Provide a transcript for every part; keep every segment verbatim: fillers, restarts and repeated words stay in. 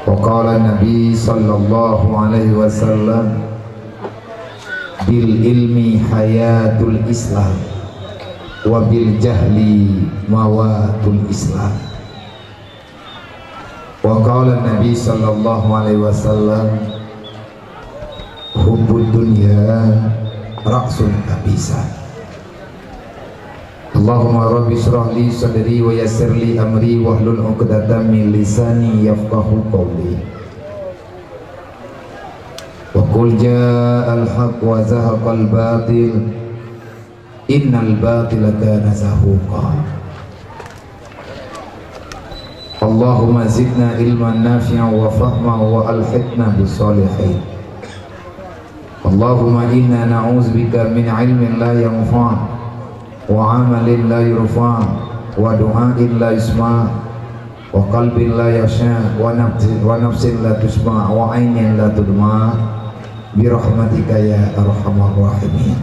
Wa qala Nabi sallallahu alaihi wasallam, "Bil ilmi hayatul Islam, wa bil jahli mawatul Islam." Wa qala Nabi sallallahu alaihi wasallam, "Hubbud dunya ra'sul khabisat." Allahumma rabbi shrah li sadri wa yassir li amri wahlul 'uqdatam min lisani yafqahu qawli. Wa qul ja'al haqq wa zahaqal batil, innal batila kana zahuqa. Allahumma zidna ilman nafi'an wa fahman wa alhiqna bis shalihin. Allahumma inna na'udzubika min ilmin la yanfa', wa amalin la yurfa', wa du'ain la yusma', wa qalbin la yakhsha', wa nafsi-, wa nafsin la tasyba', wa ainin la tadma', bi rahmatika ya arhamar rahimin.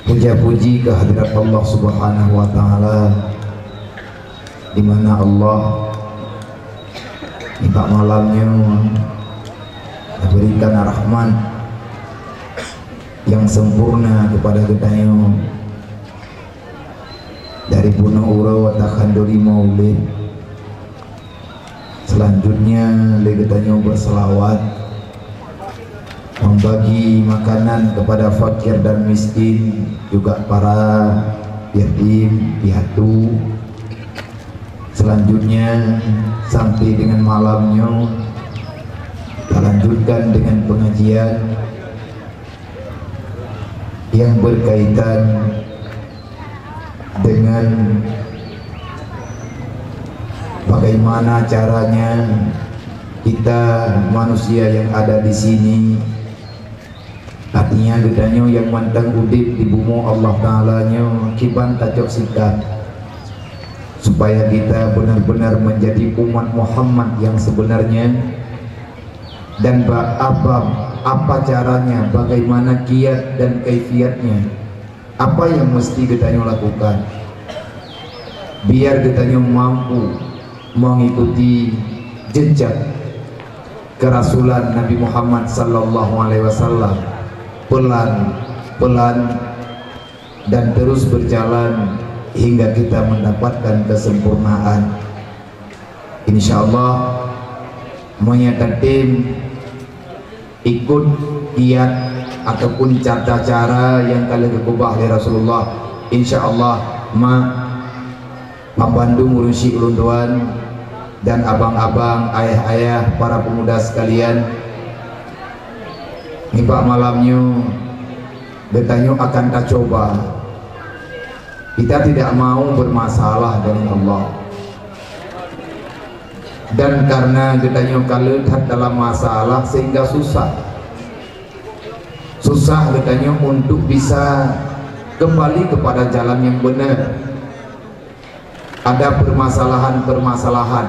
Puja-puji kehadirat Allah Subhanahu wa Ta'ala, di mana Allah di malam nyoe memberikan rahmat yang sempurna kepada geutanyoe dari bunoe uroe takhanduri maulid. Selanjutnya, lé geutanyoe berselawat, membagi makanan kepada fakir dan miskin, juga para yatim piatu. Selanjutnya, sampai dengan malam nyoe, kita lanjutkan dengan pengajian yang berkaitan dengan bagaimana caranya kita manusia yang ada di sini, artinya geutanyoe yang mantong udeb di bumoe Allah Ta'ala nyoe, kiban tacok sikap supaya kita benar-benar menjadi umat Muhammad yang sebenarnya, dan ba-, apa, apa caranya, bagaimana kiat dan kaifiatnya, apa yang mesti geutanyoe lakukan, biar geutanyoe mampu mengikuti jejak kerasulan Nabi Muhammad sallallahu alaihi wasallam, pelan-pelan dan terus berjalan hingga kita mendapatkan kesempurnaan. Insya Allah, meunyoe tatem ikut kiat ataupun cara-cara nyang ka lheueh geukeubah lé Rasulullah, insya Allah, ma, bandum ureuëng syiek ulôn tuan dan abang-abang, ayah-ayah, para pemuda sekalian, nibak malam nyoe geutanyoe akan tacoba. Kita tidak mau bermasalah dengan Allah. Dan karena geutanyoe ka le that dalam masalah sehingga susah. Susah geutanyoe untuk bisa kembali kepada jalan yang benar. Ada permasalahan-permasalahan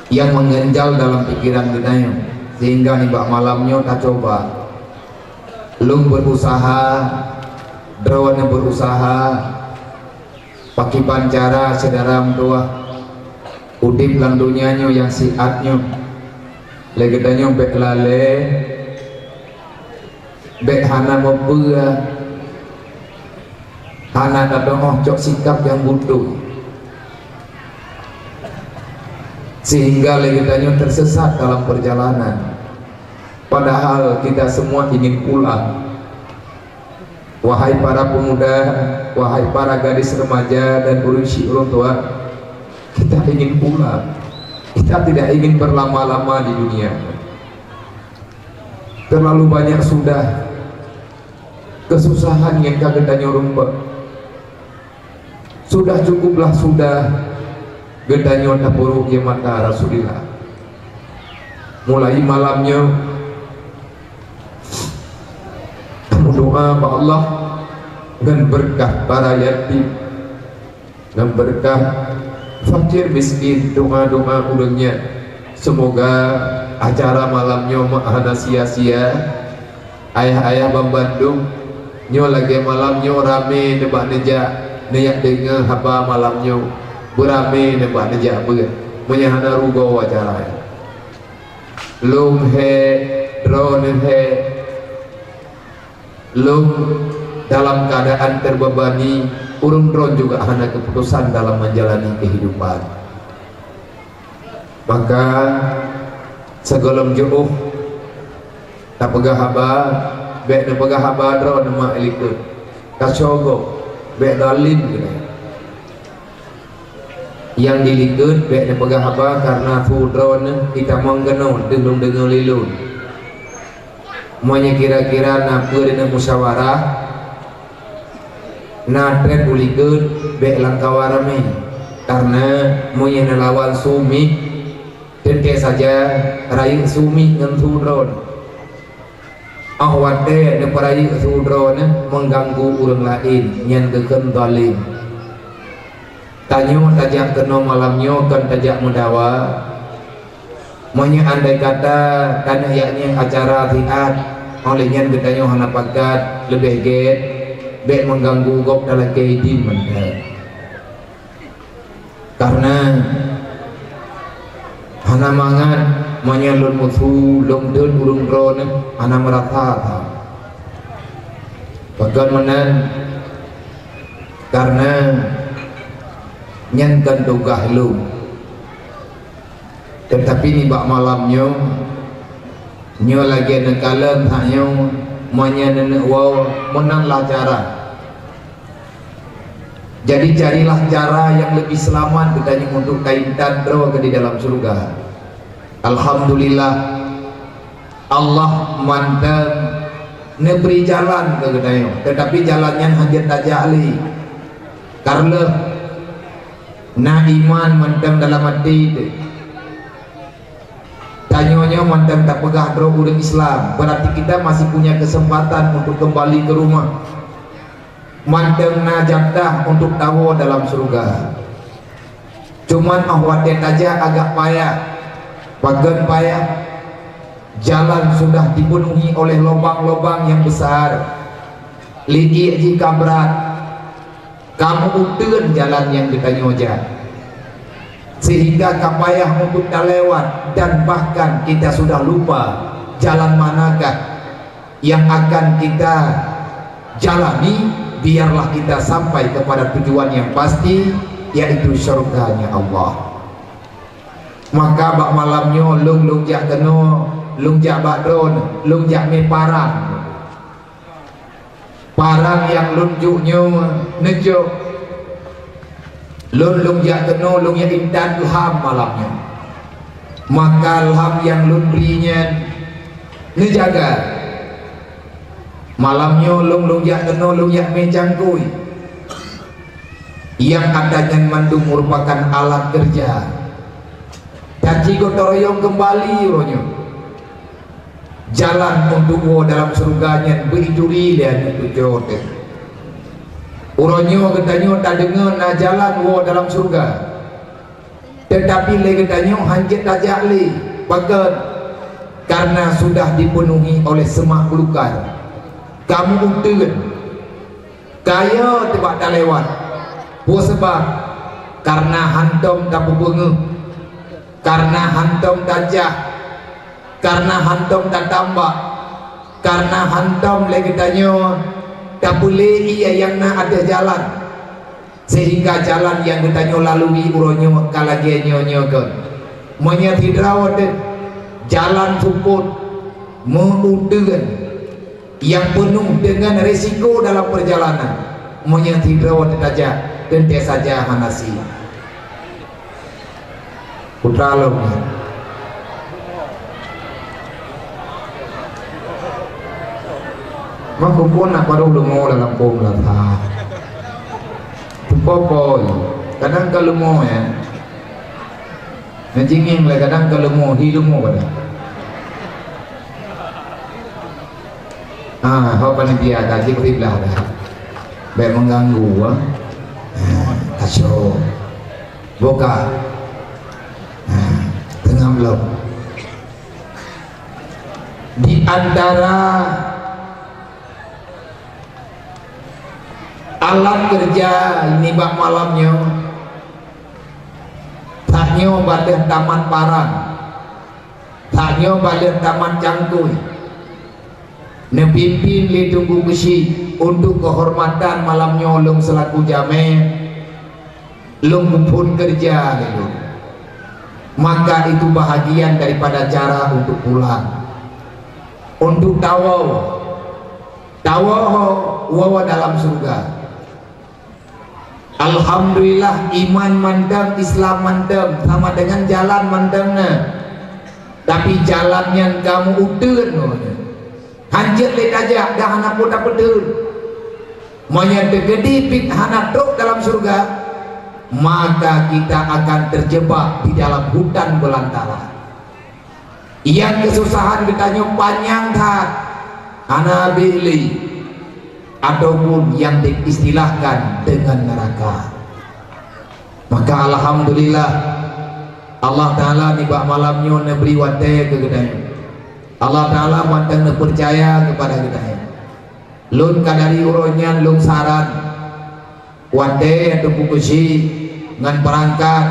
yang mengganjal dalam pikiran geutanyoe, sehingga nibak malam nyoe tacoba. Lôn berusaha, droeneuh berusaha, pakriban cara syedara meutuwah udeb lam donya nyoe nyang siat nyoe. Lé geutanyoe bék lalée, bék hana meupeue, hana tateungoh cok sikab nyang butôi, sehingga lé geutanyoe tersesat dalam perjalanan. Padahal kita semua ingin pulang. Wahai para pemuda, wahai para gadis remaja dan ureuëng syiek ulôn tuan, kita ingin pulang. Kita tidak ingin berlama-lama di dunia. Terlalu banyak sudah kesusahan nyang ka geutanyoe rumpok. Sudah cukuplah sudah geutanyoe tapeuruk di mata Rasulullah. Mulai malam nyoe, kamoe doa bak Allah ngon beureukat para yatim, ngon beureukat fakir miskin, doa-doa ureuëng nyan. Semoga acara malam nyoe mak hana sia-sia. Ayah-ayah banmandum, nyoe lagée malam nyoe ramé nibak neujak, neujak deungoe haba malam nyoe. Beuramé neuh bak neujak beuet, meunyoe hana rugoe acara nyan. Lôn hék, droeneuh hék, lôn dalam keuadaan teubebani, ureuëng droen juga hana keuputosan dalam meujalani keuhidupan. Maka, sigohlom jiôh tapeugah haba, bék neupeugah haba droeneuh mak likot. Kasoe gob, bék zalim keunoe. Nyang di likot bék neupeugah haba kareuna su droeneuh itamong keunoe deuh lôn deungoe lé lôn. Meunyoe kira-kira na peue deuneuh musyawarah, na treb u likot bék lam kawa ramé. Kareuna meunyoe neulawan su miet, teuntée saja rayeuk su miet ngon su droeneuh. Óh watée neupeurayeuk su droeneuh meuganggu ureuëng laén, nyan geukheun zalim. Tanyoe tajak keunoe malam nyoe kon tajak meudawa. Meunyoe andai kata tanyoe yak ngieng acara siat, óh lheueh nyan geutanyoe hana pakat, leubeh gét bék meuganggu gob talakée idin mantong. Kareuna hana mangat meunyoe lôn meusu lôn deuet ureuëng droeneuh hana meurasa that. Pakon meunan? Kareuna nyan kon tugaih lôn. Teutapi nibak malam nyoe, nyoe lagée neukalon that nyoe, meunyoe neuneuk woe meunan lah cara. Jadi carilah cara nyang leubeh seulamat geutanyoe untuk taintat droe keu di dalam syeuruga. Alhamdulillah, Allah mantong neubri jalan keu geutanyoe, teutapi jalan nyan hana jeuet tajak lé. Kareuleuh na iman mantong dalam até teuh. Tanyoe nyoe mantong tapeugah droe ureuëng Islam, berarti kita masih punya kesempatan untuk kembali ke rumah. Mantong na jatah untuk tawoe dalam syeuruga. Cuman óh watée tajak agak payah. Pakon payah? Jalan sudah dipenuhi oleh lobang-lobang nyang besar. Ligiek jih ka brat. Ka meu-uteuen jalan nyang geutanyoe jak, sehingga ka payah untuk talewat dan bahkan kita sudah lupa jalan manakah yang akan kita jalani, biarlah kita sampai kepada tujuan yang pasti, yaitu syurga-Nya Allah. Maka bak malam nyoe lôn, lôn jak keunoe, lôn jak bak droeneuh, lôn jak mé parang. Parang nyang lôn jok nyoe neujok. Lôn, lôn jak keunoe, lôn jak intat lham malam nyoe. Maka lham nyang lôn bri nyan neujaga. Malam nyoe lôn, lôn jak keunoe, lôn jak mé cangkôi. Nyang ata nyan mandum meurupakan alat keureuja. Taci gotong royong keumbali uroe nyoe. Jalan untuk woe dalam syeuruga nyan beu-ituri lé aneuk cucoe teuh. Uroe nyoe geutanyoe tadeungoe na jalan woe dalam syeuruga. Teutapi lé geutanyoe hana jeuet tajak lé. Pakon? Kareuna sudah dipenuhi oleh seumak beulukar. Ka meu-uteuen. Kayée teuh bak talewat. Peue sabab? Kareuna hántom tapeubeungeuh, kareuna hántom tacah, kareuna hántom tatambak, kareuna hántom lé geutanyoe tapeulé ié nyang na ateueh jalan, sehingga jalan nyang geutanyoe lalui uroe nyoe ka lagée nyoe nyoe kon. Meunyoe sidroe teuh jalan seupôt, meu-uteuen, nyang peunoh deungon risiko dalam peurjalanan. Meunyoe sidroe teuh tajak, teuntée saja hana sie. Putra lom nyan. Meukeupon na padub leumo lam lampôh meulasa. Teupoh-poh, kadang ka leumo nyan. Neujingieng lé kadang ka leumo, hi leumo kadang. Ah, ho panitia ka jipeusiblah dah. Bék mengganggu, ah. Ah, kaso. Boka. Ah, teungoh lom. Di antara alat keureuja nibak malam nyoe, Nyoe bak lheueh tamat parang, tanyoe bak lheueh tamat cangkôi, neupimpin lé Teungku Keuchik. Untuk keuhormatan malam nyoe, lôn seulaku jamé, lôn muphon keureuja lé lôn. Maka itu bahagian daripada cara untuk pulang, untuk tawoe, tawoe ho woe dalam syeuruga. Alhamdulillah, iman mantong, Islam mantong, sama dengan jalan mantong na. Tapi jalan nyan ka meu-uteuen, hanjeuet lé tajak, dah hana peue tapeuteun. Meunyoe teukeudi pih hana trok dalam syeuruga, maka kita akan terjebak di dalam hutan belantara. Nyang keususahan geutanyoe panyang that, hana habéh lé, ataupun nyang diistilahkan dengan neraka. Maka alhamdulillah, Allah Taala nibak malam nyoe neubri watée keu geutanyoe. Allah Taala mantong neupeucaya keupada geutanyoe. Lôn ka dari uroe nyan lôn saran, watée Teungku Keuchik ngon peurangkat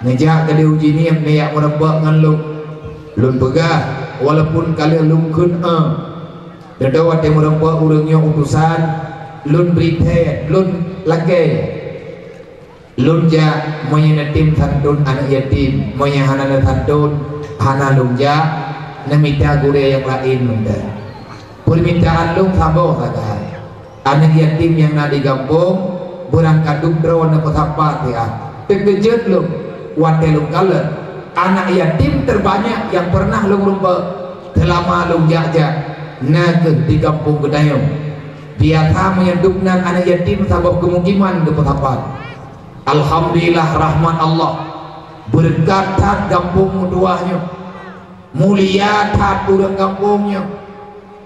neujak keudeh u Jeunieb neujak meureumpok ngon lôn. Lôn peugah, walaupun ka lheueh lôn kheun, eh, teuntée watée meureumpok ureuëng nyoe utosan, lôn bri thée, lôn lakée. Lôn jak, meunyoe na tem santôn aneuëk yatim, meunyoe hana na santôn, hana lôn jak, neumita gurée nyang laén mantong. Peurmintaan lôn saboh sagai. Aneuëk yatim nyang na di gampông, beurangkat duek droe neupeusapat siat. Teukeujot lôn, watée lôn kalon, anak yatim terbanyak nyang pernah lôn rumpok seulama lôn jak-jak, na kheueh di gampông geutanyoe. Biasa meunyoe duek nan aneuëk yatim saboh keumukiman geupeusapat. Alhamdulillah, rahmat Allah. Beureukat that gampông meutuwah nyoe. Mulia that ureuëng gampông nyoe.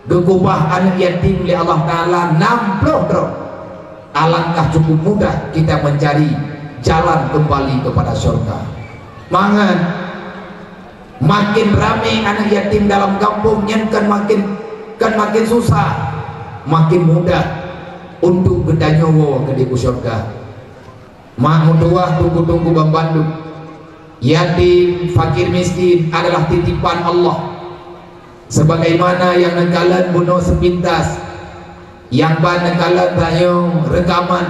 Geukeubah aneuëk yatim lé Allah Taala nam ploh droe. Alangkah cukup mudah kita mencari jalan kembali kepada syurga. Mangat makin ramé aneuëk yatim dalam gampông nyan kan makin, kan makin susah, makin mudah untuk geutanyoe woe keudeh u syurga. Mak meutuwah, teungku-teungku banmandum, yatim, fakir miskin adalah titipan Allah. Sebagaimana nyang neukalon bunoe seupintas, nyang ban neukalon tanyoe reukaman,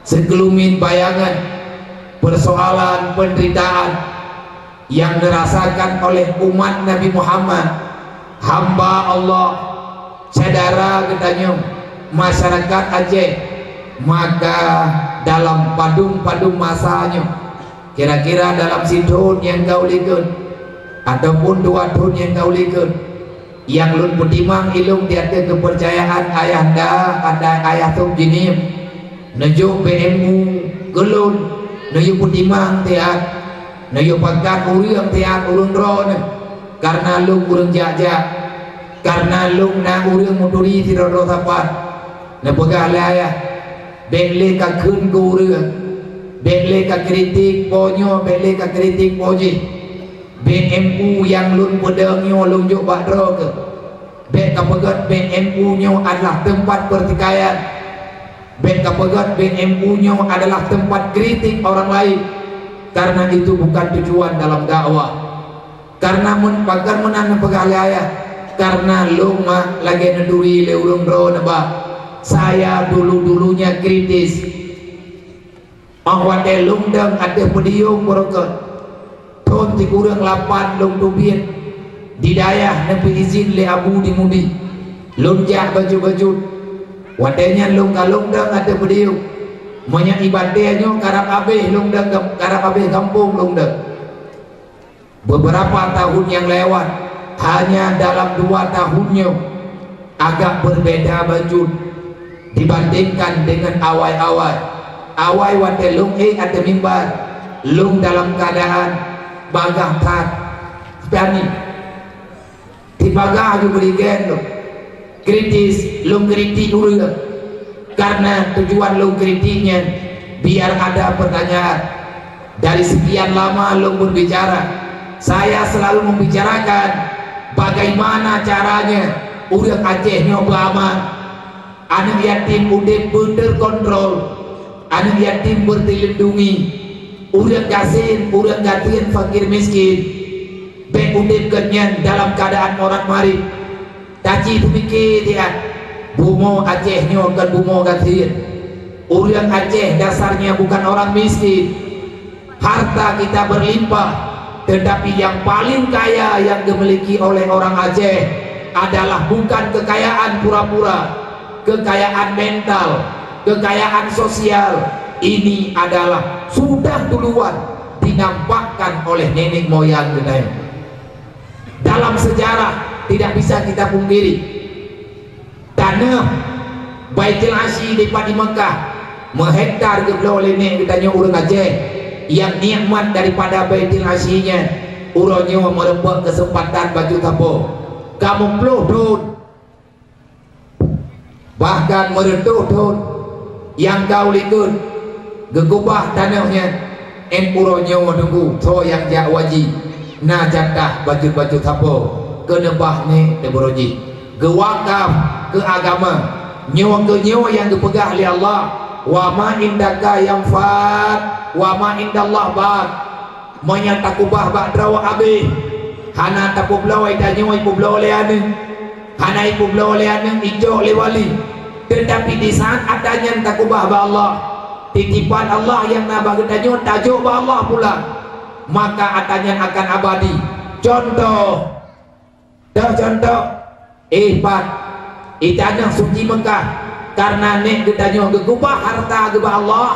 sikeulumin bayangan, peursoalan, peunderitaan, nyang neurasakan oleh umat Nabi Muhammad, hamba Allah, syedara geutanyoe, masyarakat Aceh, maka dalam padum-padum masa nyoe, kira-kira dalam sithon nyang ka u likot, ataupun dua thon nyang ka u likot, nyang lôn peutimang ilôn di ateueh keupeurcayaan ayahanda, ada ayah sôb jihnyan, neujok B M U keu lôn, neuyue peutimang siat, neuyue pakat ureuëng siat ureuëng droeneueh, kareuna lôn ureuëng jak-jak, kareuna lôn na ureuëng meuturi sidroe-droe sapat. Neupeugah lé ayah, bék lé kakheun keu ureuëng, bék lé kakritik po nyoe, bék lé kakritik po jih. B M U nyang lôn peudong nyoe lôn jok bak droe keuh. Bék kapeugét B M U nyoe adalah teumpat peurtikaian. Bék kapeugét B M U nyoe adalah teumpat kritik orang lain, kareuna itu bukan tujuan dalam dakwah. Kareuna meunan, pakon meunan neupeugah lé ayah, kareuna lôn mak lagée neuturi lé ureuëng droe neuba, saya dulu-dulunya kritis. Óh watée lôn dong ateueh podium beureukat, thon sikureueng lapan lôn teubiet di dayah neupeuizin lé Abu di Mudi. Lôn jak bacut-bacut. Watée nyan lôn ka lôn dong ateueh podium. Meunyoe ié batée nyoe karab habéh lôn dong, karab habéh gampông lôn dong. Beberapa tahun yang lewat, hanya dalam dua tahun nyoe, agak berbeda bacut dibandingkan dengan awai-awai. Awai watée lôn ék ateueh mimbar, lôn dalam keuadaan bagaih that, panik. Sibagaih ju beuligén lôn. Kritis, lôn kritik ureuëng. Karena tujuan lôn kritik nyan, biar ada pertanyaan. Dari sekian lama lôn berbicara, saya selalu membicarakan bagaimana caranya ureuëng Aceh nyoe beuaman, aneuëk yatim udeb beuterkontrol, aneuëk yatim beuteulindungi. Ureuëng gasien, ureuëng gasien, fakir miskin, bék udeb geuhnyan dalam keuadaan morat marit. Taci teupike siat, bumoe Aceh nyoe kon bumoe gasien. Ureuëng Aceh dasarnya bukan orang miskin. Harta kita berlimpah, tetapi yang paling kaya yang dimiliki oleh orang Aceh adalah bukan kekayaan pura-pura, kekayaan mental, kekayaan sosial. Ini adalah sudah duluan dinampakkan oleh nenek moyang geutanyoe. Dalam sejarah tidak bisa kita pungkiri, taneuh Baitul Asyi dipat di Meukah meuhektar geubloe lé nenek geutanyoe ureuëng Aceh. Nyang nikmat daripada Baitul Asyi nyan, uroe nyoe meurumpok keuseumpatan bacut sapo. Ka meuploh thon, bahkan meureutoh thon nyang ka u likot geukubah taneuh nyan. Ém uroe nyoe teungku, soe nyang jak haji, na jatah bacut-bacut sapo keuneubah nenek teuh buroe jih, geuwakaf keu agama. Nyoe keuh nyoe nyang geupeugah lé Allah, "Wa ma indaka yanfad, wa ma indallah baq." Meunyoe takubah bak droe abéh, hana tapeubloe, tanyoe ipeubloe lé aneuëk, hana ipeubloe lé aneuëk, icok lé wali. Teutapi di saát atra nyan takubah bak Allah, titipan Allah nyang na bak geutanyoe tajok bak Allah pulang, maka atra nyan akan abadi. Cuntoh, Toh cuntoh, eh pat, i taneuh suci Meukah, kareuna nenek geutanyoe geukubah harta geuba Allah,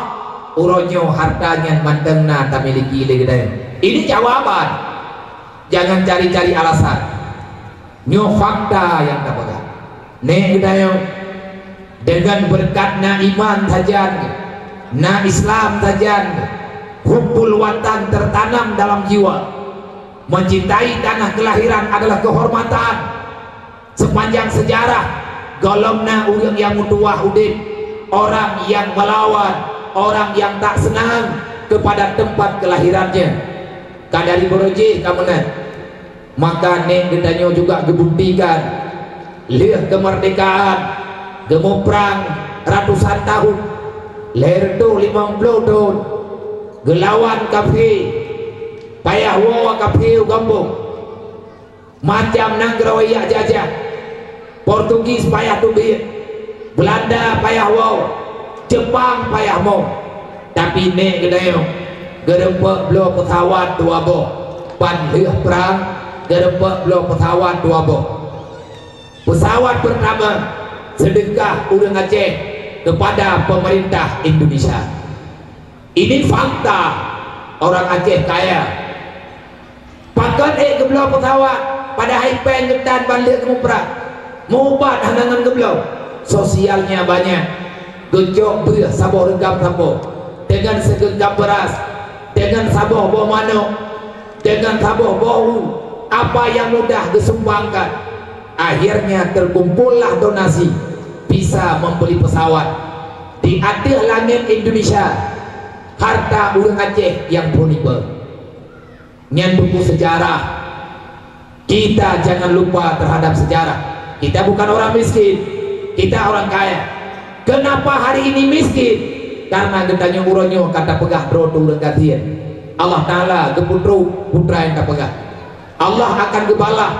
uroe nyoe harta nyan mantong na tamiliki lé geutanyoe. Ini jawaban. Jangan cari-cari alasan. Nyoe fakta nyang tapeugah. Nenek geutanyoe, deungon beureukat na iman sajan, na Islam sajan, hubbul watan tertanam dalam jiwa. Mencintai tanah kelahiran adalah kehormatan. Sepanjang sejarah, gohlom na ureuëng nyang meutuwah udeb, orang yang melawan, orang yang tak senang kepada tempat kelahirannya. Ka dari buroe jih ka meunan. Maka nenek geutanyoe juga geubuktikan lheueh keumeurdekaan, geumuprang ratusan tahun, lhèe reutôh limong ploh thon, geulawan kafé, payah woe kafé u gampông. Macam nanggroe jak jajah, Portugis payah teubiet, Beulanda payah woe, Jeupang payah mo. Tapi nenek geutanyoe geurumpok bloe peusawat dua boh, ban lheueh prang geurumpok bloe peusawat dua boh. Peusawat peurtama seudeukah ureuëng Aceh keupada peumeurintah Indonesia. Ini fakta, orang Aceh kaya. Pakon ék geubloe peusawat, padahai péng geutan ban lheueh geumuprang. Meuubat hana ngon geubloe. Sosialnya banyak. Geucok breueh saboh reugam sapo, deungon sigeungkab beuras, deungon saboh boh manok, deungon saboh boh u, apa yang mudah geusumbangkan. Akhirnya terkumpullah donasi, bisa membeli pesawat. Di ateueh langét Indonesia, harta ureuëng Aceh nyang phon iba. Nyan buku sejarah. Kita jangan lupa terhadap sejarah. Kita bukan orang miskin, kita orang kaya. Kenapa hari ini miskin? Karena geutanyoe uroe nyoe ka tapeugah droe teuh ureuëng gasien. Allah Taala geupeutrok peue nyang tapeugah. Allah akan geubalah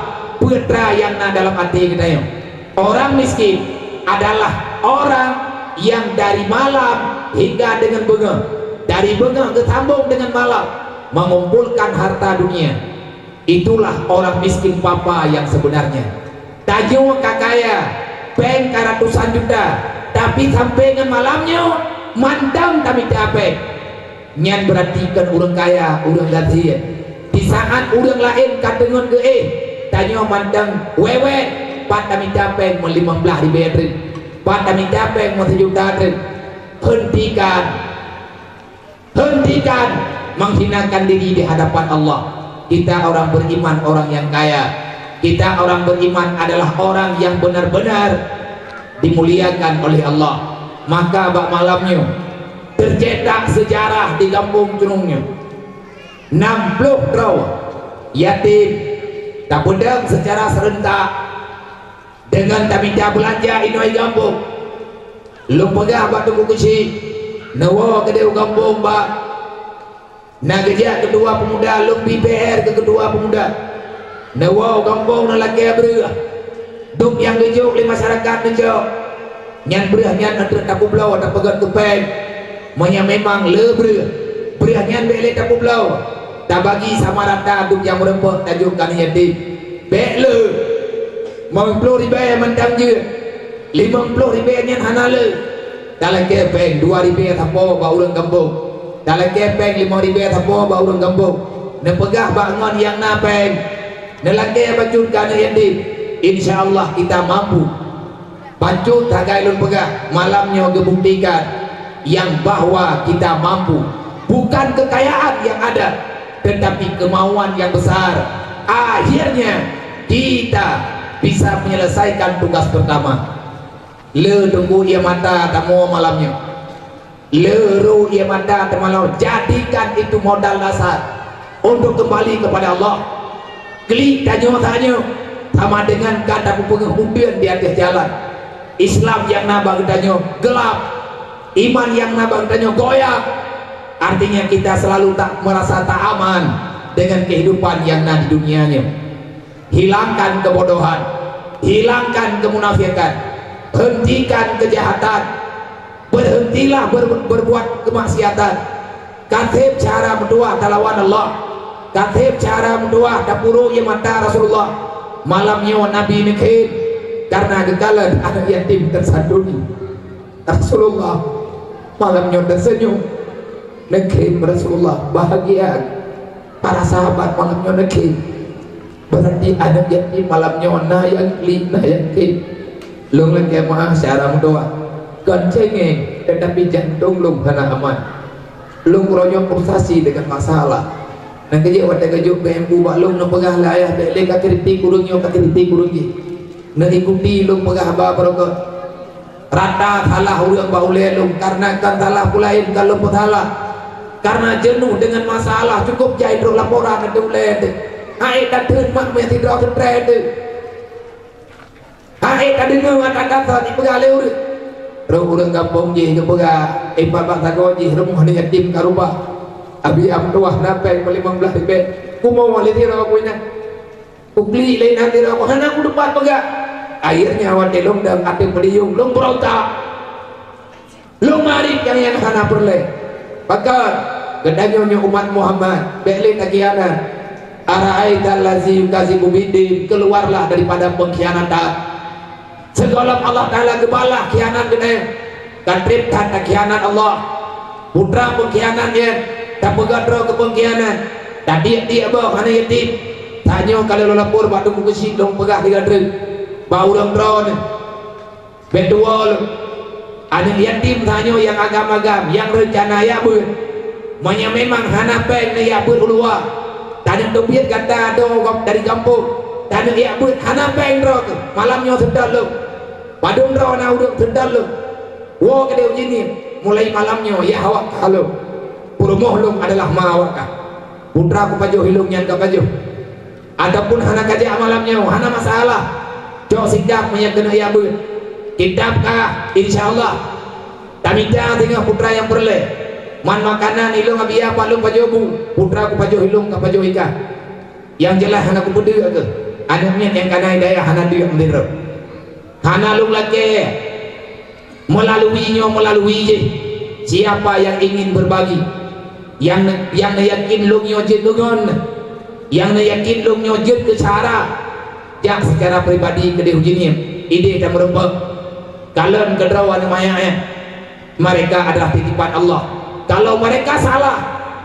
peue nyang na dalam até geutanyoe. Orang miskin adalah orang yang dari malam hingga dengan beungoh, dari beungoh geusambong dengan malam, mengumpulkan harta dunia. Itulah orang miskin papa yang sebenarnya. Tanyoe ka kaya, péng ka ratusan juta, tapi sampoe ngon malam nyoe mantong tamita péng. Nyan beurati kon ureuëng kaya, ureuëng gasien. Di saát ureuëng laén ka teungeut geuéh, tanyoe mantong wéwék, pat tamita péng meulimong blaih ribée treuk, pat tamita péng meuseujuta treuk. Hentikan! Hentikan menghinakan diri di hadapan Allah. Kita orang beriman, orang yang kaya. Kita orang beriman adalah orang yang benar-benar dimuliakan oleh Allah. Maka bak malam nyoe, tercetak sejarah di gampông Cunong nyoe. Nam ploh droe yatim tapeudong secara serentak deungon tamita beulanja inoe gampông. Lôn peugah bak Teungku Keuchik, neuwoe keudeh u gampông bak Na geujak ketua pemuda, lôn bri P R keu ketua pemuda. Neuwoe gampông neulakée breueh. Dum nyang geujok lé masyarakat neucok. Nyan breueh nyan neutreuk tapeubloe tapeugét keu péng. Meunyoe memang le breueh, breueh nyan bék lé tapeubloe. Tabagi sama rata dum nyang meureumpok tajok keu aneuk yatim. Bék le. Limong ploh ribée mantong jeuet. Limong ploh ribée nyan hana le. Talakée péng dua ribée sapo bak ureuëng gampông. Talakée péng limong ribée sapo bak ureuëng gampông. Neupeugah bak ngon nyang na péng. Neulakée bacut keu aneuk yatim. Insya Allah kita mampu. Bacut sagai lôn peugah, malam nyoe geubuktikan yang bahwa kita mampu. Bukan kekayaan yang ada, tetapi kemauan yang besar. Akhirnya kita bisa menyelesaikan tugas pertama. Le teungku ié mata tamoe malam nyoe. Le ru ié mata teumaloe, jadikan itu modal dasar untuk kembali kepada Allah. Klik tanyoe-tanyoe sama dengan ka tapeupeungeuh udeuen di ateueh jalan. Islam nyang na bak geutanyoe gelap, iman nyang na bak geutanyoe goyang. Artinya kita selalu tak merasa tak aman dengan kehidupan yang na di dunia nyoe. Hilangkan kebodohan, hilangkan kemunafikan, hentikan kejahatan, berhentilah ber-, berbuat kemaksiatan. Ka seb cara meutuah talawan Allah, ka seb cara meutuah tapuruk ié mata Rasulullah. Malam nyoe Nabi neukheun karena geukalon aneuk yatim tersandung. Rasulullah malam nyoe tersanyong. Neukheun Rasulullah bahagia. Para sahabat malam nyoe neukheun. Berarti aneuk yatim malam nyoe na nyang klik, na nyang klik. Lôn lakée meu'ah syara meudoa. Kon cengeng, tetapi jantong lôn hana aman. Lôn keureunyok frustasi dengan masalah. Nyang keujeuet watée geujok B M U bak lôn neupeugah lé ayah bék lé ka kritik ureuëng nyoe, ka kritik ureuëng jih. Neuikuti lôn peugah haba beureukat. Rata salah ureuëng bak ulée lôn, karena kan salah peulaén ka lôn peusalah. Karena jenuh dengan masalah, cukup jai trok laporan ateueh ulée teuh. Hai tatheun mak meusidroe seutrée teuh. Hai tadeungoe mata kata dipeugah lé ureuëng. Trok ureuëng gampông jih geupeugah, ipat bak sagoe jih rumoh aneuk yatim ka rubah. Abi am tuah na péng meulimong blaih ribée. Kumoe lé sidroe kuinan. Kuklik lé nan sidroe, hana kuteumpat peugah. Akhirnya watée lôn dong ateueh peudiyong, lôn beurota. Lôn marit nyang, nyang hana peureulée. Pakon, geutanyoe nyoe umat Muhammad, bék lé takhianat. Ara'aital ladzi yukadzibu biddin, keluarlah daripada pengkhianatan. Sigohlom Allah Taala geubalah khianat geutanyoe, ka treb that takhianat Allah. Putra pengkhianat nyan, tapeugah droe keu pengkhianat, tadiek-diek boh aneuk yatim. Tanyoe ka lheueh lôn lapor bak Teungku Keuchik, lôn peugah tiga treuk bak ureuëng droeneuh. Bék tuwoe lôn. Aneuk yatim tanyoe nyang agam-agam, nyang reuncana jak beuet. Meunyoe memang hana péng neujak beuet u luwa, taneuk teubiet gata doe gob dari gampông, taneuk jak beuet hana péng droe keuh, malam nyoe seutôt lôn. Padum droe na udeb seutôt lôn. Woe keudeh uji ngieng, mulai malam nyoe jak awak kah lôn. Peurumoh lôn adalah ma awak kah. Putra kupajoh ilôn nyan kapajoh. Ataupun hana kajak malam nyoe, hana masalah. Cok sikap meunyoe keuneuk jak beuet. Kitab kah, insya Allah. Tamita singoh putra nyang peureulée. Man makanan ilôn abiya pat lôn pajoh bu, putra kupajoh ilôn kapajoh ikah. Nyang jeulaih hana kupeudeuk keuh, aneuk miet nyang kana hidayah hana deuk meudeh droe. Hana lôn lakée. Meulalu nyoe, meulalu jih, siapa yang ingin berbagi, nyang, nyang neuyakin lôn nyoe jeuet keu ngon, nyang neuyakin lôn nyoe jeuet keu syara, jak secara pribadi keudeh uji ngieng, ideh tameurumpok. Kalon keudroe aneuk manyak nyan, mereka adalah titipan Allah. Kalau mereka salah,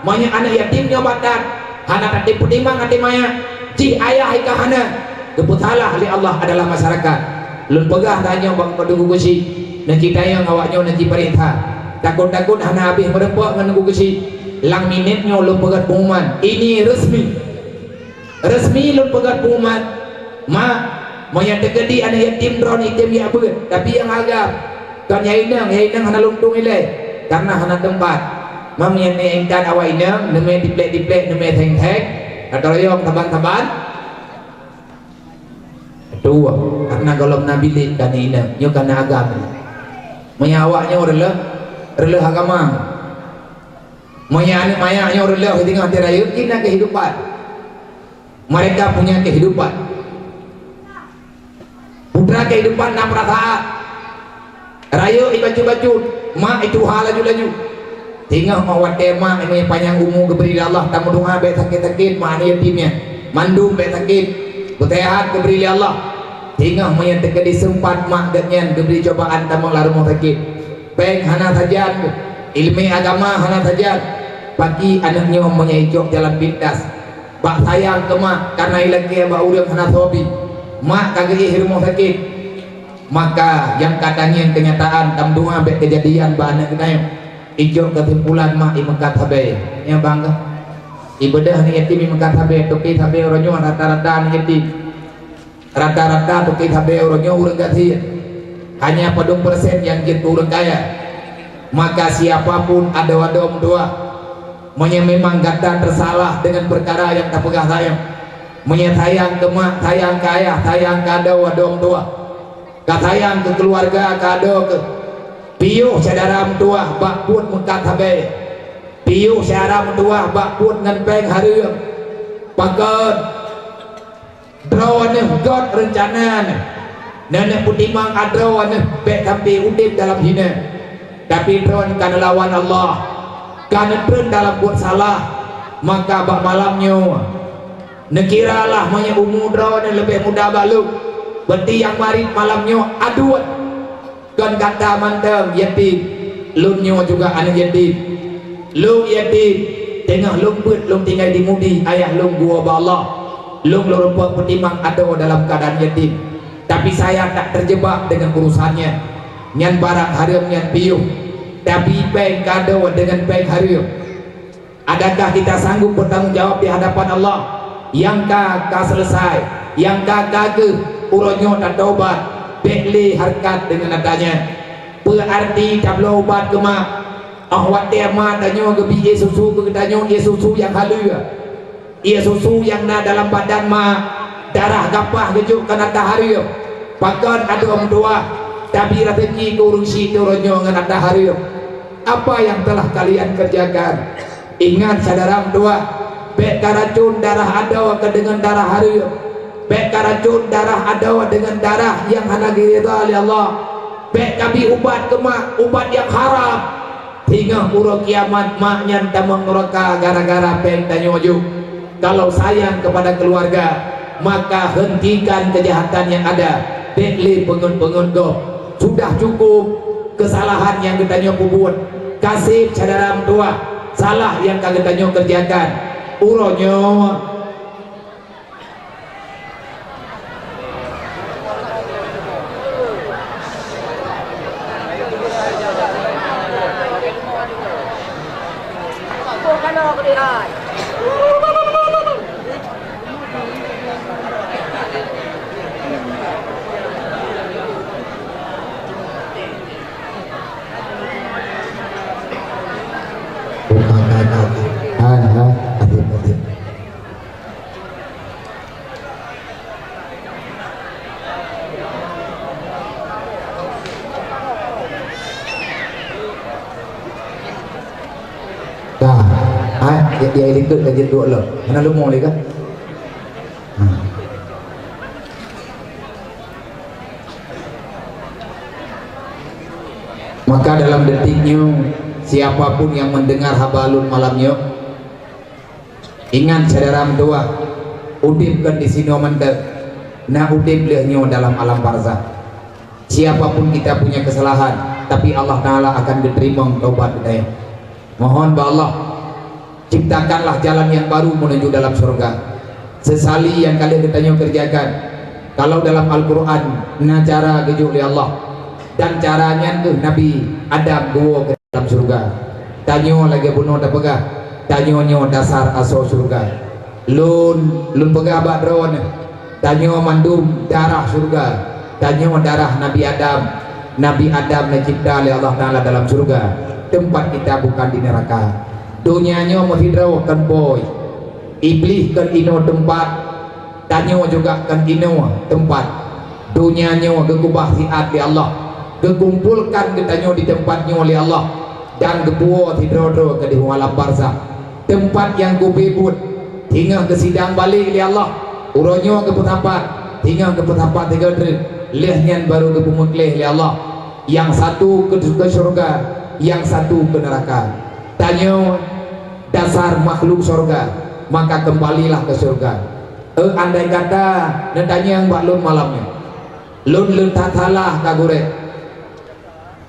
manyak aneuk yatim nyoe bak that, hana tatem peutimang até manyak, jih ayah i kah hana, geupeusalah lé Allah adalah masyarakat. Lôn peugah tanyoe bak Teungku Keuchik, neuci tanyong awak nyoe neuci peurintah. Takot-takot hana habéh meurumpok ngon Teungku Keuchik. Lam minét nyoe lôn peugét pengumuman. Ini resmi. Resmi lôn peugét pengumuman. Mak, meunyoe teukeudi aneuk yatim droeneuh item jak beuet, tapi nyang agam. Kon nyang inong, nyang inong hana lôn tueng ilée, karena hana teumpat. Meunyoe neuintat awak inong, neumé diplek-diplek, neumé theng-theng, ka teuroyong saban-saban. Dua, karena gohlom na bilék ka neuinong, nyoe ka na agam. Meunyoe awak nyoe reuloh, reuloh agama. Meunyoe aneuk manyak nyoe reuloh singoh teurayeuk, jih na kehidupan. Mereka punya kehidupan. Putra kehidupan na peurasaan. Rayeuk ibacut-bacut, mak ituha laju-laju. Singoh 'oh watèe mak nyang panyang umu geubri lé Allah, tameudoa bèk sakét-sakét, mak aneuk yatim nyan. Mandum bèk sakét. Beuseuhat geubri lé Allah. Singoh meunyoe teukeudi seumpat mak geuhnyan geubri cobaan tamong lam rumoh sakét. Péng hana sajan, ileumèe agama hana sajan. Paki aneuk nyoe meunyoe icok jalan pintas. Bak sayang keu mak, kareuna ilakèe bak ureueng hana soe bi. Mak ka geuéh rumoh sakét. Maka nyang ka tangieng keunyataan, tameudoa bèk keujadian bak aneuk geutanyoe. Icok keusimpulan mak imeukat sabe. Nyan bang kah? Ibeudôh aneuk yatim imeukat sabe, toké sabe uroe nyoe rata-rata aneuk yatim. Rata-rata toké sabe uroe nyoe ureueng gasien. Hanya padum persen nyang jeuet keu ureueng kaya. Maka siapa pun adoe-adoe meutuwah, meunyoe memang gata teusalah deungon peukara nyang tapeugah sayang, meunyoe sayang keu mak, sayang keu ayah, sayang keu adoe-adoe meutuwah, ka sayang keu keuluwarga, ka adoe keu, piôh syedara meutuwah bak buet meukat sabe, piôh syedara meutuwah bak buet ngon péng hareuem. Pakon? Droeneuh göt reuncana neuh. Neuneuk peutimang droeneuh bèk sampai udép dalam hina. Tapi droeneuh ka neulawan Allah, ka neutreun dalam buet salah. Maka bak malam nyoe, neukiralah meunyoe umu droeneuh leubeh muda bak lôn, beurati nyang marit malam nyoe aduen. Kon gata mantong yatim, lôn nyoe juga aneuk yatim. Lôn yatim, teungoh lôn beuet lôn tinggai di Mudi, ayah lôn geuwoe bak Allah. Lôn lôn rumpok peutimang adoe dalam keuadaan yatim. Tapi saya tak terjebak dengan urusan nyan. Nyan barang hareuem nyan piôh. Tapi péng ka adoe deungon péng hareuem. Adakah kita sanggup bertanggung jawab di hadapan Allah? Nyang ka, ka selesai, nyang ka, ka geuh, uroe nyoe tatobat, bèk lé hareukat deungon ata nyan. Peue arti tabloe ubat keu mak? 'Oh watèe mak tanyoe geubi ié susu keu geutanyoe, ié susu nyang haleue, ié susu nyang na dalam badan mak, darah gapah geujok keu ata hareuem. Pakon adoe meutuwah, tabi raseuki keu ureueng syiek uroe nyoe ngon ata hareuem. Apa yang telah kalian kerjakan? Ingat syedara meutuwah, bèk karacon darah adoe keu deungon darah hareuem. Bèk karacon darah adoe deungon darah nyang hana geuridha lé Allah. Bèk kabi ubat keu mak, ubat nyang haram. Singoh uroe kiamat mak nyan tamong nuraka gara-gara péng tanyoe jok. Kalau sayang kepada keluarga, maka hentikan kejahatan yang ada. Bèk lé peungeut-peungeut gob. Sudah cukup kesalahan nyang geutanyoe peubuet. Ka sép syedara meutuwah, salah nyang ka geutanyoe keureujakan. Uroe nyoe Hai, hai, adik, adik. Dah, hai, dia, dia ikut aja dua lo. Mana lu mau lagi? Maka dalam detik nyoe, siapa pun yang mendengar haba lôn malam nyoe, ingat syedara meutuwah, udép kon disinoe mantong, na udép lheueh nyoe dalam alam barzakh. Siapa pun kita punya kesalahan, tapi Allah Taala akan geuteurimong taubat geutanyoe. Mohon bak Allah, ciptakanlah jalan yang baru menuju dalam syurga. Sesali nyang ka lheueh geutanyoe keureujakan. Kalau dalam Al-Qur'an na cara geujok lé Allah, dan cara nyan kheueh Nabi Adam geuwoe keu dalam syurga. Tanyoe lagèe bunoe tapeugah, tanyoe nyoe dasar asoe syurga. Lôn, lôn peugah bak droeneuh, tanyoe mandum darah syurga. Tanyoe darah Nabi Adam. Nabi Adam neucipta lé Allah Taala dalam syurga. Teumpat kita bukan di neuraka. Donya nyoe meusidroe kon bôi. Iblih kon inoe teumpat. Tanyoe juga kon inoe teumpat. Donya nyoe geukeubah siat lé Allah. Geukumpolkan geutanyoe di teumpat nyoe lé Allah. Dan geupuwoe sidroe-droe keudeh u alam barzakh, teumpat nyang geubri buet, singoh geusidang balek lé Allah. Uroe nyoe geupeusapat, singoh geupeusapat sigoe treuk, lheueh nyan barô geupeumeukleh lé Allah. Nyang satu keu, keu syeuruga, nyang satu keu neuraka. Tanyoe dasar makhluk syeuruga, maka keumbalilah keu syeuruga. Eh, andai kata neutanyong bak lôn malam nyoe, lôn le that salah ka gurée.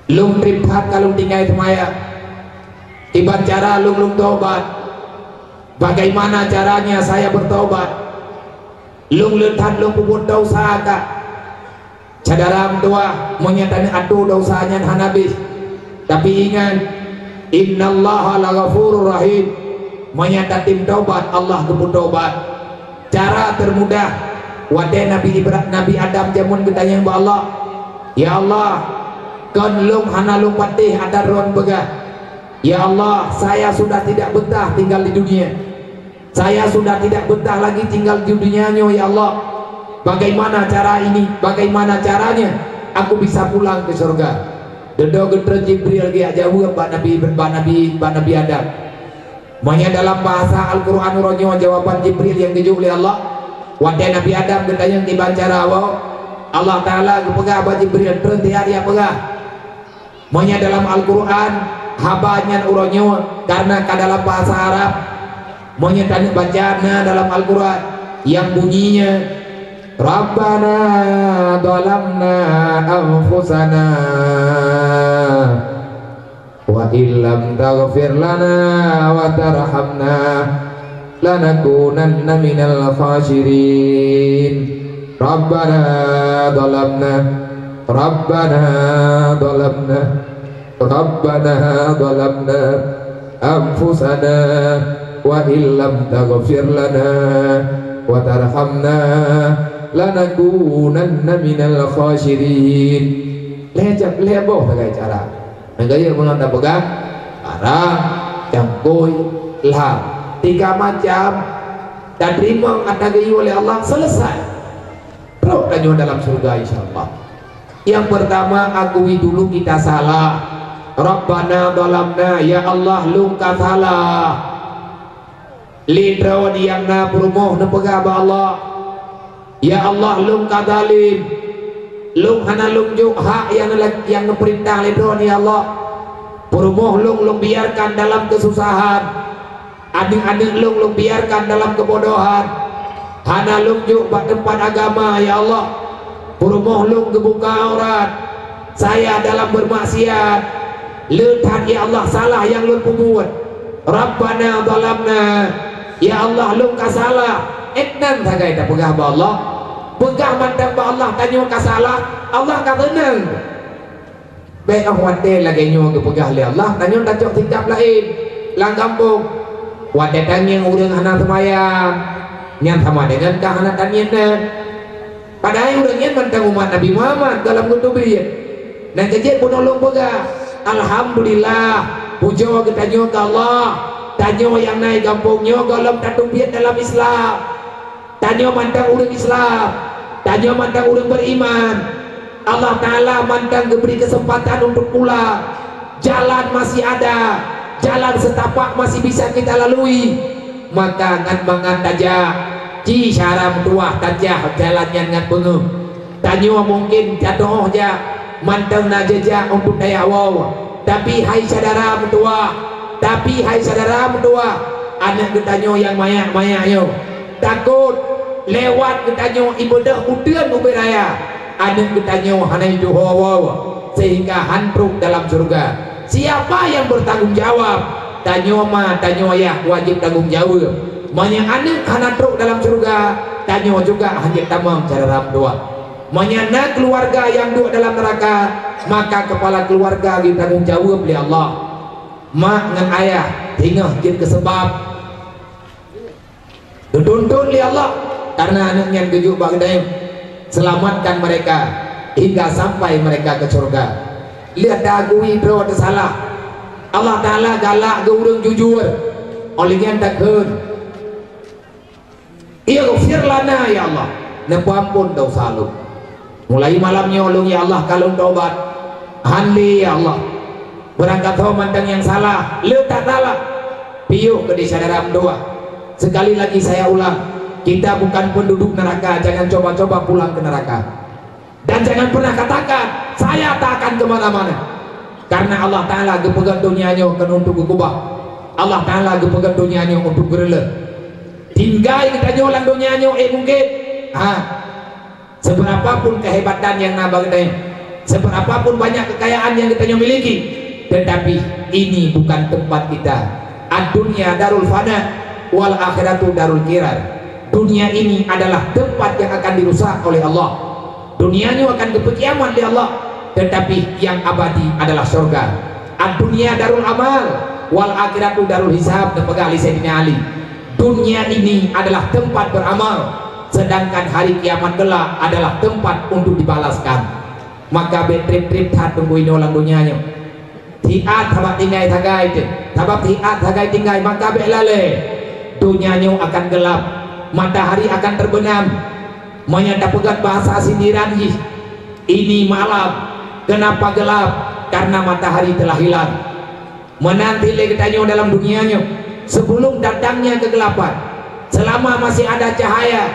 Lôn treb that ka lôn tinggai seumayang. Kiban cara lôn, lôn taubat? Bagaimana caranya saya bertaubat? Lôn le that lôn peubuet desya ka. Syedara meutuwah, meunyoe taneuk atô desya nyan hana beh. Tapi ingat, innallaha laghafurur rahim. Meunyoe tatem taubat, Allah geupeutaubat. Cara teumudah, watée Nabi Ibra-, Nabi Adam jameun geutanyong bak Allah, "Ya Allah, kon lôn hana lôn patéh atra droe peugah. Ya Allah, saya sudah tidak betah tinggal di dunia. Saya sudah tidak betah lagi tinggal di dunia nyoe, ya Allah. Bagaimana cara ini? Bagaimana caranya aku bisa pulang ke surga?" Dudoe geutreun Jibril geujak jaweueb bak Nabi, bak Nabi, bak Nabi Adam. Meunyoe dalam bahasa Al-Qur'an uroe nyoe jawaban Jibril nyang geujok lé Allah, watée Nabi Adam geutanyong kiban cara woe, Allah Taala geupeugah bak Jibril, "Treun siat jak peugah." Meunyoe dalam Al-Qur'an, haba nyan uroe nyoe karena ka dalam bahasa Arab. Meunyoe taneuk baca na dalam Al-Qur'an nyang bunyinya, "Rabbana zalamna anfusana." "Wa illam taghfir lana wa tarhamna lanakunanna minal khasirin. Rabbana zalamna, Rabbana zalamna, Rabbana zalamna anfusana wa illam taghfir lana wa tarhamna lanakunanna minal khasirin." Lhée jam, lhée boh sagai cara. Nyan ka jeuet meunan tapeugah, barang, cangkôi, lam. Tiga macam tateurimong atra geuyue lé Allah, selesai. Trok tanyoe dalam syeuruga, insya Allah. Nyang peurtama, akui dulu kita salah. Rabbana zalamna, ya Allah, lôn ka salah. Lé droe nyang na peurumoh neupeugah bak Allah, "Ya Allah, lôn ka zalim. Lôn hana lôn jok hak nyang, nyang neupeurintah lé droe, ya Allah. Peurumoh lôn, lôn biarkan dalam keususahan. Aneuëk-aneuëk lôn, lôn biarkan dalam keubodohan. Hana lôn jok bak teumpat agama, ya Allah. Peurumoh lôn geubuka aurat. Saya dalam beurmaksiat. Le that, ya Allah, salah nyang lôn peubuet. Rabbana zalamna, ya Allah, lôn ka salah." Ék nan sagai tapeugah bak Allah. Peugah mantong bak Allah tanyoe ka salah, Allah ka seunang. Bék óh watée lagée nyoe geupeugah lé Allah, tanyoe tacok sikab laén lam gampông. Watée tangieng ureuëng hana seumayang, nyan sama deungon ka hana taniet nyan. Padahai ureuëng nyan mantong umat Nabi Muhammad gohlom geuteubiet. Nyan keuh jeuet bunoe lôn peugah, alhamdulillah, pujoe geutanyoe keu Allah, tanyoe nyang na i gampông nyoe gohlom tateubiet dalam Islam. Tanyoe mantong ureuëng Islam, tanyoe mantong ureuëng beriman. Allah Taala mantong geubri keuseumpatan untuk pulang. Jalan masih ada, jalan setapak masih bisa kita lalui. Maka ngon mangat tajak, ci syedara meutuwah tajak jalan nyan ngon beungeuh. Tanyoe mungken jatoh jak, mantong na jeujak untuk tajak woe. Tapi hai syedara meutuwah, tapi hai syedara meutuwah, aneuëk geutanyoe nyang manyak-manyak nyoe, takot lewat geutanyoe ibeudôh uteuen ubit raya, aneuëk geutanyoe hana jituho woe, sehingga han trok dalam syeuruga. Siapa yang bertanggung jawab? Tanyoe ma, tanyoe yah wajéb tanggong jaweueb. Meunyoe aneuëk hana trok dalam syeuruga, tanyoe juga hana jeuet tamong syedara meutuwah. Meunyoe na keuluwarga nyang duek dalam neuraka, maka keupala keuluwarga geutanggong jaweueb lé Allah. Mak ngon ayah singoh jeuet keu seubab geutuntot lé Allah, kareuna aneuëk nyan geujok bak geutanyoe, "Selamatkan mereka hingga sampai mereka ke surga." Lheueh taakui droe teusalah, Allah Taala galak keu ureuëng jujur. Óh lheueh nyan takheun, "Ighfir lana, ya Allah, neupeuamphon desya lôn. Mulai malam nyoe lôn, ya Allah, ka lôn tobat. Han lé, ya Allah." Beurangkat ho mantong nyang salah, le that salah. Piôh keu di syedara meutuwah. Sekali lagi saya ulang, kita bukan penduduk neraka, jangan coba-coba pulang ke neraka. Dan jangan pernah katakan, "Saya tak akan ke mana-mana." Karena Allah Ta'ala geupeugah donya nyoe kon untuk geukubah. Allah Ta'ala geupeugah donya nyoe untuk geureuloh. Tinggai geutanyoe lam donya nyoe, eh, mungkin. Ha. Seberapa pun kehebatan nyang na bak geutanyoe, seberapa pun banyak kekayaan nyang geutanyoe miliki, tetapi ini bukan tempat kita. Ad-dunya darul fana, wal akhiratu darul qirar. Dunia ini adalah tempat yang akan dirusak oleh Allah. Dunia nyoe akan geupeukiamat lé Allah, tetapi yang abadi adalah syurga. Ad-dunya darul amal, wal akhiratu darul hisab, geupeugah lé Saidina Ali. Dunia ini adalah tempat beramal, sedangkan hari kiamat kelak adalah tempat untuk dibalaskan. Maka bék treb-treb that teungku inoe lam donya nyoe. Siat sabab tinggai sagai teuh, sabab siat sagai tinggai, maka bék lalée. Donya nyoe akan gelap, matahari akan terbenam. Meunyoe tapeugét bahasa sindiran jih, ini malam. Kenapa gelap? Karena matahari telah hilang. Meunan cit lé geutanyoe dalam dunia nyoe, sebelum datangnya kegelapan, selama masih ada cahaya,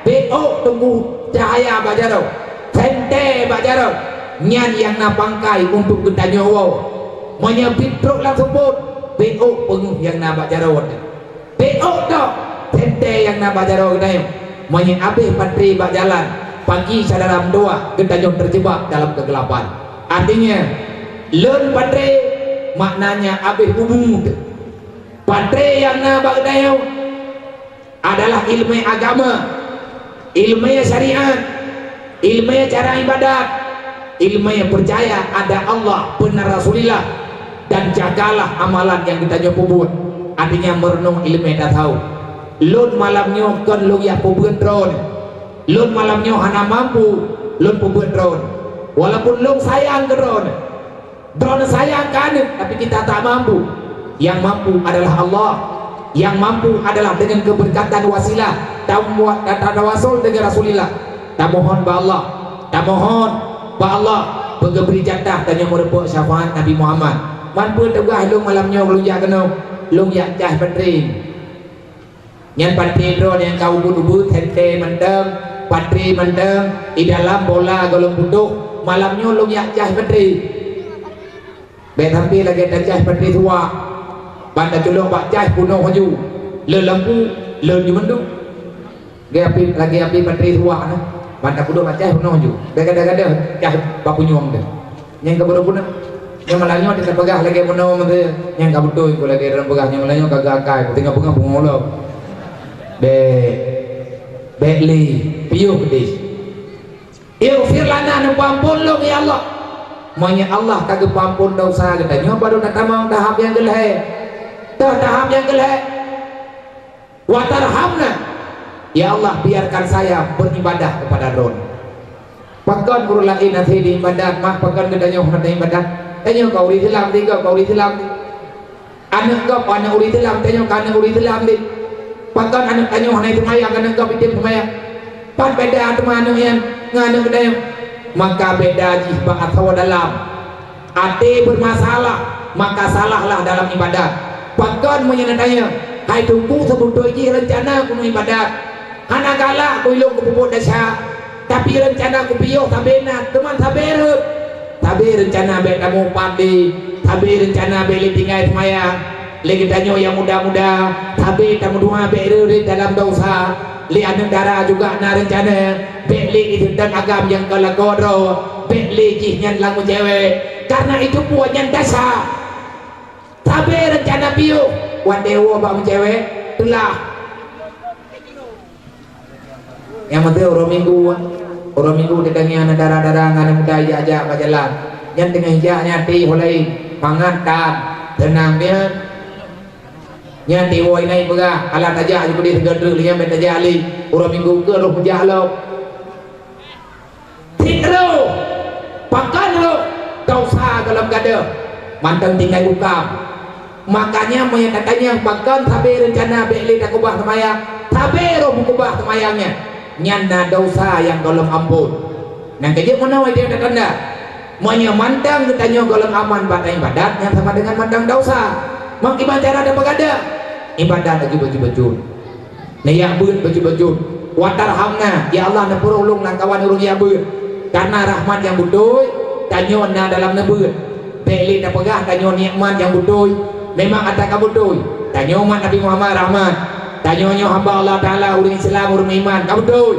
bék ôk teungku cahaya bak jaroe, sentée bak jaroe, nyan nyang na pangkai untuk geutanyoe woe. Meunyoe pih trok lam seupôt, bék ôk peungeuh nyang na bak jaroe. Bék ôk tok, sentée nyang na bak jaroe geutanyoe. Meunyoe abéh baterai bak jalan, pagi syedara meutuwah geutanyoe terjebak dalam kegelapan. Artinya, lôn baterai maknanya abéh umu teuh. Baterai nyang na bak geutanyoe adalah iéleumé agama, iéleumé syariat, iéleumé cara iébadat, iéleumé peucaya ada Allah, beuna Rasulullah, dan jagalah amalan nyang geutanyoe peubuet. Artinya, meurunoe iéleumé tasawuf. Lôn malam nyoe kon lôn jak peubeuet droeneuh. Lôn malam nyoe hana mampu lôn peubeuet droeneuh. Walaupun lôn sayang keu droeneuh, droeneuh sayang keu aneuk, tapi kita tak mampu. Yang mampu adalah Allah. Yang mampu adalah dengan keberkatan wasilah, tamuat, ta-, tatawasul dengan Rasulillah. Tamohon bak Allah. Tamohon bak Allah beugeubri jatah tanyoe meurumpok syafaat Nabi Muhammad. Man peue tugaih lôn malam nyoe lôn jak keunoe? Lôn jak cah baterai. Nyan baterai droeneuh nyang ka ubit-ubit, sentée mantong, baterai mantong, di dalam bola gohlom putôh, malam nyoe lôn jak cah baterai. Bék sampoe lagée tacah baterai suwak, ban taculok bak cah peunoh laju, le lampu, le jimeuduek. Lagée api, lagée api baterai suwak na, ban tapeuduek bak cah peunoh laju. Bék gadôh-gadôh cah bak punyueng teuh. Nyang ka beureugunan. Nyang malam nyoe teupeugah lagée bunoe meusé, nyang ka beutôi ku lagée ureuëng peugah, nyang malam nyoe ka geuakai, ku teungoh peugah pungo lom. Bék, bék lé, piôh keudeh. Ighfir lana, neupeuamphon lôn, ya Allah. Meunyoe Allah ka geupeuamphon desya geutanyoe, baru tatamong tahap nyang keulhée. Toh tahap nyang keulhée. Watarhamna. Ya Allah, biarkan saya beribadah kepada Droeneuh. Pakon ureuëng laén hase ibadat, mak, pakon geutanyoe hana ibadat? Tanyoe ka ureuëng Islam, tiga ka ureuëng Islam. Aneuk gob aneuk ureuëng Islam, tanyoe ka aneuk ureuëng Islam. Pakon aneuk tanyoe hana seumayang, aneuk gob item seumayang? Pat beda teuma aneuk nyan ngon aneuk geutanyoe? Maka beda jih bak asoe dalam. Até bermasalah, maka salahlah dalam ibadat. Pakon meunyoe na tanyong, hai Teungku, seubeutôi jih reuncana keuneuk ibadat. Hana galak ku ilong keu peubuet desya, tapi reuncana kupiôh sabe na, teuma sabe rhot. Sabe reuncana bék tamupat lé, sabe reuncana bék lé tinggai seumayang. Lé geutanyoe nyang muda-muda, sabe tameudoa bék reuret dalam desya. Lé aneuk dara juga na reuncana, bék lé iseutôt agam nyang ka lakoe droe, bék lé jih nyan lam meucewek, karna itu buet nyang desya. Sabe reuncana piôh, watée woe bak meucewek, teulah. Nyang meunteue uroe Minggu, uroe Minggu teudeungoe na dara-dara ngon aneuk muda ijak-jak bak jalan. Nyan teungoh ijak nyan até ho laén, mangat tan, teunang nyan. Nyan tiwoe inai peugah, alah tajak ju keudeh sigoe treuk lé nyan, bék tajak lé. Uroe Minggu keu roh meujak lom. Tiep roh, pakon roh, desya gohlom gadôh, mantong tinggai bukam. Makanya meunyoe tatanyong pakon sabe reuncana bék lé takeubah seumayang, sabe roh meukeubah seumayang nyan, nyan na desya nyang gohlom amphon. Nyang keujeuet meunoe dia tatanda. Meunyoe mantong geutanyoe gohlom aman bak ibadat, nyan sama deungon mantong desya. Meukiban cara tapeugah, ibadat laju bacut-bacut. Neujak beuet bacut-bacut. Wa tarhamna, ya Allah, neupeureuloh lôn lam kawan ureuëng jak beuet. Karena rahmat nyang beutôi, tanyoe na dalam neubeuet. Bék lé tapeugah tanyoe nikmat nyang beutôi. Memang ata ka beutôi. Tanyoe umat Nabi Muhammad rahmat. Tanyoe nyoe hamba Allah Taala, ureuëng Islam, ureuëng iman, ka beutôi.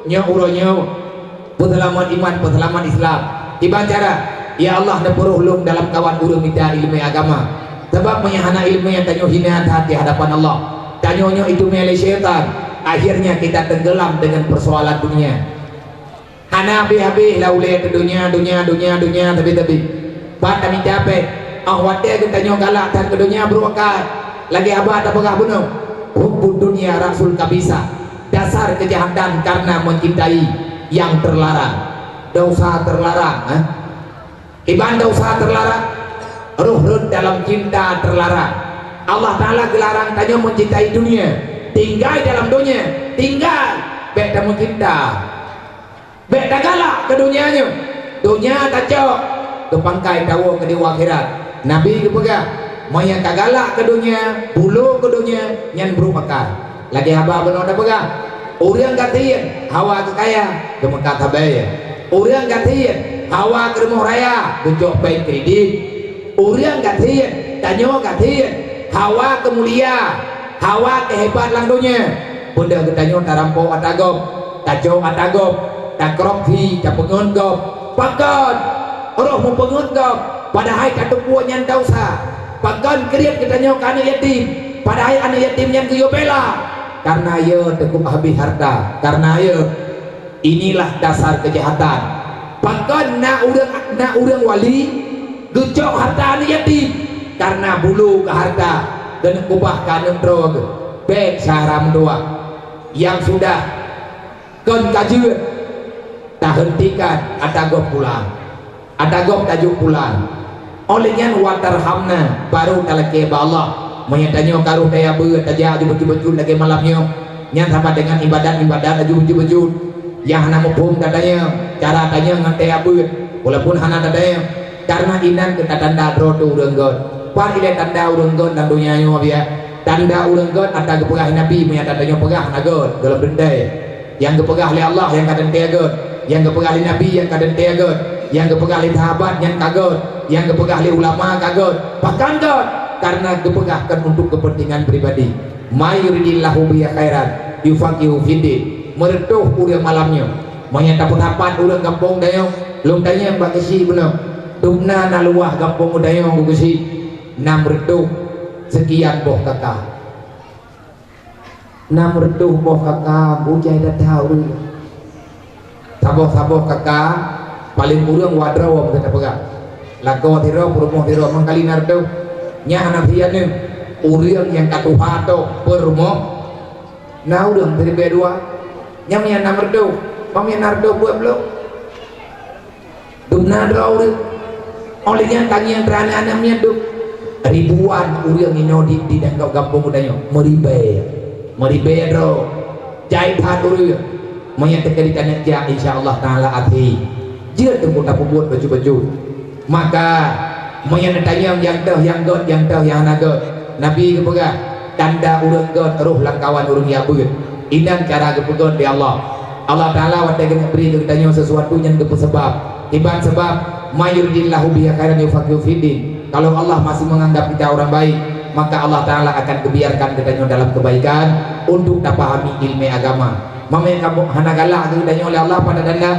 Nyoe uroe nyoe. Peuseulamat iman, peuseulamat Islam. Kiban cara, ya Allah, neupeureuloh lôn dalam kawan ureuëng mita iéleumé agama. Sabab meunyoe hana iéleumé, tanyoe hina that di hadapan Allah. Tanyoe nyoe iteumé lé syaitan. Akhirnya kita tenggelam dengan persoalan dunia. Hana habéh-habéh lah ulée keu dunia, dunia, dunia, dunia, tapi-tapi. Pat tamita péng, óh watée geutanyoe galak that keu dunia brôk akai. Lagée haba tapeugah bunoe, hubbud dunya ra'sul khabithah. Dasar kejahatan karena mencintai yang terlarang. Desya terlarang, eh? Iban desya terlarang, roh rhot dalam cinta terlarang. Allah Taala geularang tanyoe mencintai dunia, tinggai dalam dunia, tinggai, bék tameucinta. Bék tagalak keu dunia nyoe. Dunia tacok, geupangkai tawoe keu di akhirat. Nabi geupeugah, meunyoe tagalak keu dunia, bulo keu dunia, nyan brôk akai. Lagée haba bunoe tapeugah, ureuëng gasien hawa keu kaya, geumeukat sabe. Ureuëng gasien hawa keu rumoh raya, geucok péng kredit. Ureuëng gasien, tanyoe gasien, hawa keu mulia, hawa keu hebat lam donya. Peue geutanyoe tarampok ata gob, tacok ata gob, takorupsi, tapeungeut gob. Pakon roh meupeungeut gob, padahai ka teupeue nyan desya. Pakon kriet geutanyoe keu aneuëk yatim, padahai aneuëk yatim nyan geuyue bela. Karena yö teukup habéh hareuta, karena yö. Inilah dasar kejahatan. Pakon na ureuëng, na ureuëng wali geucok hareuta aneuëk yatim, karena bulo keu hareuta, geuneuk keubah keu aneuëk droe geuh. Bék cara meutuah. Nyang sudah, kon ka jeuet, tahentikan ata gob pulang. Ata gob tajok pulang. Óh lheueh nyan, wa tarhamna, barô talakée bak Allah. Meunyoe tanyoe ka rôh tajak beuet, tajak laju bacut-bacut lagée malam nyoe, nyan sama deungon ibadat-ibadat laju bacut-bacut. Nyang hana muphom gata nyoe, cara tanyoe ngon tajak beuet, walaupun hana tatanyong. Karena inan keuh tatanda droe teuh ureuëng gét. Pat ilée tanda ureuëng gét lam donya nyoe, biya? Tanda ureuëng gét ata geupeugah Nabi, meunyoe tanyoe peugah hana gét, gohlom teuntée. Nyang geupeugah lé Allah nyang ka teuntée gét, nyang geupeugah lé Nabi nyang ka teuntée gét, nyang geupeugah lé sahabat nyang ka gét, nyang geupeugah lé ulama ka gét. Pakon gét? Karena geupeugah kon untuk kepentingan pribadi. "May yuridillahu bihi khairan yufaqihu fiddin." Meureutôh ureuëng malam nyoe. Meunyoe tapeusapat ureuëng gampông tanyoe, lôn tanyong bak geuchik bunoe, "Dubna na luwah gampông tanyoe?" Geuchik, "Nam reutôh seukian boh kaka." Nam reutôh boh kaka, bujai that ureuëng. Saboh-saboh kaka, paleng kureueng dua droe meukeue tapeugah. Lakoe sidroe, peurumoh sidroe, mangkali na reutôh. Nyan hana siat neuh. Ureuëng nyang ka tuha toh peurumoh, na ureuëng siribèe dua. Nyan meunyo nam reutôh, bang meunyo na reutôh peuet ploh. Dubna droe ureuëng. Óh lheueh nyan tangieng teuh aneuk-aneuk miet dub. Ribuan ureuëng inoe di, di gampông geutanyoe. Meuribèe. Meuribèe droe. Jai that ureuëng. Meunyo teuka di tanyoe jak, insya Allah Taala até. Jeuet teungku tapeubuet bacut-bacut. Maka, meunyo neutanyong nyang toh nyang gét, nyang toh nyang hana gét. Nabi geupeugah, tanda ureuëng gét roh lam kawan ureuëng jak beuet. Inan cara geupeugét lé Allah. Allah Taala watée geuneuk bri keu geutanyoe sesuatu nyang geupeusabab. Iban sabab, "May yuridillahu bihi khairan yufaqihu fiddin." Kalau Allah masih menganggap kita orang baik, maka Allah Taala akan gebiarkan geutanyoe dalam kebaikan untuk tapahami ilmu agama. Meunyo kamoe hana galak keu geutanyoe lé Allah, pat tanda?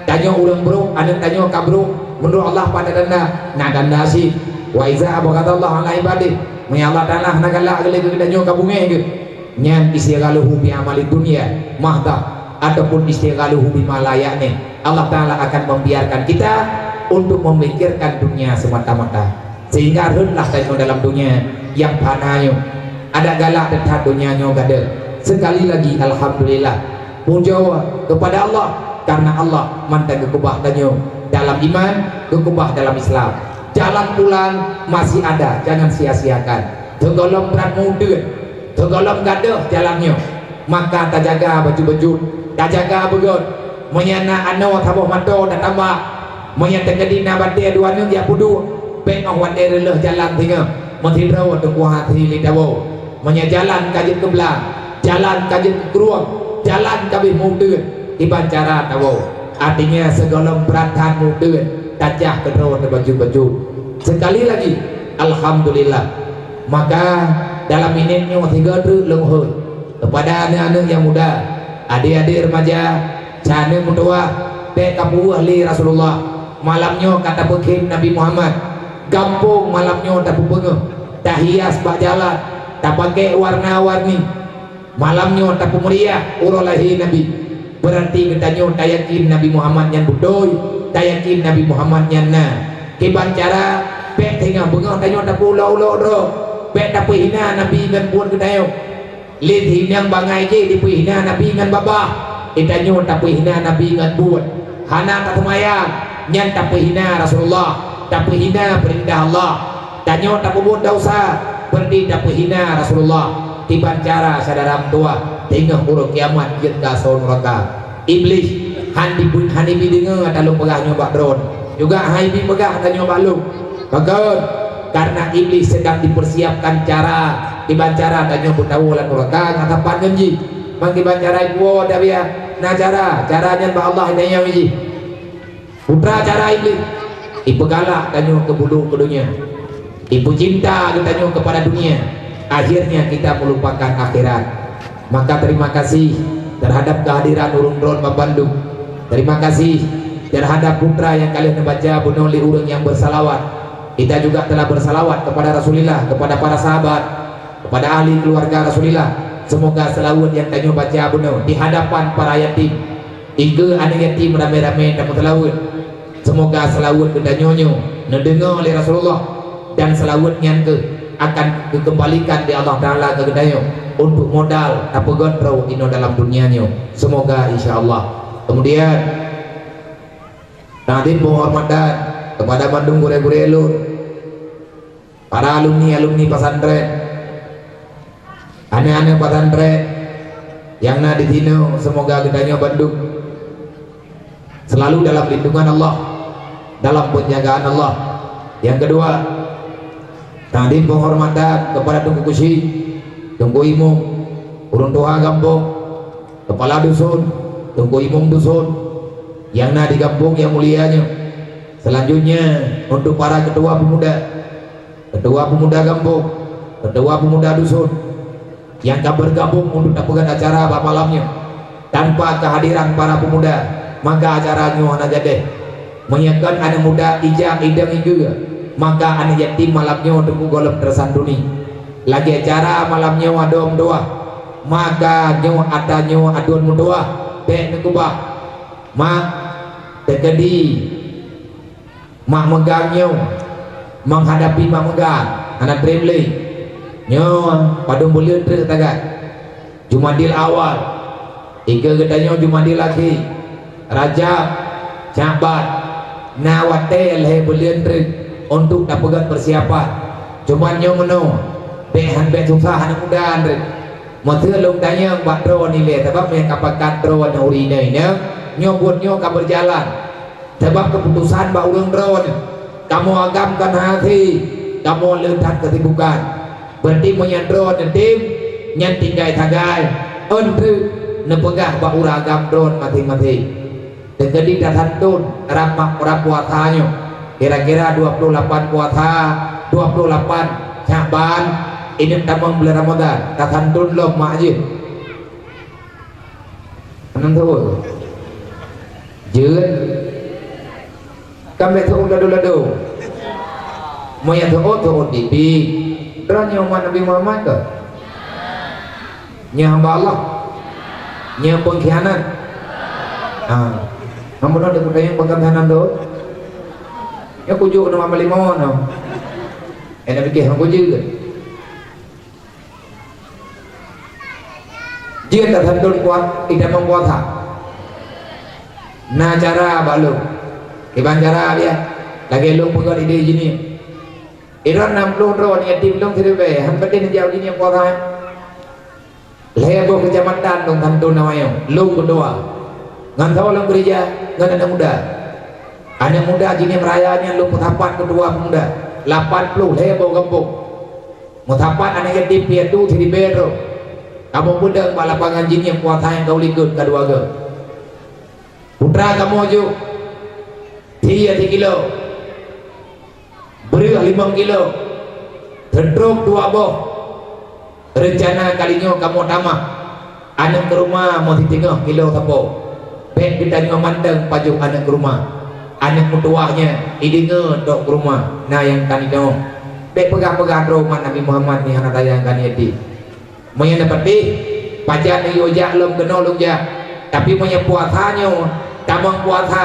Tanyoe ureuëng brok, aneuk tanyoe ka brok, meunurot Allah pat tanda? Na tanda cit. "Wa iza abghadallahu ala ibadih." Meunyo Allah Taala hana galak keu geutanyoe, ka beungéh geuh. Nyan istighaluhu bi amali dunya mahdah ataupun istighaluhu bima la ya'ni. Allah Taala akan membiarkan kita untuk memikirkan dunia semata-mata. Sehingga rhötlah tanyoe dalam dunia nyang fana nyoe. Adak galak that donya nyoe gadôh. Sekali lagi, alhamdulillah. Pujoe kepada Allah, karena Allah mantong geukeubah tanyoe dalam iman, geukeubah dalam Islam. Jalan pulang masih ada, jangan sia-siakan. Teugohlom brat meuteuen, teugohlom gadôh jalan nyoe. Maka tajaga bacut-bacut, tajaga beugét. Meunyo na anoe saboh mata tatamba, Meunyoe teukeudi na batée dua neuk jak peuduek, bék óh watée reuloh jalan singoh, meusidroe teungku hase lé tawoe. Meunyoe jalan ka jeuet keu blang, jalan ka jeuet keu krueng, jalan ka abéh meu-uteuen, kiban cara tawoe. Artinya, sigohlom brat that meu-uteuen, tacah keudroe teubacut-bacut. Sekali lagi, alhamdulillah. Maka, dalam minét nyoe sigoe treuk lôn hôi keupada aneuëk-aneuëk nyang muda, adék-adék remaja, Saneuk meutuwah, bék tapeuweueh lé Rasulullah. Malam nyoe ka tapeukhem Nabi Muhammad. Gampông malam nyoe tapeubeungoh, tahias bak jalan, tapakée warna-warni. Malam nyoe tapeumeriah uroe lahé Nabi. Beurati geutanyoe tayakin Nabi Muhammad nyan beutôi, tayakin Nabi Muhammad nyan na. Kiban cara, bék singoh beungoh tanyoe tapeuulok-ulok droe, bék tapeuhina Nabi ngon buet geutanyoe. Lé sinyang bangai jih dipeuhina Nabi ngon babah, geutanyoe tapeuhina Nabi ngon buet. Hana taseumayang, nyan tapeuhina Rasulullah, tapeuhina peurintah Allah. Tanyoe tapeubuet desya, beurati tapeuhina Rasulullah. Kiban cara syedara meutuwah, teungoh uroe kiamat jeuet keu asoe nuraka. Iblih han dibeu-, han ibi deungoe ata lôn peugah nyoe bak droe, juga han ibi peugah ata nyoe bak lôn. Pakon? Karena Iblih sedang dipersiapkan cara, kiban cara tanyoe beutawoe lam nuraka ngon sapat ngon jih. Ban kiban cara ipuwoe ata biya, na cara, cara nyan bak Allah nyang jih. Putra cara Iblih, ipeugalak tanyoe keu buluk keu donya, ipeucinta geutanyoe keupada dunia, akhirnya kita meulupakan akhirat. Maka terima kasih terhadap kehadiran ureuëng droen bandum. Terima kasih terhadap putra nyang ka lheueh neubaca bunoe lé ureuëng nyang beusalawat. Kita juga telah bersalawat kepada Rasulullah, kepada para sahabat, kepada ahli keluarga Rasulullah. Semoga salawat nyang tanyoe baca bunoe di hadapan para yatim. Ikeue aneuëk yatim ramé-ramé tameusalawat. Semoga salawat geutanyoe nyoe neudeungoe lé Rasulullah, dan salawat nyan keuh akan geukeumbalikan lé Allah Taala keu geutanyoe untuk modal tapeugöt droe inoe dalam dunia nyoe. Semoga, insya Allah. Kemudian, takdim penghormatan kepada mandum gurée-gurée lôn, para alumni-alumni pesantren, aneuëk-aneuëk pesantren nyang na di sinoe, semoga geutanyoe bandum selalu dalam lindungan Allah, dalam penjagaan Allah. Yang kedua, takdim penghormatan kepada Teungku Keuchik, Teungku Imum, ureuëng tuha gampông, kepala dusun, Teungku Imum dusun nyang na di gampông nyang mulia nyoe. Selanjutnya, untuk para ketua pemuda, ketua pemuda gampông, ketua pemuda dusun, nyang ka bergabung untuk tapeugöt acara bak malam nyoe. Tanpa kehadiran para pemuda, maka acara nyoe hana jadeh. Meunyoe kon aneuëk muda ija idong igeue, maka aneuëk yatim malam nyoe teungku gohlom tersantuni. Lagée cara malam nyoe adoe meutuwah, maka nyoe ata nyoe aduen meutuwah, bék neukeubah. Mak, teukeudi mak meugang nyoe, menghadapi mak meugang, hana treb lé. Nyoe padum buleuen treuk tagai. Jumadil Awal, ikeue geutanyoe Jumadil Akhé, Rajab, Syakban, na watée lhée buleuen treuk untuk tapeugöt persiapan. Cuman nyoe meunoe, bék han bék susah aneuëk muda treuk. Meuseu lôn tanyong bak droe nilée, sabab meukapakat droe nyoe ureuëng inong, nyoe buet nyoe ka berjalan. Sabab keuputosan bak ureuëng droe nyoe, kamoe agam kon hase, kamoe le that keusibukan. Beurati meunyoe droe neutem, nyan tinggai sagai, ôn treuk neupeugah bak ureuëng agam droe maséng-maséng. Teukeudi tasantun rab, rab puasa nyoe, kira-kira dua puluh lapan puasa, dua puluh lapan Syakban, inong tamong buleuen Ramadhan, tasantun lom mak jih. Meunan teuôt. Jeuet. Kan bék teuôt lado-lado. Meunyoe teuôt, teuôt dibi. Droeneuh umat Nabi Muhammad keu? Nyoe hamba Allah. Nyoe pengkhianat. Ha. Namun ada kutanya pegang tangan tu. Ya kujuk nama lima no. Enak fikir hang kujuk. Jeuet tasantun puasa, itamong puasa. Na cara bak lôn. Kiban cara biasa. Lagée lôn peugah idéh jih nyoe. Iron nam ploh droe nyoe yatim lôn siribée, han patéh neujak jih nyoe puasa. Lhée boh keucamatan lôn santun awaknyoe, lôn keudua. Ngon soe lôn keurija, ngon aneuëk muda. Aneuk muda Jinem Raya nyan lôn peusapat keu dua pemuda, lapan ploh lhèe boh gampông. Meusapat aneuk yatim piatu siribèe droe. Kamoe peudong bak lapangan Jinem puasa nyang ka u likot ka dua goe. Putra kamoe jok, sie sikilo, breueh limong kilo, seudrop dua boh. Reuncana kali nyoe kamoe tamah aneuk keu rumoh meusitingoh kilo sapo. Bèk geutanyoe mantong pajoh aneuk keu rumoh. Aneuk meutuwah nyan ideungoe tok keu rumoh na nyang ka nidong. Bèk peugah-peugah droe umat Nabi Muhammad nyan hana sayang ka niet jih. Meunyoe na peudeh, pajan neuyue jak lom keunoe lôn jak. Tapi meunyoe puasa nyoe, tamong puasa,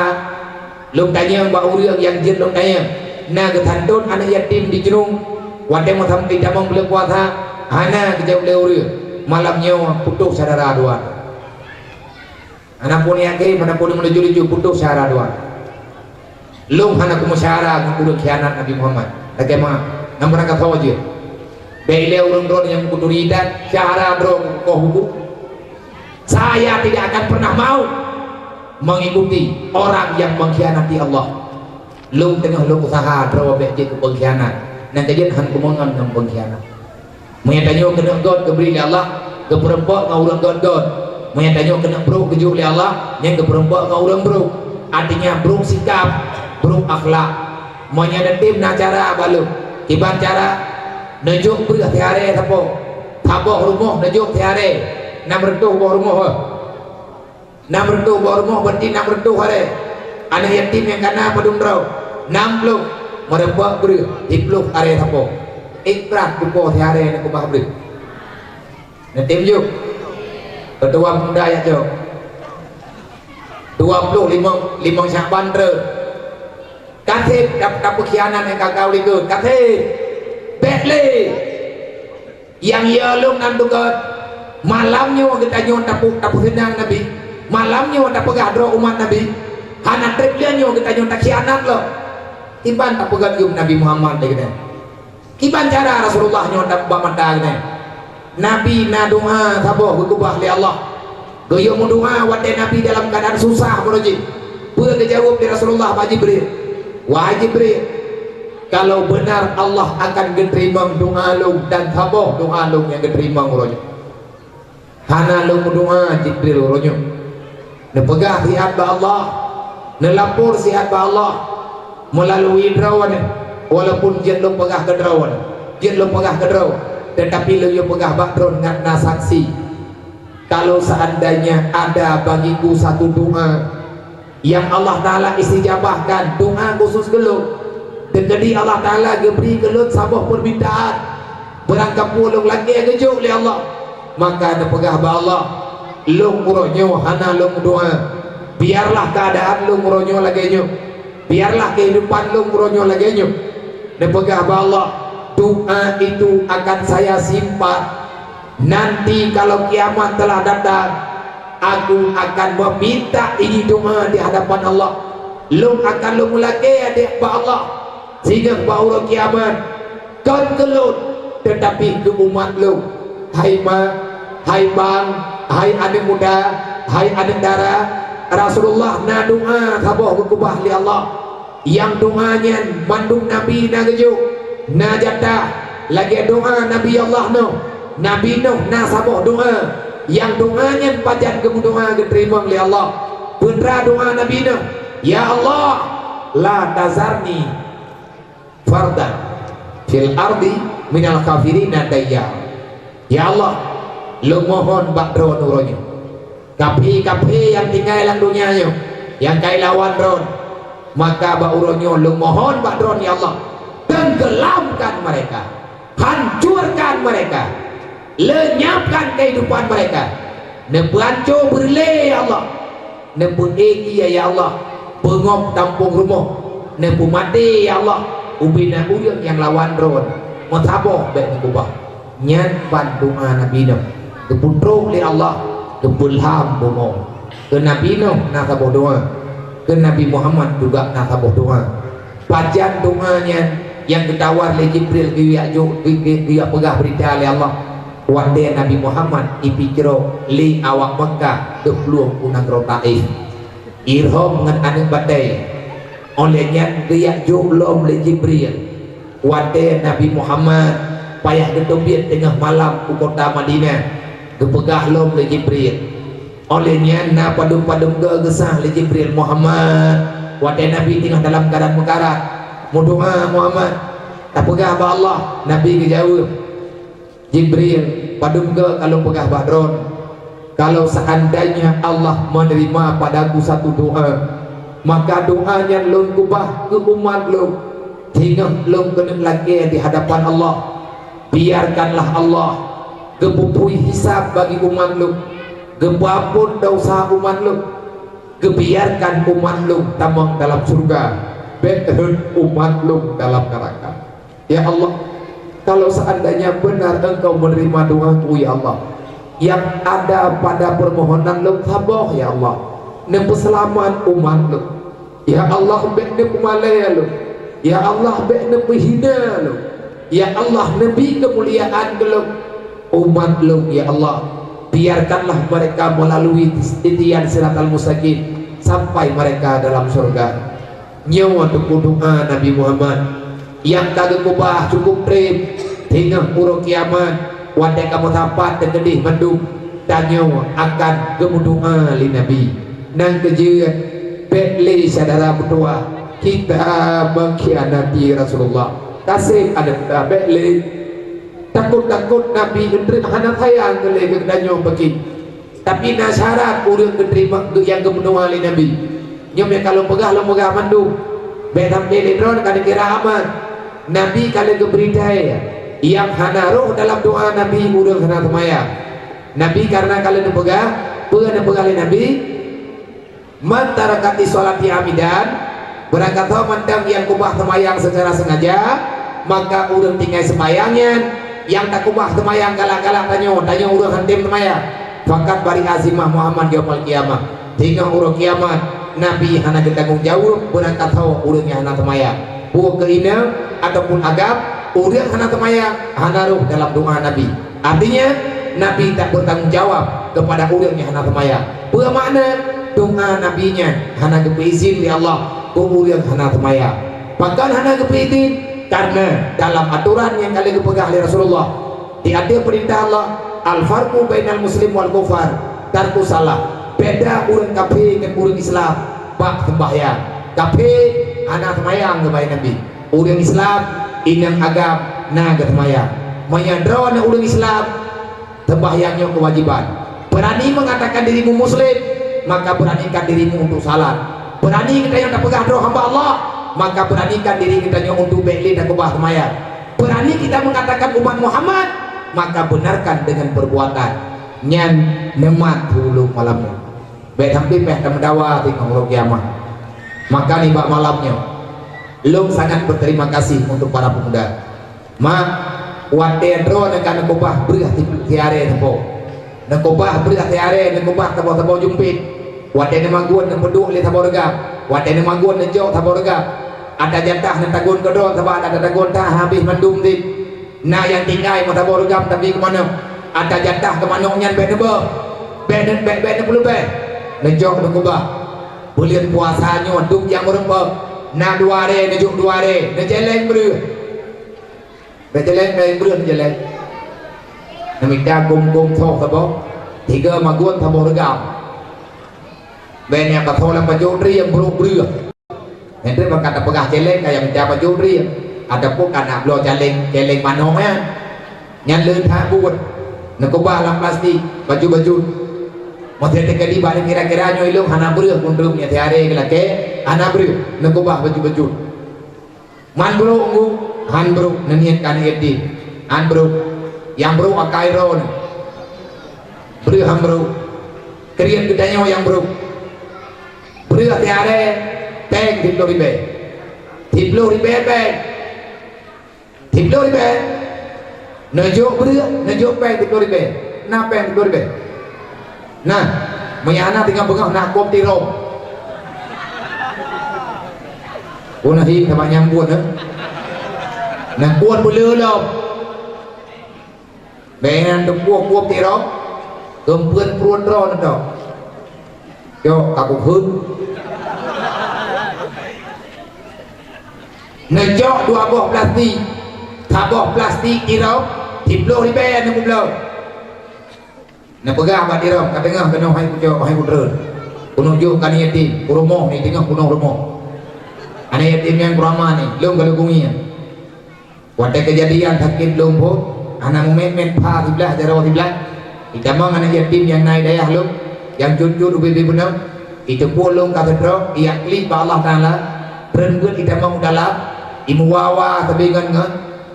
lôn tanyong bak ureueng nyang jeuet lôn tanyong, na geusanton aneuk yatim di Jrung, watèe meusampoe tamong buleuen puasa, hana geujaweueb lé ureueng. Malam nyoe putôh syedara dua. Hana peue neuyue akhé, hana peue neuyue laju-laju, putôh syedara dua. Lôn hana kumeusyedara ngon ureueng khianat Nabi Muhammad. Lagèe ma, nyang beurangkat ho jeuet. Bèk ilèe ureueng droeneuh nyang meukuturi dan syedara droe kukoh buku. Saya tidak akan pernah mau mengikuti orang yang mengkhianati Allah. Lôn teungoh lôn useuha droe bèk jeuet keu peungkhianat. Nyang ka jeuet han kumeungon ngon peungkhianat. Meunyoe tanyoe keuneuk göt geubri lé Allah, geupeureumpok ngon ureueng göt-göt. Meunyoe tanyoe keuneuk brôk geujok lé Allah, nyan geupeureumpok ngon ureueng brôk. Artinya brôk sikap, brôk akhlak. Meunyoe neutem na cara bak lôn, kiban cara, neujok breueh siharé sapo, saboh rumoh neujok siharé, nam reutôh boh rumoh, eh. Nam reutôh boh rumoh, berarti nam reutôh haré. Aneuk yatim nyang ka na padum droe? Nam ploh. Meureumpok breueh, siploh haré sapo. Ék brat kupo siharé neukeubah breueh. Neutem jok. Ketua muda jak jok. Dua ploh limong, limong Syakban treun. Ka sép tap-, tapeukhianat nyang ka-ka u likot. Ka sép. Bèk lé. Nyang yo lôn nan teugot, malam nyoe geutanyoe tapeu-, tapeuseunang Nabi, malam nyoe tapeugah droe umat Nabi, hana trép lé nyoe geutanyoe takhianat lom. Kiban tapeugöt geuh Nabi Muhammad lé geutanyoe. Kiban cara Rasulullah nyoe bak mata geutanyoe. Nabi na doa saboh geukeubah lé Allah. Geuyue meudoa watèe Nabi dalam keuadaan susah, meunurot jih. Peue geujaweueb lé Rasulullah bak Jibril? "Wahai Jibril, kalau benar Allah akan geuteurimong doa lôn dan saboh doa lôn nyang geuteurimong uroe nyoe." "Hana lôn meudoa," Jibril uroe nyoe. Neupeugah siat bak Allah, neulapor siat bak Allah meulalui droeneuh, walaupun jeuet lôn peugah keu droeneuh, jeuet lôn peugah keu droe, teutapi lôn yue peugah bak droeneuh ngat na saksi. Kalau seandainya ada bagiku satu doa yang Allah Ta'ala istijabahkan, doa khusus keu lôn, teukeudi Allah Ta'ala geubri keu lôn saboh peumintaan, beurangkapeue lôn lakèe geujok lé Allah, maka neupeugah bak Allah, "Lôn uroe nyoe hana lôn meudoa. Biarlah keuadaan lôn uroe nyoe lagèe nyoe. Biarlah keuhidupan lôn uroe nyoe lagèe nyoe." Neupeugah bak Allah, "Doa itu akan saya simpan. Nanti kalau kiamat telah datang, aku akan meminta ini doa di hadapan Allah. Lôn akan lôn meulakèe adék bak Allah, singoh bak uroe kiamat, kon keu lôn, teutapi keu umat lôn." Hai ma, hai bang, hai aneuk muda, hai aneuk dara, Rasulullah na doa saboh geukeubah lé Allah. Nyang doa nyan mandum nabi na geujok, na jatah, lagèe doa Nabi Allah Nuh. Nabi Nuh na saboh doa, nyang doa nyan pajan geumeudoa geuteurimong lé Allah. Peue teuma doa Nabi Nuh, "Ya Allah, la tazarni fardan fil ardi minal kafirina dayyara." Ya Allah, lôn mohon bak Droeneuh uroe nyoe, kafé-kafé nyang tinggai lam donya nyoe, nyang ka ilawan Droeneuh, maka bak uroe nyoe lôn mohon bak Droeneuh, ya Allah, tenggelamkan mereka, hancurkan mereka, lenyapkan kehidupan mereka, neupeuhanco beureulee, ya Allah. Neupeuék ie, ya Allah, peungop tampông rumoh, neupeumaté, ya Allah, ubena ureuëng nyang lawan Droeneuh, meusaboh bék neukeubah. Nyan ban doa Nabi Nuh, geupeutrok lé Allah, geupeulham bumoe. Keu Nabi Nuh na saboh doa, keu Nabi Muhammad juga na saboh doa. Pajan doa nyan nyang geutawar lé Jibril geuyue jok, geu-, geu-, geuyue peugah beurita lé Allah, watée Nabi Muhammad jipeucrok lé awak Meukah geuplueng u nanggroe Taif. Irhom ngon aneuëk batée, Óh lheueh nyan geujak jok lom lé Jibril. Watée Nabi Muhammad payah geuteubiet teungoh malam u kota Madinah, geupeugah lom lé Jibril. Óh lheueh nyan na padum-padum goe geusah lé Jibril, "Muhammad, watée Nabi teungoh dalam keuadaan meukarat, meudoá Muhammad, tapeugah bak Allah." Nabi geujaweueb, "Jibril, padum goe ka lôn peugah bak droen, kalau seandainya Allah menerima padaku satu doa, maka doa nyan lôn keubah keu umat lôn, teungoh lôn keuneuk lakée di hadapan Allah. Biarkanlah Allah geupeupui hisab bagi umat lôn, geupeuamphon desya umat lôn, geubiarkan umat lôn tamong dalam syeuruga, bék rhot umat lôn dalam neuraka." Ya Allah, kalau seandainya benar Engkau menerima doaku, ya Allah, yang ada pada permohonan lôn saboh, ya Allah, neupeuseulamat umat lôn. Ya Allah, bék neupeumalée lôn. Ya Allah, bék neupeuhina lôn. Ya Allah, neubi keumuliaan keu lôn. Umat lôn, ya Allah, biarkanlah mereka melalui titian siratal mustaqim sampai mereka dalam syurga. Nyoe teungku doa Nabi Muhammad nyang ka geukeubah cukup treb teungoh uroe kiamat, watée ka meusapat teukeudeh mandum, tanyoe akan geumeudoa lé Nabi. Nyang keujeuet, bék lé syedara meutuwah kita mengkhianati Rasulullah. Kaseb aneuk muda, bék lé. Takot-takot Nabi geutreuk hana sayang lé geutanyoe bagi. Tapi na syarat ureuëng geuterima nyang geumeudoa lé Nabi. Nyoe nyang ka lôn peugah, lôn peugah mandum. Bék sampoe lé droe ka neukira aman. Nabi ka lheueh geubri thée, nyang hana rhoh dalam doa Nabi ureuëng hana seumayang. Nabi kareuna ka lheueh neupeugah, peue neupeugah lé Nabi? "Man taraka sholati amidan," barangkasoe mantong nyang keubah seumayang seucara sengaja, maka ureuëng tinggai seumayang nyan, nyang takeubah seumayang galak-galak tanyoe, tanyoe ureuëng hana tem seumayang, "faqad bari'a zimmah Muhammad yaumal qiyamah." Teungoh uroe kiamat, Nabi hana geutanggong jaweueb barangkasoe ureuëng nyang hana seumayang. Buet keu inong ataupun agam, ureuëng hana seumayang hana rhoh dalam doa Nabi. Artinya, Nabi tak bertanggung jawab kepada ureuëng nyang hana seumayang. Peue makna? Doa Nabi nyan hana geupeuizin lé Allah keu ureuëng hana seumayang. Pakon hana geupeuizin? Karena dalam atoran nyang ka lheueh geupeugah lé Rasulullah, di ateueh peurintah Allah, "Al-farqu bainal muslim wal kufar tarkus shalah." Beda ureuëng kafé ngon ureuëng Islam bak seumbahyang. Kafé hana seumayang geubai Nabi. Ureuëng Islam, inong agam na geuseumayang. Meunyoe droeneuh ureuëng Islam, seumbahyang nyoe keuwajéban. Beurani meungatakan dirimu muslim, maka beuranikan dirimu untuk salat. Beurani geutanyoe tapeugah droe hamba Allah, maka beuranikan diri geutanyoe untuk bék lé takeubah seumayang. Beurani kita meungatakan umat Muhammad, maka beunarkan deungon peurbuatan. Nyan neumat ulôn malam nyoe. Bék sampoe pih tameudawa teungoh uroe kiamat. Maka nibak malam nyoe, lôn sangat berterima kasih untuk para pemuda. Mak, watée droeneuh ka neukeubah breueh si-, siarée saboh. Neukeubah breueh siarée, neukeubah saboh-saboh jumpét. Watée neumagun neupeuduek lé saboh reugam. Watée neumagun neujok saboh reugam. Ata jatah neutagun keudroe sabab ata tagun that habéh mandum cit. Na nyang tinggai meusaboh reugam tapi keu manök. Ata jatah keu manök nyan bék neubeuh. Bék ne-, bék, bék neupeuleubeh. Neujok neukeubah. Buleuen puasa nyoe dum nyang meureumpok. Na dua aré, neujok dua aré, neujeleng breueh. Neujeleng, neujeleng breueh, neujeleng. Neumita gom-gom soe saboh, tiga magun saboh reugam. Bék nyang ka soe lam pajoh drien brok breueh. Nyan treb ka tapeugah celeng ka nyang mita pajoh drien. Ataupun ka na bloe caleng, celeng manök nyan. Nyan le that buet. Neukeubah lam plastik, baju-baju. Meuseuti keu diba kira-kira nyoe ilong hana breueh, meunurot nyan siaré geulakée, hana breueh, neukeubah baju-baju. Man brok ngu, han brok, neuniet ka niet dien. Han brok, nyang brok akai droeneuh. Breueh han brok. Kriet geutanyoe nyang brok. Breueh siaré, péng siplôh ribée. Siplôh ribée péng. Siplôh ribée. Neujok breueh, neujok péng siplôh ribée. Na péng siplôh ribée? Nah, meunyo hana tinggai beungoh na kop tirong. Oh, na hi, teuma nyang buet, eh? Na buet beuleu lom. Bék nyan teupuih kop tirong, keumpeuet pruet droe neutok. Yok, ka kukheun. Neucok dua boh plastik, saboh plastik dirôb, siplôh ribèe neupeubloe. Neupeugah bak dirôb, ka teungoh keunoe hai kucok, hai kutreun. Keuneuk jok keu aneuk yatim, keu rumoh ni teungoh keunoe rumoh. Aneuk yatim nyan keu rama ni, lôn ka lôn kungui nyan. Watèe keujadian sakét lôn phôn, hana meumet-met pha siblah, jaroe siblah. Itamong aneuk yatim nyang na i dayah lôn, nyang jeuet-jeuet ubé-bé bunoe, iteupeue lôn ka seudroe, ijak klik bak Allah Taala, treun beuet itamong u dalam, imeuwa-wa sabe ngon-ngon,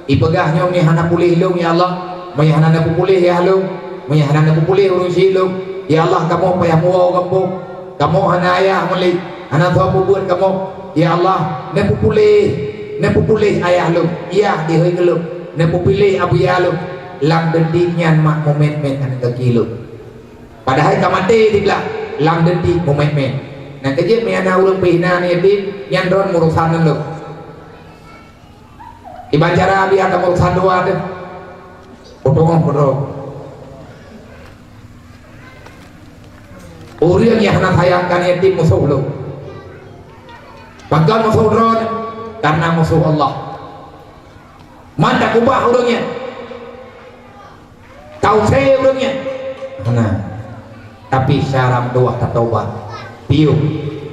ipeugah, "Nyoe meunyo hana puléh lôn, ya Allah, meunyo hana neupeupuléh yah lôn, meunyo hana neupeupuléh ureueng syiek lôn, ya Allah, kamoe payah meuwoe u gampông." Kamoe hana ayah meulik, hana soe peubuet kamoe. Ya Allah, neupeupuléh, neupeupuléh ayah lôn, yah di hôi keu lôn, neupeupuléh abuya lôn. Lam deundik nyan mak meumet-met aneuk gaki lôn. Padahai ka maté siblah, lam deundik meumet-met. Nyan keuh jeuet meuhana ureueng pih na aneuk yatim, nyan droen meurusan ngon lôn. Kiban cara biar kamoe sandua teuh. Putôh, putôh. Ureueng nyang hana sayang keu aneuk yatim musoh lôn. Pakon musoh droeneuh? Karena musoh Allah. Man takeubah ureueng nyan. Tausé ureueng nyan? Hana. Tapi syarat meutuwah tatobat. Piôh.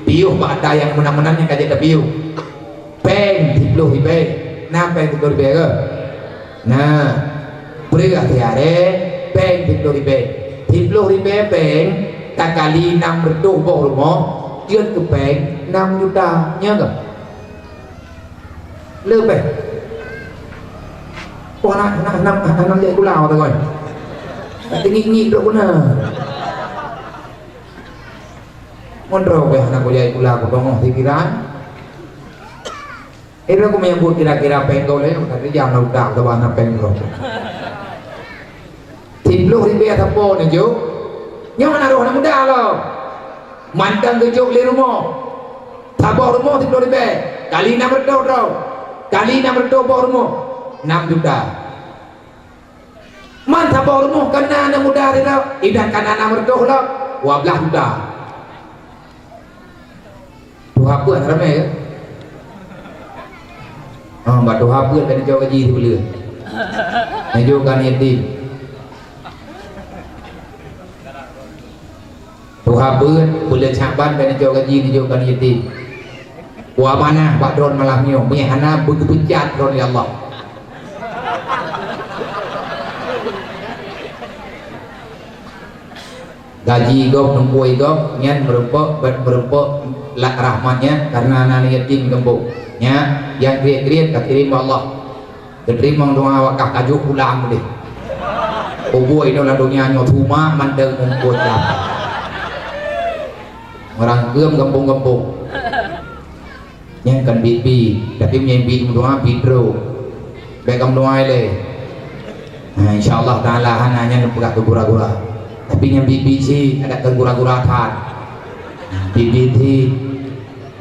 Piôh bak ata nyang meunan-meunan nyan ka jeuet tapiôh. Péng siplôh ribèe. Na péng siplôh ribèe keu? Na. Breueh siaré péng siplôh ribèe. Siplôh ribèe péng takali nam reutôh boh rumoh, jeuet keu péng nam juta. Nyo keuh? Leubeh. Wah, na, na, na, na, na, na, na, kula, kata koi. Tinggi-tinggi trok guna. Mon droe beh aneuk kuliah kula kutongoh pikiran. Eh, aku menyebut kira-kira péng goe lé, tapi jangan udah ke mana péng goe. Siplôh ribèe sapo neujok? Nyoe hana roh aneuk muda lom. Mantong geujok lé rumoh. Saboh rumoh siplôh ribèe, kali nam reutôh droe, kali nam reutôh boh rumoh, nam juta. Man saboh rumoh ka na aneuk muda sidroe, idan ka na nam reutôh lom, dua blaih juta. Tuha peuet ramé keu? Oh, bak tuha peuet ka neujok gaji sibuleuen. Neujok keu aneuk yatim. Tuha peuet, buleuen Syakban ka neujok gaji, neujok keu aneuk yatim. Kuamanah bak droen malam nyoe, meunyo hana beugeupeucat droen lé Allah. Gaji gob, numpui gob, nyan meurumpok, bak meurumpok lak rahmat nyan, karena na aneuk yatim gampông. Nyan, nyang kriet-kriet ka kirém bak Allah. Geuteurimong doa awak kah ka jok pulang deh. Kubur inoe lam donya nyoe teuma mantong mumpot lam. Meurangkeum gampông-gampông. Nyan kan biet-biet, tapi meunyo biet meudoa, biet droe. Bèk kameudoa ilèe. Nah, insya Allah Taala hana nyan peugah keu gura-gura. Tapi nyan biet-biet cit, adak keu gura-gura that. Nah, biet-biet cit.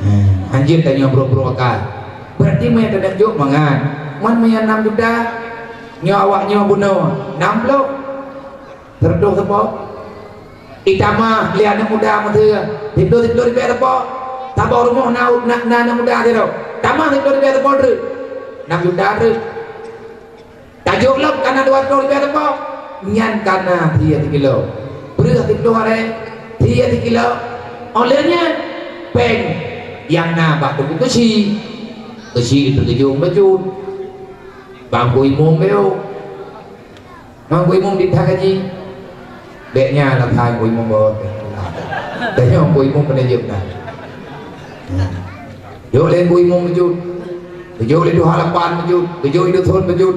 Nah, hanjeuet tanyoe brôk-brôk akai. Berarti meunyo taneuk jok mangat. Man meunyo nam juta, nyoe awak nyoe bunoe, nam ploh. Teureudôh sapo? Itamah lé aneuk muda meuteue, siplôh, siplôh ribèe sapo? Saboh rumoh na, na, na aneuk muda sidroe. Tamah siplôh ribèe sapo treuk? Nam juta treuk. Tajok lom ka na dua reutôh ribèe sapo? Nyan ka na sie sikilo. Breueh siplôh aré, sie sikilo. Óh lheueh nyan, péng nyang na bak Teungku Keuchik. Keuchik teukeujot bacut. Bang Teungku Imum beuh. Ngon Teungku Imum di that gaji. Bèk nyan lam that Teungku Imum beuh. Tanyoe Teungku Imum peuneujeuet na. Jok lé Teungku Imum bacut. Geujok lé tuha lapan bacut. Geujok lé dusun bacut.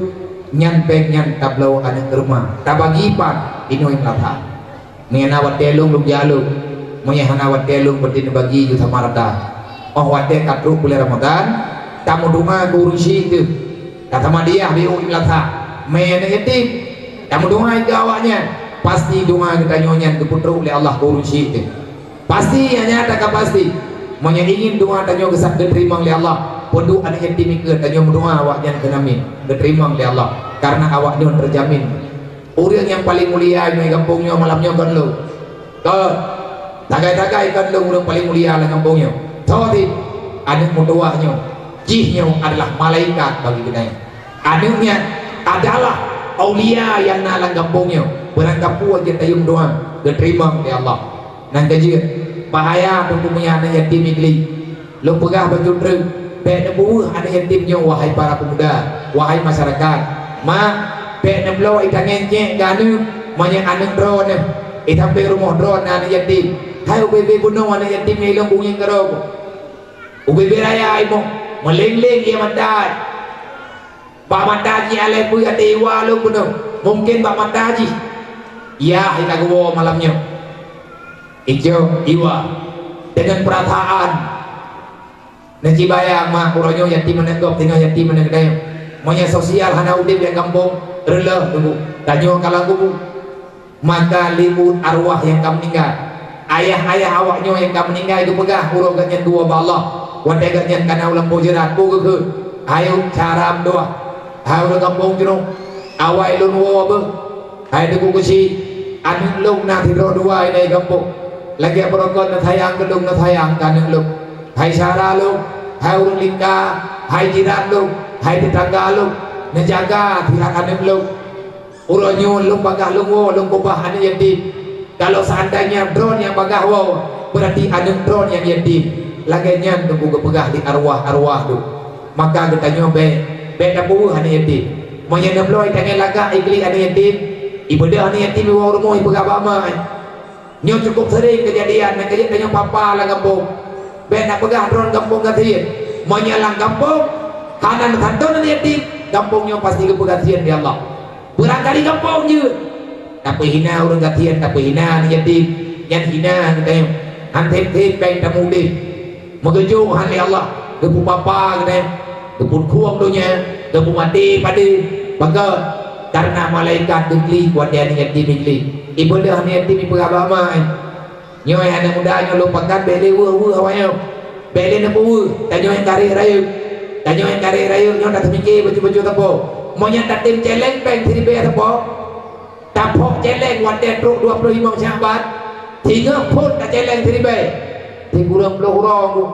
Nyan péng nyan tabloe aneuk keureuman. Tabagi pat inoe lam that. Meunyo na watèe lôn, lôn jak lôn. Meunyo hana watèe lôn, peuti neubagi ju sama rata. Óh watèe ka trok buleuen Ramadhan, tameudoa keu ureueng syiek teuh. Tatamadiah beuh u madrasah. Mé aneuk yatim, tameudoa keu awaknyan. Pasti doa geutanyoe nyan geupeutrok lé Allah keu ureueng syiek teuh. Pasti, nyan nyata ka pasti. Meunyo ingin doa tanyoe geusat geuteurimong lé Allah, peuduek aneuk yatim ikeue, tanyoe meudoa awaknyan keu amin, geuteurimong lé Allah. Karena awaknyan teujamin. Ureueng nyang paleng mulia nyoe gampông nyoe malam nyoe kon lôn. Kon. Sagai-sagai kon lôn ureueng paleng mulia lam gampông nyoe. Soe cit? Aneuk meutuwah nyoe. Jih nyoe adalah malaikat bagi geutanyoe. Aneuk nyan adalah aulia nyang na lam gampông nyoe. Beurangkapeue jeuet tayue meudoa, geuteurimong lé Allah. Nyang keujeuet, bahaya teungku meunyoe aneuk yatim iglih. Lôn peugah bacut treuk, bék neupeuweueh aneuk yatim nyoe, wahai para pemuda, wahai masyarakat. Mak, bék neubloe itangen cék keu aneuk, meunyoe aneuk droeneuh, itampe rumoh droeneuh aneuk yatim. Hai ubé-bé bunoe aneuk yatim nyang ilôn beungieng keudroe. Ubé-bé raya imoh, meuléng-léng ie mata. Bak mata jih aléh peue até iwa lôn bunoe, mungken bak mata jih. Yah, hana geuwoe malam nyoe. Ijok iwa deungon peurasaan. Neucibayang mak uroe nyoe yatim aneuk gob, singoh yatim aneuk geutanyoe. Meunyoe sosial hana udeb lam gampông, reuloh teungku, tanyoe ka lam kubu. Maka lé buet arwah nyang ka meuninggai, ayah-ayah awaknyoe nyang ka meuninggai geupeugah uroe gobnyan geuwoe bak Allah, watée gobnyan ka na u lampôh jeurat, peue geukheun? Hai cara meudoa, hai ureuëng gampông jinoe, awai lôn woe beuh. Hai Teungku Keuchik, aneuk lôn na sidroe dua inan gampông. Lagée baroe kon neusayang keu lôn, neusayang keu aneuk lôn. Hai syedara lôn, hai ureuëng lingka, hai jiran lôn, hai teutangga lôn, neujaga sihat aneuk lôn. Uroe nyoe lôn bagaih lôn woe, lôn keubah aneuk yatim. Kalau seandainya droe nyang bagaih woe, berarti aneuk droe nyang yatim. Lagée nyan teungku geupeugah di arwah-arwah tu. Maka geutanyoe bék, bék tapeuweueh aneuk yatim. Meunyoe neubloe itangen lagak iklik aneuk yatim, ibeudôh aneuk yatim iwoe rumoh ipeugah bak ma. Nyoe cukup sering keujadian, nyang keujeuet tanyoe papa lam gampông. Bék na peugah droe gampông gasien. Meunyoe lam gampông hana neusanton aneuk yatim, gampông nyoe pasti geupeugasien lé Allah. Beurangkali gampông jeuet tapeuhina ureuëng gasien, tapeuhina aneuk yatim, nyan hina geutanyoe. Han them-them péng tameudeh. Meugeujok han lé Allah, geupeupapa geutanyoe, geupeukhueng donya, geupeumaté padé, pakon? Kareuna malaikat geuklik watée aneuk yatim iklik. Ibeudôh aneuk yatim ipeugah bak ma. Nyoe aneuk muda nyoe lôn pakat bék lé weueh-weueh awaknyoe. Bék lé neupeuweueh, tanyoe nyang kareh rayeuk. Tanyoe nyang kareh rayeuk nyoe tateumike bacut-bacut sapo. Meunyoe tatem céléng péng siribée sapo, taphok céléng watée trok dua ploh limong Syakban, singoh phon tacéléng siribée. Sikureueng ploh uroe.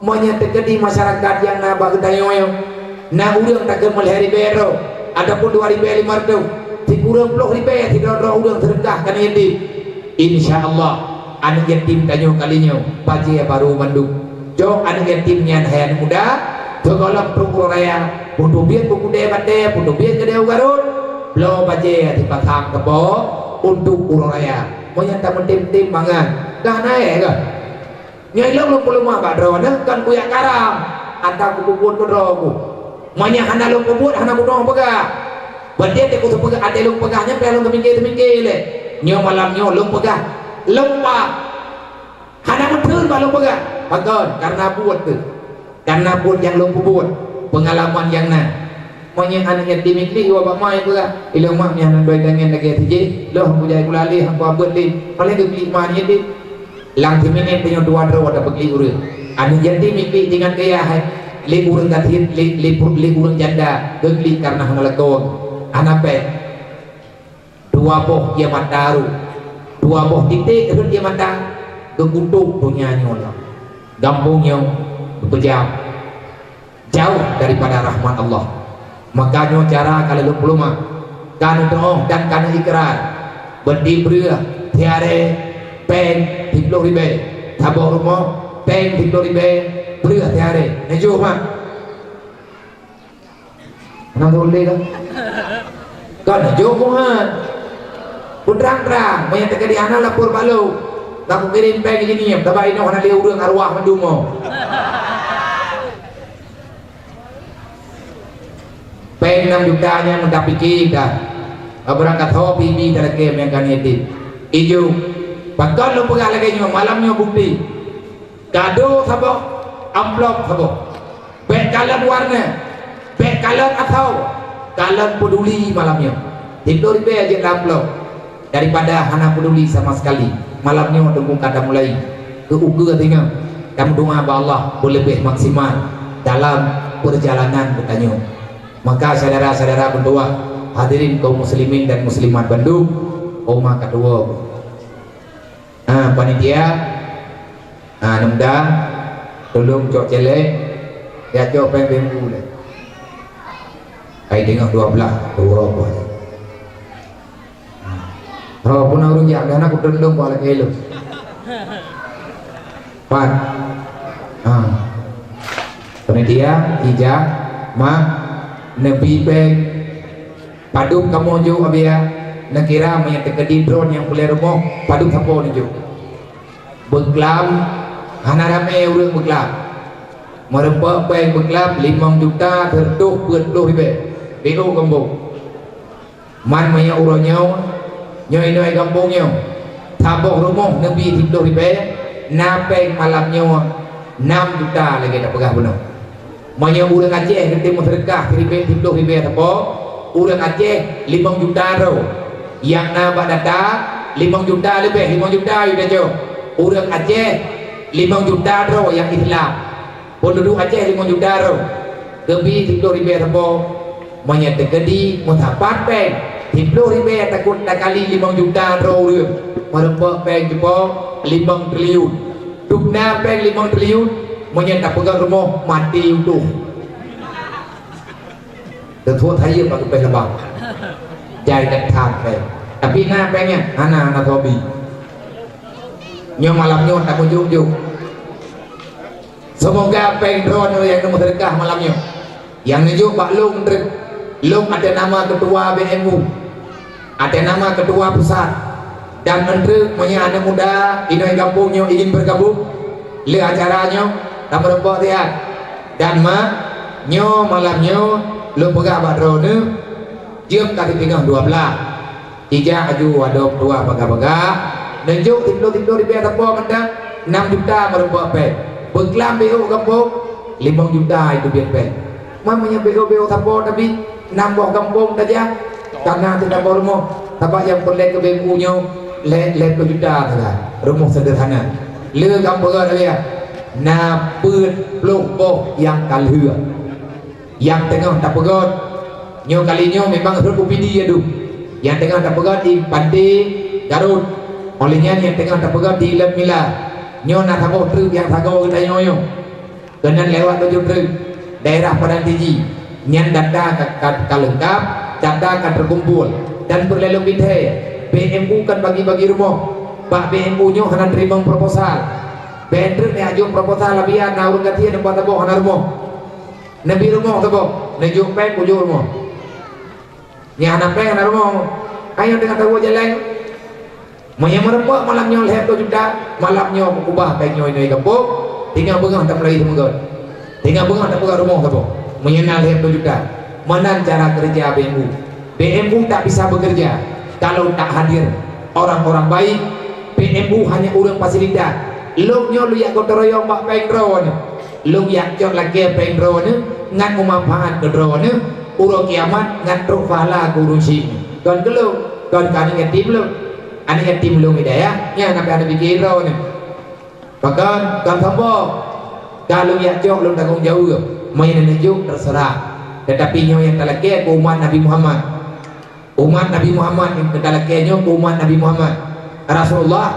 Meunyoe teukeudi masyarakat nyang na bak geutanyoe nyoe, na ureuëng takheun meulhée ribée droe, ataupun dua ribée limong reutôh, sikureueng ploh ribée sidroe-droe ureuëng seudeukah keu aneuk yatim, insya Allah, aneuk yatim tanyoe kali nyoe bajée barô mandum. Cok aneuk yatim nyan hai aneuk muda, sigohlom trok uroe raya, putôh biet bak keudée batée, putôh biet keudée u Garot, bloe bajée sipasang sapo untuk uroe raya. Meunyoe tameutem-tem mangat, ka na éh kah? Nyoe ilong lôn peuleumah bak droeneuh kon kuyak karam, ata kupeubuet keu droe ku. Meunyoe hana lôn peubuet, hana bunoe peugah. Berarti até ku teupeugah, até lôn peugah nyan pih lôn teumike-teumike lé. Nyoe malam nyoe lôn peugah, lôn paih. Hana meutheun bak lôn peugah. Pakon? Kareuna buet teuh. Kareuna buet nyang lôn peubuet, peungalaman nyang na. Meunyoe aneuk yatim iklik iwoe bak ma ipeugah, "Ilong mak, nyan dua itangen lagée sijih, loh bujai gula lé hangko abeuet lé." Paleng geuklik ma aneuk yatim. Lam siminét tanyoe dua droe tapeuklik ureuëng. Aneuk yatim iklik teuingat keu yah hai, lé ureuëng gasien, lé, lé, lé ureuëng janda geuklik kareuna hana lakoe, hana péng. Dua boh ie mata rhot, dua boh titek rhot ie mata, geukutôb donya nyoe lom. Gampông nyoe geupeujam jauh daripada rahmat Allah. Maka nyoe cara ka lheueh lôn peuleumah, ka neuteuoh dan ka neuikrar. Beuti breueh siaré péng siploh ribée, saboh rumoh péng siploh ribée breueh siaré. Neujôh mak? Hana teuh lé dah. Kon jok Tuhan. Peutrang-trang, meunyo teukeudi hana lapor bak lôn. Ka kukirém péng jih nyoe, taba inoe hana lé ureuëng arwah mandum nyoe. Péng enam juta nyan meudah pike dah. Barang ka tho pibi talakée meunan ka niet. Ijo, pakon lôn peugah lagée nyoe, malam nyoe bukti. Kado saboh, amplop saboh. Bék kalon warna, bék kalon asoe, kalon peuduli malam nyoe. Tieb ploh ribée jeuet lam amplop daripada hana peuduli sama sekali. Malam nyoe teungku ka tamulai keu ukeue singoh, tameudoa bak Allah beuleubeh maksimal dalam peurjalanan geutanyoe. Maka syedara-syedara meutuwah, hadirin kaum muslimin dan muslimat bandum, oma ka tuwoe. Ha, panitia, ha, aneuk muda, tulông cok célék, Ya cok peng bimbu lé. Hai deungoe dua belas, dua belas. Ho pun ureueng jak, hana kutundong bak lagèe lôn. Pat. Ha. Panitia, ijak, mak, neubi peng. Padub kamoe jok, Abiya? Neukira meunyo teukeudi droe nyang puléh rumoh, padub sapo neujok? Beuklam, hana ramé ureueng beuklam. Meureumpok peng beuklam limong juta seureutôh peuet ploh ribèe. Beu gampông. Man meunyo uroe nyoe, nyoe inoe gampông nyoe, saboh rumoh neubi siploh ribèe, na peng malam nyoe nam juta lagèe tapeugah bunoe. Meunyoe ureueng Aceh geutem meuseudeukah siribèe siploh ribèe sapo, ureueng Aceh limong juta droe. Nyang na bak data, limong juta leubeh, limong juta yu tacok. Ureueng Aceh limong juta droe nyang Islam. Peunduduek Aceh limong juta droe. Geubi siploh ribèe sapo. Meunyoe teukeudi meusapat peng siploh ribèe takot takali limong juta droe ureueng, meureumpok peng sapo limong triliun. Dum na peng limong triliun, meunyoe tapeugöt rumoh maté utoh. Teutuek sayeup bak geupéh leubang. Jai that that peng. Tapi na peng nyan, hana, hana soe bi. Nyoe malam nyoe tameujok-jok. Seumoga peng droeneuh nyang neumeuseudeukah malam nyoe, nyang neujok bak lôn treuk, lôn ateueh nama keutua B M U, ateueh nama keutua pusat, dan eunteuk meunyoe aneuk muda inoe gampông nyoe ingin bergabung lé acara nyoe, tameureumpok siat. Dan mak, nyoe malam nyoe lôn peugah bak droeneuh, jeuem ka siteungoh dua blaih. Ijak aju adoe tuha bagah-bagah, neujok siploh-siploh ribèe sapo mantong, nam juta meureumpok pèng. Beuklam beu gampông, limong juta itu biet pèng. Man meunyoe beu-beu sapo tapi nam boh gampông tajak, kana teutabor rumoh, sabab nyang peureulèe keu B M U nyoe lhèe, lhèe ploh juta saja, rumoh seudeurhana. Le gampông saja, na peuet ploh boh nyang ka lheueh. Nyang teungoh tapeugöt, nyoe kali nyoe memang rhot U P D ya dum. Nyang teungoh tapeugöt di Panté Garut. Óh lheueh nyan nyang teungoh tapeugöt di Ileumila. Nyoe na saboh treuk nyang sagoe geutanyoe nyoe. Keunan lewat tujoh treuk daerah Padang Tiji. Nyan data ka, ka, ka leungkap, data ka teukumpul. Dan peureulèe lôn bithèe, B M U kan bagi-bagi rumoh. Bak B M U nyoe hana teurimong proposal. Bèk treuk neuajoh proposal, abian na ureueng gasien nibak saboh hana rumoh. Neubi rumoh saboh, neujok pèng kujok rumoh. Nyang hana pèng hana rumoh. Ayo teungoh tawoe jalan. Meunyoe meureumpok malam nyoe lhèe ploh juta, malam nyoe meukubah pèng nyoe inoe gampông, tinggai beungoh tamulai seumeugöt. Tinggai beungoh tapeugöt rumoh saboh. Meunyoe na lhèe ploh juta, meunan cara keureuja B M U. B M U tak bisa bekerja kalau tak hadir orang-orang baik. B M U hanya ureueng fasilitas. Lôn nyoe lôn jak gotong royong bak pèng droeneuh. Lôn jak cok lakèe pèng droeneuh ngon meumanfaat keu droeneuh, uroe kiamat ngon trok pahala keu ureueng syik. Kon keu lôn, kon keu aneuk yatim lôn. Aneuk yatim lôn hidayah, nyan hana payah neupiké droeneuh. Pakon, kon sombong. Ka lôn jak cok lôn tanggong jaweueb, meunyoe neujok teuseurah. Teutapi nyoe nyang talakèe keu umat Nabi Muhammad. Umat Nabi Muhammad nyang keu talakèe nyoe keu umat Nabi Muhammad. Rasulullah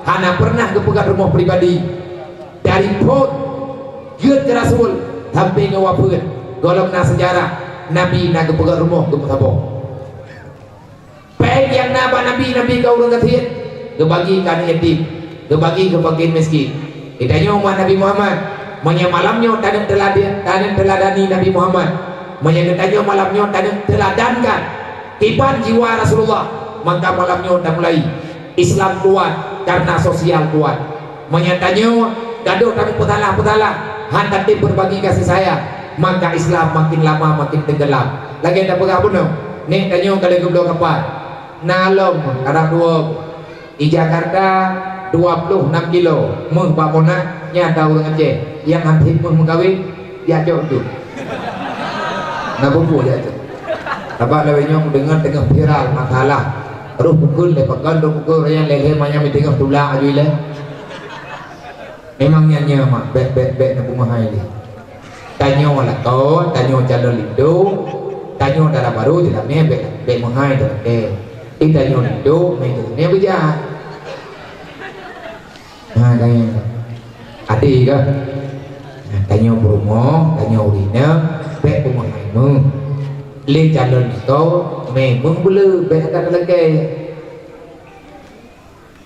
hana pernah geupeugöt rumoh pribadi. Dari phon jeuet keu Rasul sampai ngon wafeuet, gohlom na seujarah Nabi na geupeugöt rumoh geumeusaboh. Pèng nyang na bak Nabi, Nabi keu ureueng gasien, geubagi keu aneuk yatim, geubagi keu fakir miskin. Geutanyoe umat Nabi Muhammad, meunyoe malam nyoe taneuk teulade-, taneuk teuladani Nabi Muhammad, meunyoe geutanyoe malam nyoe taneuk teuladankan kiban jiwa Rasulullah, maka malam nyoe tamulai. Islam kuat karena sosial kuat. Meunyoe tanyoe gadôh tameupeutalah-peutalah, han tatem berbagi kasih sayang, maka Islam makin lama makin tenggelam. Lagèe tapeugah bunoe, nèk tanyoe ka lheueh geubloe kapan. Na lom, karab dua. Di Jakarta dua ploh nam kilo, méuh bak Monas, nyan ata ureueng Aceh. Nyang han sép méuh meukawen, jak cok tu. Na buku jak cok. Sabab lawét nyoe kudeungoe teungoh viral masalah. Roh pukul lé pakon, roh pukul roh nyang lé-lé manyang meuteungoh tulak aju ilèe. Memang nyan nyoe mak, bèk, bèk, bèk neupeumeuhai lé. Tanyoe lakoe, tanyoe calon linto, tanyoe dara barô, jeulamèe bèk, bèk meuhai talakèe. Di tanyoe linto, meuhai talakèe beujah. Ha, tanyoe. Adé kah? Ha, Tanyoe peurumoh, tanyoe ureueng inong, bèk beumeuhai meuh. Lé calon niko, mé meuh beuleu, bèk that talakèe.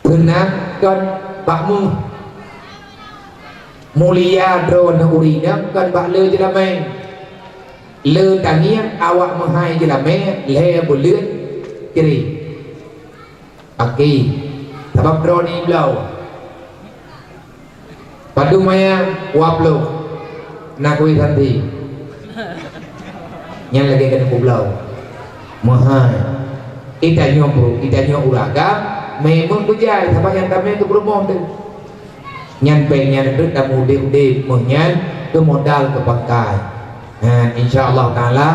Keunan kon bak meuh. Mulia droeneuh ureueng inong kon bak le jeulamèe. Le tangieng awak meuhai jeulamèe lhèe buleuen kirém. Oke. Sabab droeneuh bloe. Padum manyang dua ploh. Na kueh santi. Nyan lagèe keuneuk peubloe. Meuhai. Geutanyoe bro, geutanyoe ureueng agam, memang beujai sabab nyang tamè keu peurumoh teuh. Nyan pèng nyan treuk tameudép-udép, meuh nyan keu modal keu pangkai. Ha, insya Allah Taala,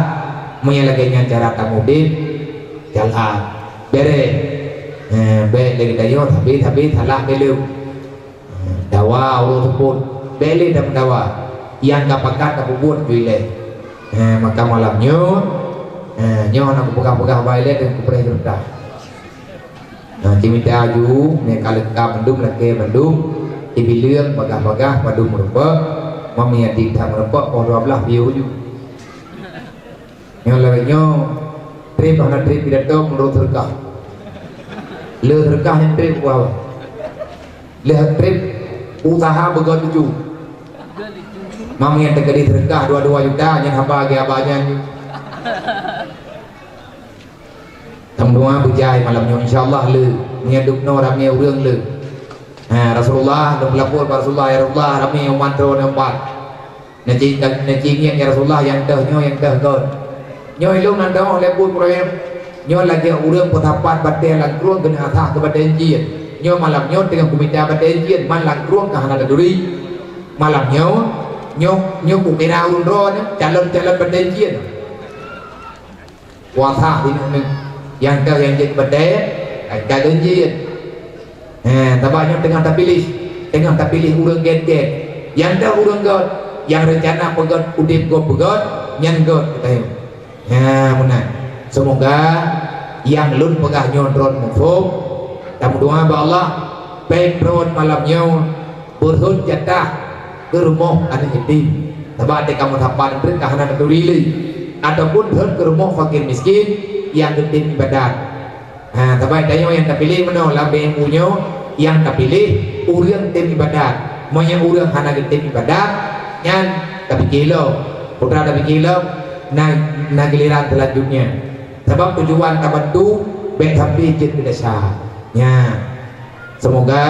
meunyo lagèe nyan cara tameudép, jalan. Beres. Ha, bèk lé geutanyoe, tapi, tapi salah belom. Dawa ureueng seupôt, bèk lé tameudawa. Nyang ka pakat tapeubuet ju ilèe. Eh, maka malam nyoe, eh, nyoe hana kupeugah-peugah bak ilèe dan kupreh seureuta. Nah, cimita aju, meuka leungkap mandum, lakèe mandum, ibileueng, bagah-bagah, padum meurumpok, meunyo that meurumpok, poh dua blah piôh ju. Nyoe lagèe nyoe, trép hana trép pidato meunurot seureukah. Le seureukah nyang trép, wah. Le trép usaha beugöt lucu. Mam nyang teukeudi seureukah dua dua juta, nyan haba geuh haba nyan. Tameudoa beujai malam nyoe, insya Allah le. Meunyo dubnoe ramè ureueng le. Ha, Rasulullah, lôn peulapor bak Rasulullah, "Ya Rasulullah, ramè umat droeneuh upat." Neuci-, neuci ngieng, "Ya Rasulullah, nyang teuh nyoe, nyang teuh göt." Nyoe ilôn nandong lé buet Ibrahim. Nyoe lagèe ureueng peusapat batèe langsrueng keuneuk asah keu batèe jih. Nyoe malam nyoe teungoh kumita batèe jih, man langsrueng ka hana taturi. Malam nyoe, nyoe, nyoe kukira ureueng droeneuh, calon-calon batèe jih. Kuasa singoh nyoe. Nyang ka nyang jeuet batèe, ka, ka geunjeuet. He, sabab nyoe teungoh tapiléh, teungoh tapiléh ureueng gét-gét. Nyang ka ureueng göt, nyang reuncana peugöt, udép gob peugöt, nyan göt geutanyoe. He, meunan. Seumoga nyang lôn peugah nyoe droen muphom. Tameudoa bak Allah, pèng droen malam nyoe beurhot jatah keu rumoh aneuk yatim. Sabab watèe kamoe sapat treuk ka hana taturi lé. Ataupun rhot keu rumoh fakir miskin nyang geutem ibadat. Ha, sabab tanyoe nyang tapiléh meunoe lam B M U nyoe nyang tapiléh ureueng tem ibadat. Meunyoe ureueng hana geutem ibadat, nyan tapike lom. Peue teuma tapike lom, na, na giliran seulanjutnya. Sabab tujuan tabantu bèk sampai jeuet keu desya. Nyan. Seumoga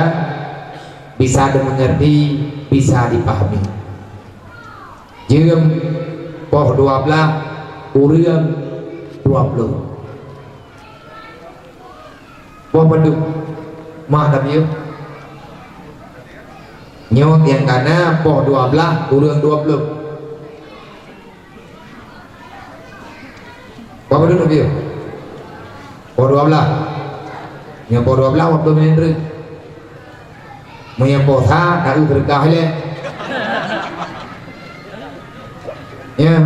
bisa dimengerti, bisa dipahami. Jeuem poh dua blah, ureueng dua ploh. Poh padum? Mak Nabi. Nyoe nyang ka na poh dua blah, ureueng dua ploh. Poh padum Nabi? Poh dua blah. Nyoe poh dua blah, dua ploh minit treuk. Meunyoe poh sa, taeu seudeukah ilèe. Ya.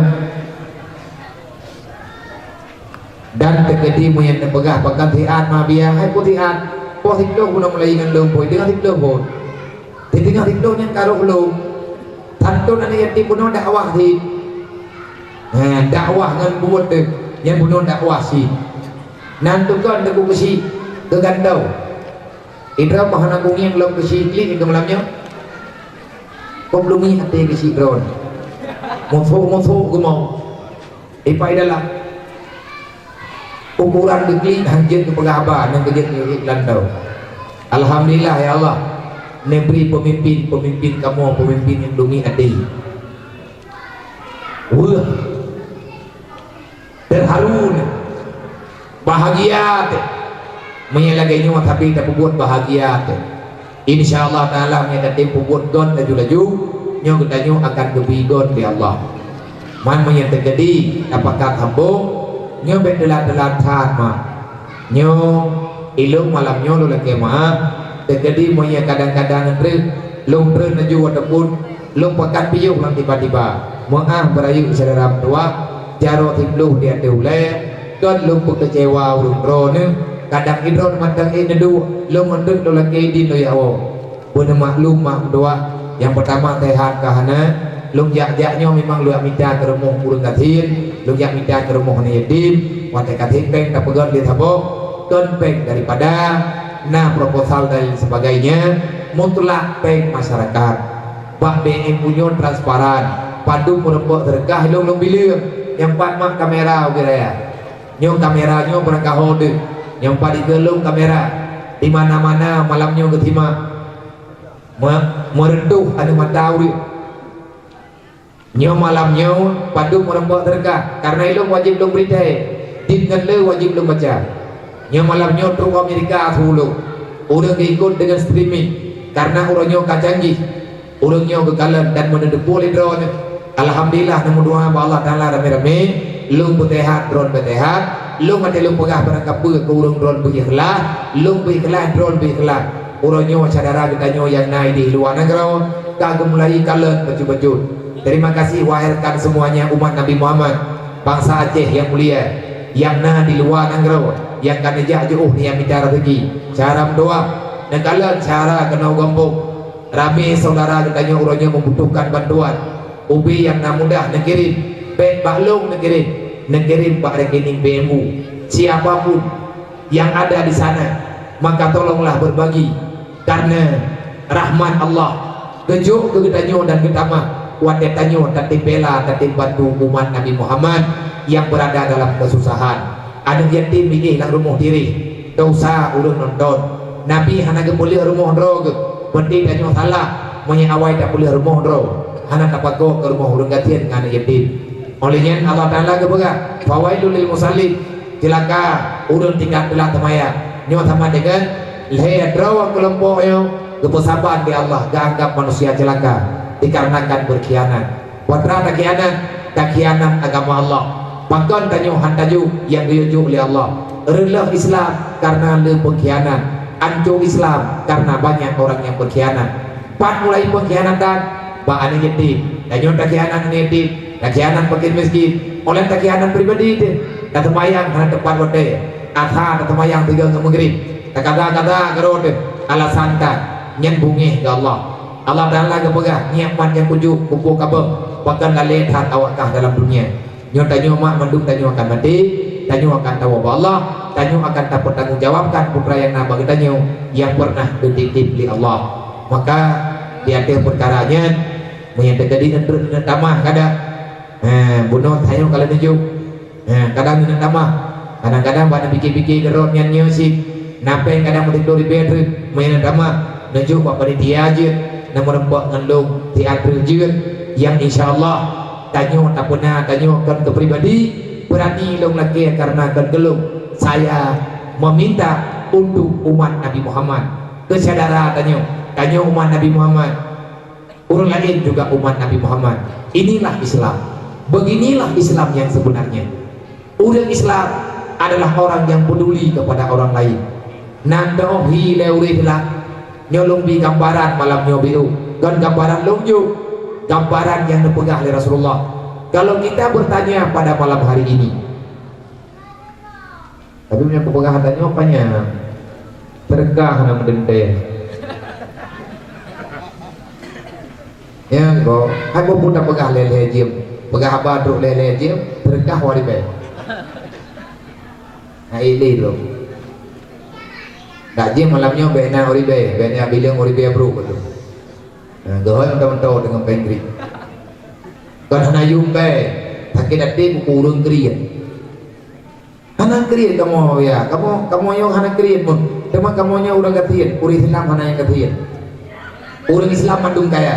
Dan teukeudi meunyoe neupeugah pakon siat ma biaya, hai peue siat? Poh siplôh bunoe mulai ngon lôn poh, teungoh siplôh phôn. Di teungoh siplôh nyan ka rôh lôn. Santôn aneuk yatim bunoe dakwah cit. Ha, dakwah ngon buet teuh, nyan bunoe dakwah cit. Nan tukon teungku keuchik keu gantô. Idroe bah hana kungieng lom keuchik klik keu malam nyoe. Kok lumi até keuchik droe. Musoh-musoh geumoe. Ipai dalam. Ukuran geuklik hanjeuet geupeugah haba nyang keujeuet nyoe lantau. Alhamdulillah ya Allah, neubri peumimpin-peumimpin kamoe, peumimpin nyang lumi até. Weueh. Terharu nyoe. Bahagia teuh. Meunyoe lagèe nyoe tapi tapeubuet bahagia teuh. Insya Allah Taala meunyoe tatem peubuet göt laju-laju, nyoe geutanyoe akan geubri göt lé Allah. Man meunyoe teukeudi tapakat hambong, nyoe bèk teulat-teulat that mak. Nyoe ilôn malam nyoe lôn lakèe meu'ah, teukeudi meunyoe kadang-kadang treuk lôn treun laju ataupun lôn pakat piôh lam tiba-tiba. Meu'ah beurayeuk syedara meutuwah, jaroe siplôh di ateueh ulèe, kon lôn peukeucewa ureueng droeneuh, kadang idroe mantong ék neuduek, lôn meuteuk lôn lakèe idin lôn jak woe. Beuneumaklum mak meutuwah, nyang peutama seuhat ka hana, Lôn jak-jak nyoe memang lôn jak mita keu rumoh ureuëng gasien, lôn jak mita keu rumoh aneuk yatim, watée ka sép péng tapeugét lé saboh, kon péng daripada na proposal dan lain sebagainya, mutlak péng masyarakat. Bak B M U nyoe transparan, padub meureumpok seudeukah lôn lôn bileueng, nyang pat mak kamera ubé raya. Nyoe kamera nyoe beurangkaho deuh, nyang pat dikeue lôn kamera, di mana-mana malam nyoe geusimak. Me-, meureutoh aneuk mata ureuëng. Nyoe malam nyoe padub meureumpok seudeukah, kareuna ilong wajéb lôn bri thée, dit ngon le wajéb lôn baca. Nyoe malam nyoe trok Amerika su ulôn, ureuëng geuikot deungon streaming, kareuna uroe nyoe ka canggih. Ureuëng nyoe geukalon dan meuneudeupue lé droeneuh. Alhamdulillah, neumeudoá bak Allah Taala ramé-ramé, lôn beuseuhat, droeneuh beuseuhat, lôn até lôn peugah barangkapeue keu ureuëng droeneuh beu ikhlaih, lôn beu ikhlaih, droeneuh beu ikhlaih. Uroe nyoe syedara geutanyoe nyang na di luwa nanggroe ka geumulai kalon bacut-bacut. Terima kasih wahai rekan semuanya umat Nabi Muhammad, bangsa Aceh yang mulia, nyang na di luwa nanggroe, nyang ka neujak jiôh nyan mita rezeki. Cara meudoa, neukalon cara keunoe gampông. Ramé syedara geutanyoe uroe nyoe membutuhkan bantuan. Ubé nyang na mudah neukirém, bék bak lôn neukirém, neukirém bak rekening B M U. Siapa pun yang ada di sana, maka tolonglah berbagi, karena rahmat Allah geujok keu geutanyoe dan geutamah watée tanyoe tatém bela, tatém bantu umat Nabi Muhammad yang berada dalam kesusahan. Aneuk yatim idéh lam rumoh tireh, desya ureuëng nonton. Nabi hana geupeuleueh rumoh droe geuh, berarti tanyoe salah meunyoe awai tapeuleueh rumoh droe, hana tapakoe keu rumoh ureuëng gasien ngon aneuk yatim. Óh lheueh nyan Allah Taala geupeugah, "Fawailul lil musallin," ceulaka ureuëng tinggai teulat seumayang. Nyoe sama deungon lhée droe keulompok nyoe geupeusaban lé Allah geuanggab manusia ceulaka dikarenakan beukhianat. Peue teuma takhianat? Takhianat agama Allah. Pakon tanyoe han tajok nyang geuyue jok lé Allah? Reuloh Islam kareuna le peukhianat, ancô Islam kareuna banyak orang nyang beukhianat. Pat mulai peukhianatan? Bak aneuk yatim. Tanyoe takhianat aneuk yatim, takhianat fakir miskin, óh lheueh takhianat pribadi teuh. Taseumayang hana teupat watée, asa taseumayang sigoe ngon meugrib, takada-kada keudroe teuh alasan that, nyan beungéh keu Allah. Allah Taala geupeugah, "Nikmat nyang kujok keupeue kabeueng, pakon lalée that awak kah dalam dunia." Nyoe tanyoe mak mandum tanyoe akan maté, tanyoe akan tawoe bak Allah, tanyoe akan tapeutanggung jawabkan peue nyang na bak geutanyoe nyang pernah geutitip lé Allah. Maka di ateueh peukara nyan, meunyoe teujadi neutreuk neuneuk tamah kada, eh, bunoe tanyoe ka lheueh neujok. Nah, kadang ingat tamah. Kadang-kadang bak neupike-pike keudroe nyan nyoe cit. Na péng kadang meuteudong ribée treuk, meuingat tamah. Neujok bak panitia jeuet, na meureumpok ngon lôn siat treuk jeuet. Nyang insya Allah, tanyoe tapeuna, tanyoe kon keu pribadi, beurani lôn lakée kareuna kon keu lôn. Saya meminta untuk umat Nabi Muhammad. Keu syedara tanyoe, tanyoe umat Nabi Muhammad. Ureuëng laén juga umat Nabi Muhammad. Inilah Islam. Beginilah Islam yang sebenarnya. Ureuëng Islam adalah orang yang peduli kepada orang lain. Nan doh hi lé ureuëng Islam. Nyoe lôn bi gambaran malam nyoe biru. Kon gambaran lôn jok. Gambaran yang dipeugah oleh Rasulullah. Kalau kita bertanya pada malam hari ini, Tapi meunyoe kupeugah tanyoe panyang, teureukah hana meudeuntée. Nyan gob, hai boh pun tapeugah lhée-lhée jeuem, peugah haba trok lhée-lhée jeuem, teureukah wari bée. Hai idéh lom. Dak jeuem malam nyoe bée na wari bée, bée na bileueng wari bée brok beutôi. Nah, geuhôi mantong-mantong deungon péng grip. Kon hana yum bée, sakét até buku ureuëng kriet. Hana kriet kamoe ya, kamoe, kamoe nyoe hana kriet pun. Teuma kamoe nyoe ureuëng gasien, ureuëng Islam hana nyang gasien. Ureuëng Islam mandum kaya.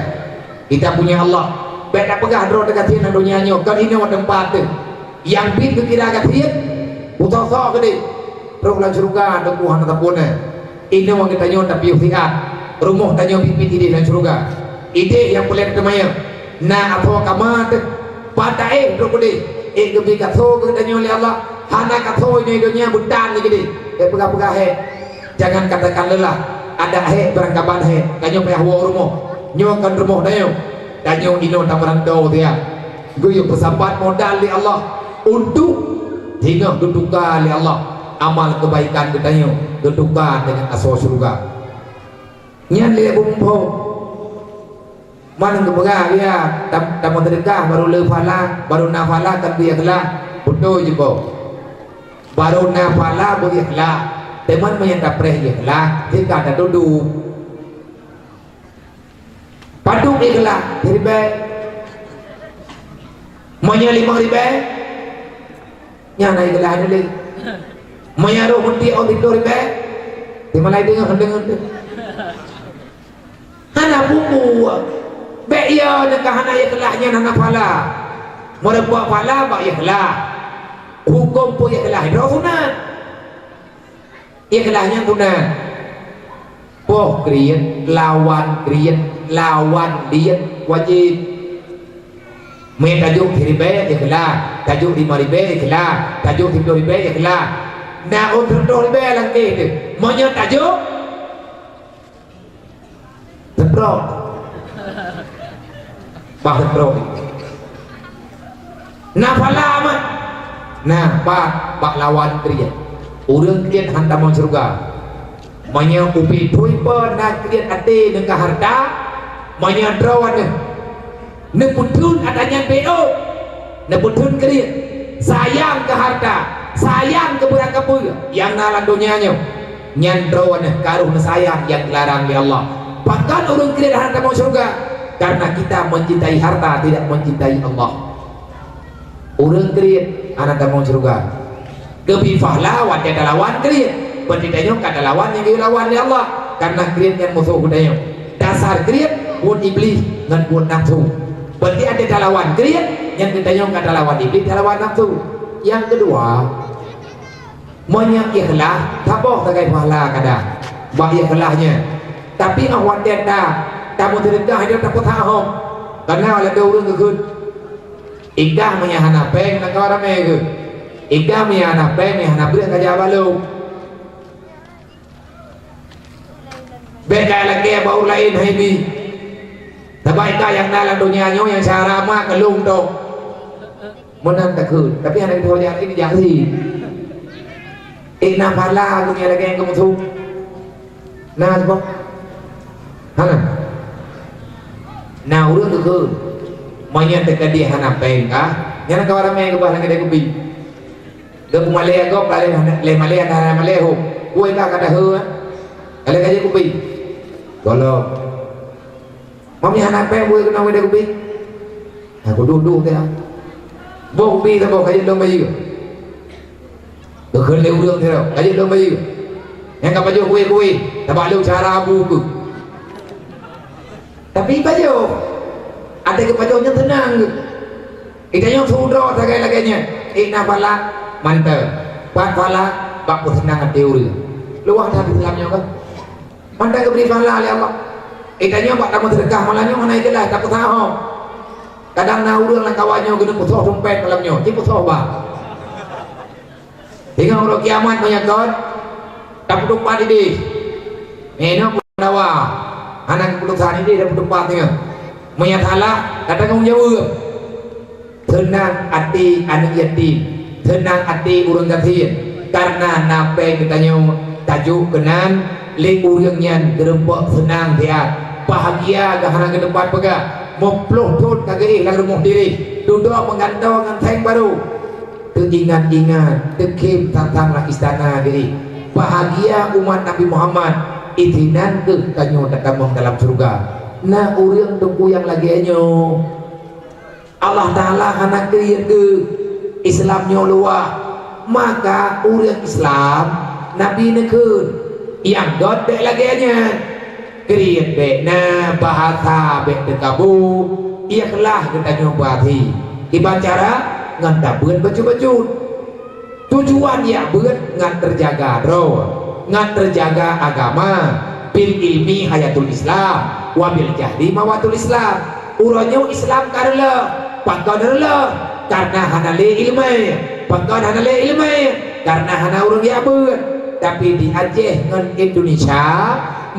Kita punya Allah. Bék tapeugah droe teugasien lam donya nyoe, kon inoe teumpat teuh. Nyang biet geukira gasien, putôh-putôh keudeh. Trok lam syeuruga teungku hana tapeureulée. Inoe geutanyoe tapiôh siat, rumoh tanyoe biet-biet idéh lam syeuruga. Idéh nyang peureulée teumayang, na asoe kama teuh, pat taéh trok keudeh, ék geubri gasoe keu geutanyoe lé Allah, hana gasoe inoe donya beutan lé keudeh. Bék peugah-peugah hék, jangan katakan lelah, adak hék beurangkaban hék, tanyoe payah woe rumoh. Nyoe kon rumoh tanyoe, tanyoe inoe tameurantô siat. Geuyue peusapat modal lé Allah untuk singoh geutuka lé Allah amal keubaikan geutanyoe geutuka deungon asoe syeuruga. Nyan lé Abu Mumpho. Man geupeugah, ya, tam-, tameuseudekah barô le phala, barô na phala kan beu ikhlas. Beutôi jiboh. Barô na phala beu ikhlas. Teuma meunyo tapreh ikhlas, teuka tatuduh. Padub ikhlas, siribèe. Meunyo limong ribèe, nyan na ikhlas nyan lé. Meunyo roh meutiek ôn siplôh ribèe, teuma lai deungon, deungon, deungon. Hana buku. Bèk yo neuka hana ikhlas nyan hana phala. Meureumpok phala bak ikhlas. Hukôm pun ikhlas, droe sunat. Ikhlas nyan sunat. Poh kriet, lawan kriet, lawan liet wajéb. Meunan tajok siribèe ikhlas, tajok limong ribèe ikhlas, tajok siplôh ribèe ikhlas. Na ôn sireutôh ribèe lam kéh teuh. Meunyo tajok, Teuprok. Bah teuprok. Na phala mat. Na, pat, bak lawan kriet. Ureueng kriet han tamong syeuruga. Meunyo ubé phui po na kriet até neuka hareuta, meunyo droe neuh Neupeutheun ata nyan beu, neupeutheun kriet, sayang keu hareuta, sayang keu beurangkapeue nyang na lam donya nyoe. Nyan droeneuh karoh neusayang nyang geularang lé Allah. Pakon ureueng kriet hana tamong syeuruga? Karena kita mencintai harta, tidak mencintai Allah. Ureueng kriet hana tamong syeuruga. Geubri pahla watèe talawan kriet. Berarti tanyoe ka talawan nyang geulawan lé Allah, karena kriet nyan musoh geutanyoe. Dasar kriet buet Iblih ngon buet nafsu. Berarti até talawan kriet, nyan geutanyoe ka talawan Iblih, talawan nafsu. Nyang keudua, meunyoe ikhlas, saboh sagai pahla kadang bak ikhlas nyan. Tapi 'oh watèe ta, tameuseudeukah nyoe tapeusahoe. Karena ladôm ureueng geukheun, Ikah meunyo hana péng, na kawa ramé geuh. Ikah meunyo hana péng, meunyo hana breueh, ka jak bak lôn. Bèk ka lakèe bak ureueng laén hai bi. Sabab ikah nyang na lam donya nyoe nyang syara mak keu lôn tôh. Meunan takheun, tapi hana geutanyoe jak, ini jak sih. Eh, na phala geuh nyang lagèe nyang geumusoh. Na saboh? Hana. Na ureueng geukheun, meunyo teukeudi hana péng kah, nyan kawa ramé geuh bah lam keudè kupi. Geupeumalèe gob, lé, lé malèe, hana malèe ho. Woi kah ka daheu, ka lheueh ka jeuet kupi. Gohlom. Meunyo hana péng, bui keunoe keudè kupi. Nah, kuduek-duek teuh. Boh kupi saboh ka jeuet lom bayeue. Geukheun lé ureueng sidroe, ka jeuet lom bayeue. Nyang ka pajoh kueh-kueh, sabab lôn syara bu keuh. Tapi pajoh, até geupajoh nyan seunang geuh. Geutanyoe su droe sagai lagèe nyan, eh, na phala, mantong. Pat phala, bak peuseunang até ureueng. Luwah that Islam nyoe kan? Mantong geubri phala lé Allah. Eh, tanyoe bak tameuseudeukah malam nyoe hana ikhlas, tapeusahoe. Kadang na ureueng lam kawan nyoe geuneuk peusoh dompet malam nyoe, ci peusoh bah. Singoh uroe kiamat meunyo kon, tapeutupat idéh. Nyoe peunawa, hana keupeutusan idéh tapeutupat singoh. Meunyo salah, ka tanggong jaweueb. Seunang até aneuk yatim, seunang até ureueng gasien, kareuna na péng geutanyoe tajok keunan lé ureueng nyan geurumpok seunang siat, bahagia geuh hana geuteumpat peugah, meuplôh thon ka geuéh lam rumoh dirih, dudoe meugantoe ngon seng barô. Teuingat-ingat, teukhém sang-sang lam istana geuéh. Bahagia umat Nabi Muhammad, isinan keuh tanyoe tatamong dalam syeuruga. Na ureueng teungku nyang lagèe nyoe. Allah Taala hana kriet keu Islam nyoe luwah. Maka ureueng Islam, Nabi neukheun, nyang göt bèk lagèe nyan. Kriet bèk na, bahasa bèk teukabu, ikhlas geutanyoe beuaté. Kiban cara? Ngon tabeuet bacut-bacut. Tujuan jak beuet ngat teujaga droe, ngat teujaga agama, bil ilmi hayatul Islam, wa bil jahli mawatul Islam. Uroe nyoe Islam ka reuloh, pakon reuloh? Kareuna hana lé ileumèe. Pakon hana lé ileumèe? Kareuna hana ureueng jak beuet. Tapi di Aceh ngon Indonesia,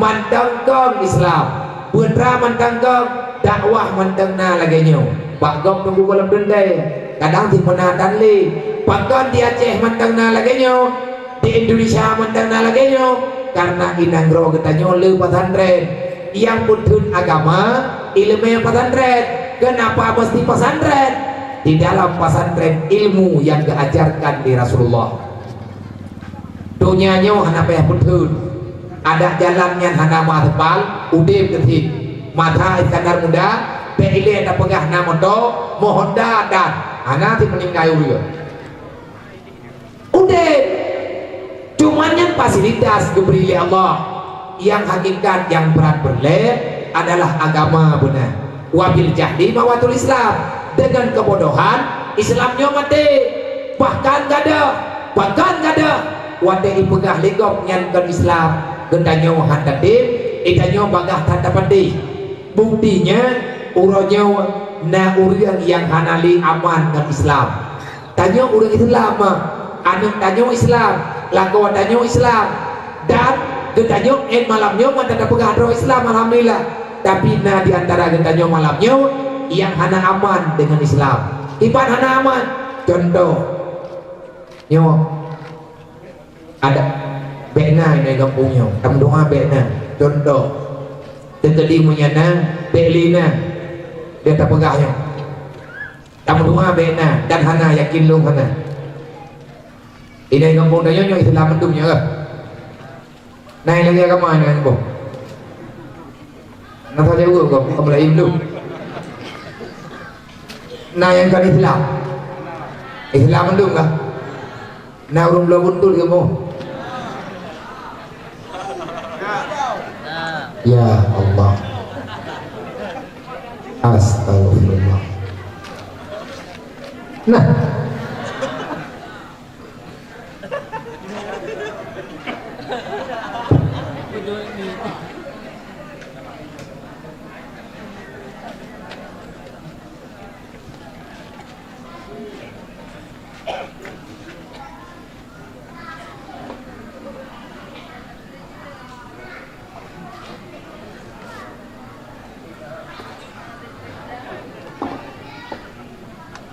mantong kong Islam. Peue teuma mantong kong, dakwah mantong na lagèe nyoe. Bak gob teungku gohlom teuntèe, kadang cit meunan tan lé. Pakon di Aceh mantong na lagèe nyoe, di Indonesia mantong na lagèe nyoe? Kareuna inong droe geutanyoe le pesantren, nyang peutheun agama, Ileumèe pesantren, kenapa mesti pesantren? Di dalam pesantren ilmu yang diajarkan di Rasulullah. Donya nyoe hana payah peutheun. Adak jalan nyan hana meuaspal, udeb keuh cit. Masa Iskandar Muda, bèk ilèe tapeugah na moto, mo Honda dan hana cit meuninggai ureueng. Udeb. Cuman nyan fasilitas geubri lé Allah. Nyang hakikat nyang brat peureulèe adalah agama beuna. Wa bil jahli mawatul Islam. Dengan kebodohan, Islam nyoe maté. Bahkan gadôh, bahkan gadôh. Watèe ipeugah lé gob nyan kon Islam, geutanyoe han tatem, geutanyoe bagaih that tapatéh. Bukti nyan, uroe nyoe na ureueng nyang hana lé aman ngon Islam. Tanyoe ureueng Islam, aneuk tanyoe Islam, lakoe tanyoe Islam, dan geutanyoe 'oh malam nyoe mantong tapeugah droe Islam, alhamdulillah. Tapi na di antara geutanyoe malam nyoe nyang hana aman deungon Islam. Kiban hana aman? Contoh, nyoe, adak bèk na inong gampông nyoe, tameudoa bèk na. Contoh, teukeudi meunyo na, bèk lé na. Dia tapeugah nyoe. Tameudoa bèk na, dan hana, yakin lôn hana. Inong gampông tanyoe nyoe Islam mandum nyoe keuh. Na lagèe agama inong gampông. Na saja ureueng kah, bukan mulai Hindu. Na nyang kon Islam. Islam mandum kah? Na ureueng Pulo Buntul kamoe? Ya Allah. Astagfirullah. Nah.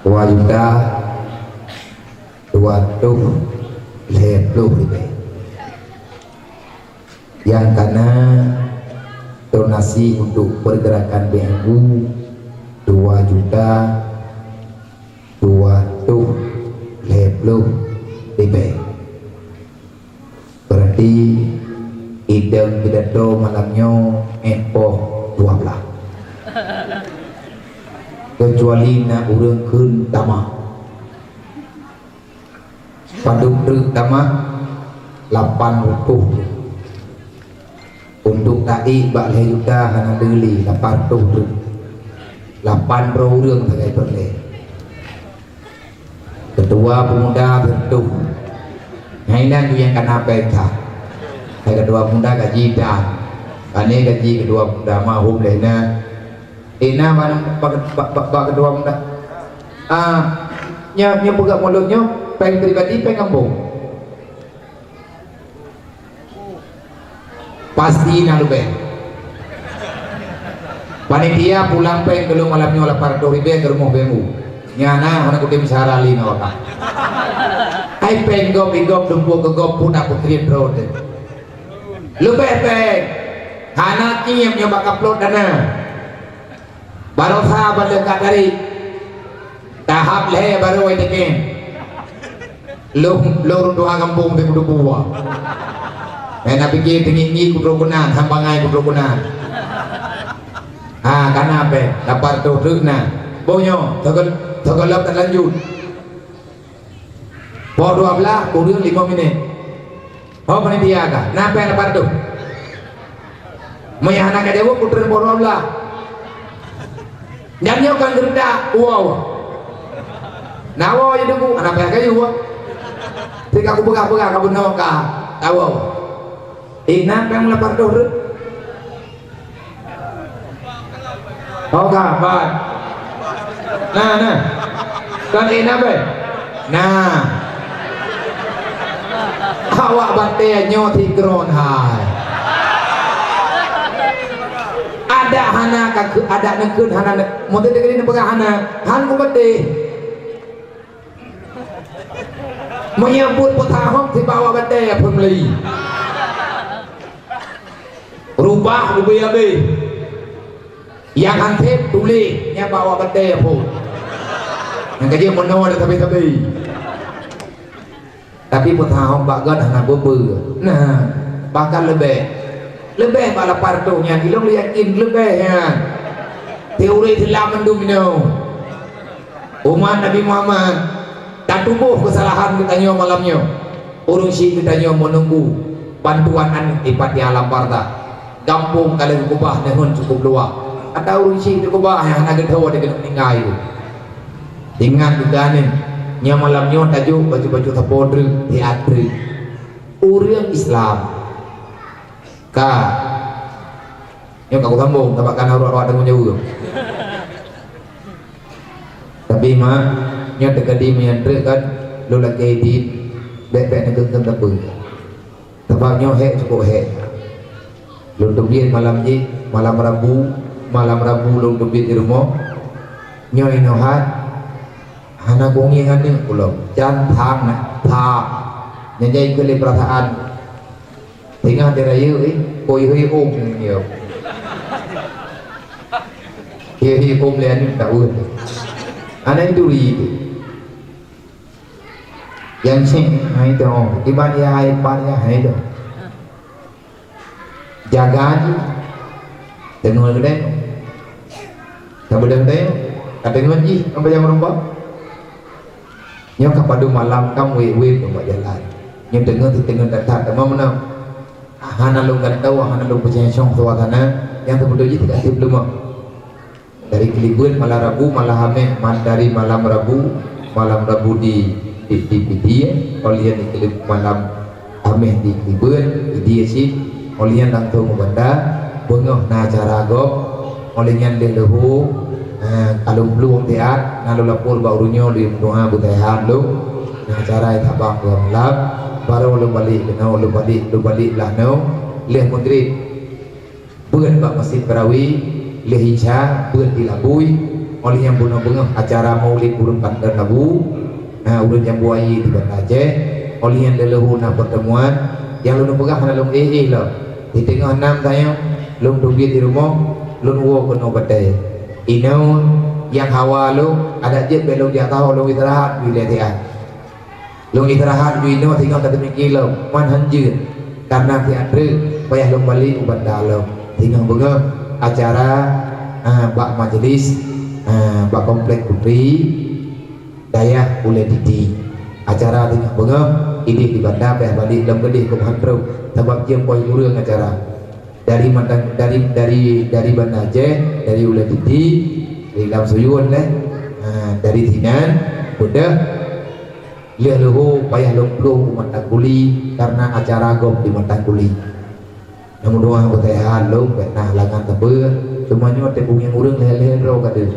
Dua juta dua ratus lhèe ploh ribèe. Nyang kana donasi untuk pergerakan B M U dua juta dua ratus lhèe ploh ribèe. Berarti idong pidato malam nyoe 'oh poh dua blah. Kecuali na ureueng kheun tamah. Padub treuk tamah? Lapan reutôh treuk. Untuk taék bak lhèe juta hana teuli, lapan reutôh treuk. Lapan droe ureueng sagai peureulèe. Ketua pemuda reutôh. Nyan inan nyang kana péng that. Hai ketua pemuda gaji dan. Pane gaji ketua pemuda mah hom lé na. Eh, na bak, bak, bak, bak, bak ketua muda. Ah, nyoe, nyoe peugah mulod nyoe, péng pribadi, péng gampông. Pasti na leubeh. Panitia pulang péng keu lôn malam nyoe lapan reutôh ribèe keu rumoh B M U. Nyan na hana kutem syara lé ngon awak. Hai péng gob, i gob, dumpue keu gob, pun na peutriet droe teuh. Leubeh péng. Hana tiep nyoe bak kaplot dana. Barosa ban lheueh ka tarék. Tahap lhèe barô watèe nyan. Lôn, lôn tuha gampông teuh kuteupue. Hana pike teungieng-ngieng kutrok keunan, han bangai kutrok keunan. Ha, kana péng, lapan reutôh treuk na. Boh nyoe, teugeulop, teugeulop talanjut. Poh dua blah kureueng limong minét. Ho panitia ka, na péng lapan reutôh? Meunyo hana ka jaweueb, putreun poh dua blah. Nyan nyoe kan geureudak, wow. Na wow jiteugu, hana péng kayu, wow. Tika kupeugah-peugah ka bunoe ka, ka wow. Eh, na péng lapan reutôh treuk? Oh, ka, ban. Nah, nah. Kan eh, na, beh? Nah. Awak batèe nyoe sikron hai. Adak hana ka keu-, adak neukheun hana ne-, meuteuk deungon neupeugah hana, han kupeuteh. Meunyo buet peutahom sibawa batèe peumeuli. Rubah ubé abéh. Nyang han sép tuléh, nyang bak awak batèe phôn. Nyang ka jeuet meunoe ada sabe-sabe. Tapi peuthahong bak gét hana beubeu. Nah, bahkan leubeh. Leubeh bak lapan reutôh nyan, ilôn yakin leubeh nyan. Teuri Islam mandum nyoe. Umat Nabi Muhammad, tatuboh keusalahan geutanyoe malam nyoe. Ureueng syiek geutanyoe meununggu bantuan aneuk ipat di alam barzakh. Gampông ka lheueh geukeubah, neuheun cukup luwah. Ata ureueng syiek geukeubah nyang hana geutho di keuneuk ninggai tu. Ingat geutanyoe, nyoe malam nyoe tajok baju-baju sapo treuk, teater. Ureueng Islam. Ka. Nyoe ka kusambông, sabab kana uroe-uroe deungon jaweueb. Tapi mak, nyoe teukeudi meunyan treuk kan, lôn lakèe idin, bèk-bèk neukheun-kheun sapeue. Sabab nyoe hék cukup hék. Lôn teubiet malam jih, malam Rabu, malam Rabu lôn teubiet di rumoh. Nyoe inoe hat, hana kuongieng aneuk ulôn. Jan thang na, thang. Nyan jai keu lé peurasaan. Teungoh di rayeuk, eh, koi hui ôm nyoe. Koi hui ôm lé aneuk tak weueh. Aneuk duri tu. Nyang cit, hai tu. Iban ya, hai, iban ya, hai tu. Jaga jih. Teungoh geude. Ka beudôh teuh, ka teungeut jih, ka bajang meurumpok. Nyoe ka padum malam, ka wék-wék bak jalan. Nyoe teungeut, teungeut that-that, teuma meunan. Hana lôn gantô, hana lôn peucaya cong suasana, nyang teubeutôi jih teuka sibleumah. Dari keulibeuet malam Rabu, malam Hameh, ma-, dari malam Rabu, malam Rabu di, di, di, di, di, oh lheueh nyan di keulib-, malam Hameh di Ibeuen, di Dieue cit, oh lheueh nyan langsông u banda, beungoh na acara gob, oh lheueh nyan lheueh leuhô, eh, ka lôn plueng siat, na lôn lapor bak ureueng nyoe lôn meudoa beuseuhat lôn, na acara tabang dua malam, barô lôn balek keunoe, lôn balek, lôn balek blah noe, lheueh Maghrib. Beuet bak Masjid Barawi, lheueh Isya beuet di Labui, oh lheueh nyan bunoe beungoh acara Maulid ureueng Banten Labu, na ureueng Jambu Aie di Banda Aceh, oh lheueh nyan lheueh leuhô na peurteumuan, nyang lôn peugah hana lôn éh-éh lom. Di teungoh nam tanyoe, lôn teubiet di rumoh, lôn woe keunoe batèe. Inoe nyang hawa lôn, adak jeuet bèk lôn jak saho, lôn istirahat di ilèe siat. Lôn istirahat di inoe singoh ka teumiki lom, man han jeuet. Karena siat treuk payah lôn balek u Banda lom. Singoh beungoh acara, ah, bak majlis, ah, bak Komplek Putri Dayah Ulèe Diti. Acara singoh beungoh idéh di Banda, payah balek lom keudéh keu meuhan trok, sabab jeuem poh hiburan acara. Dari mantang, dari, dari, dari Banda Aceh, dari Ulèe Diti, dari Lam Suyun lé. Ha, dari sinan, udah, lheueh leuhô payah lôn plueng u Mantang Kuli karena acara gob di Mantang Kuli. Namun doa beuteuhan lôn, bèk na halangan sapeue, teuma nyoe teuh bungeng ureueng lhèe-lhèe droe ka deuh.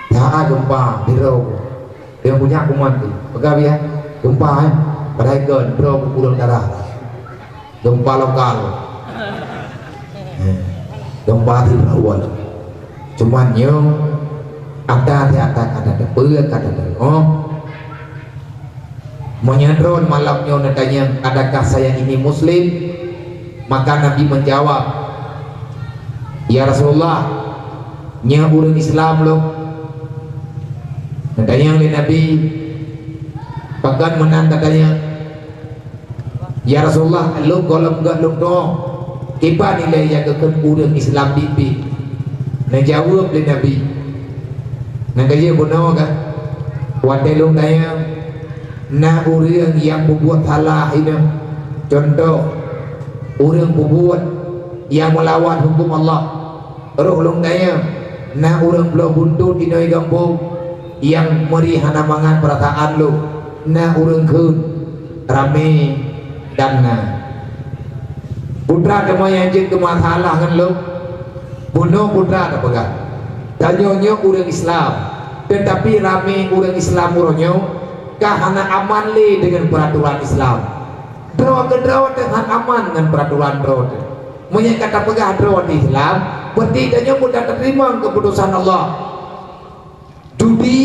Saat geumpa, sidroe. Nyang punya kuman tu. Peugah biya, geumpa, eh. Padahai kon, droe ureueng dara. Geumpa lokal. Eh, geumpa sidroe. Cuman nyoe, ada di atas, ada teupeu, ada teungoh. Meunyoe droe malam nyoe neutanyong, "Adakah saya ini muslim?" Maka Nabi menjawab, "Ya Rasulullah, nyoe ureueng Islam lôn." Neutanyong lé Nabi, "Pakon meunan tatanyong?" "Ya Rasulullah, lôn gohlom gét lôn tu'oh, kiban ilèe nyang geukheun ureueng Islam biet-biet?" Neujaweueb lé Nabi, "Nyang ka jeuet bunoe ka, watèe lôn tanyong, na ureueng nyang peubuet salah inong, cuntoh, ureueng peubuet nyang meulawan huköm Allah. Roh lôn tanyong, na ureueng bloe buntot inoe gampông nyang meuri hana mangat peurasaan lôn, na ureueng kheun, ramé dan na." Putra teuma nyang jeuet keu masalah ngon lôn. Bunoe putra tapeugah, "Tanyoe nyoe ureueng Islam, teutapi ramé ureueng Islam uroe nyoe ka hana aman lé deungon peuratoran Islam. Droe keudroe teuh han aman ngon peuratoran droe teuh. Meunyoe ka tapeugah droe di Islam, berarti tanyoe mudah tateurimong keuputosan Allah." Judi,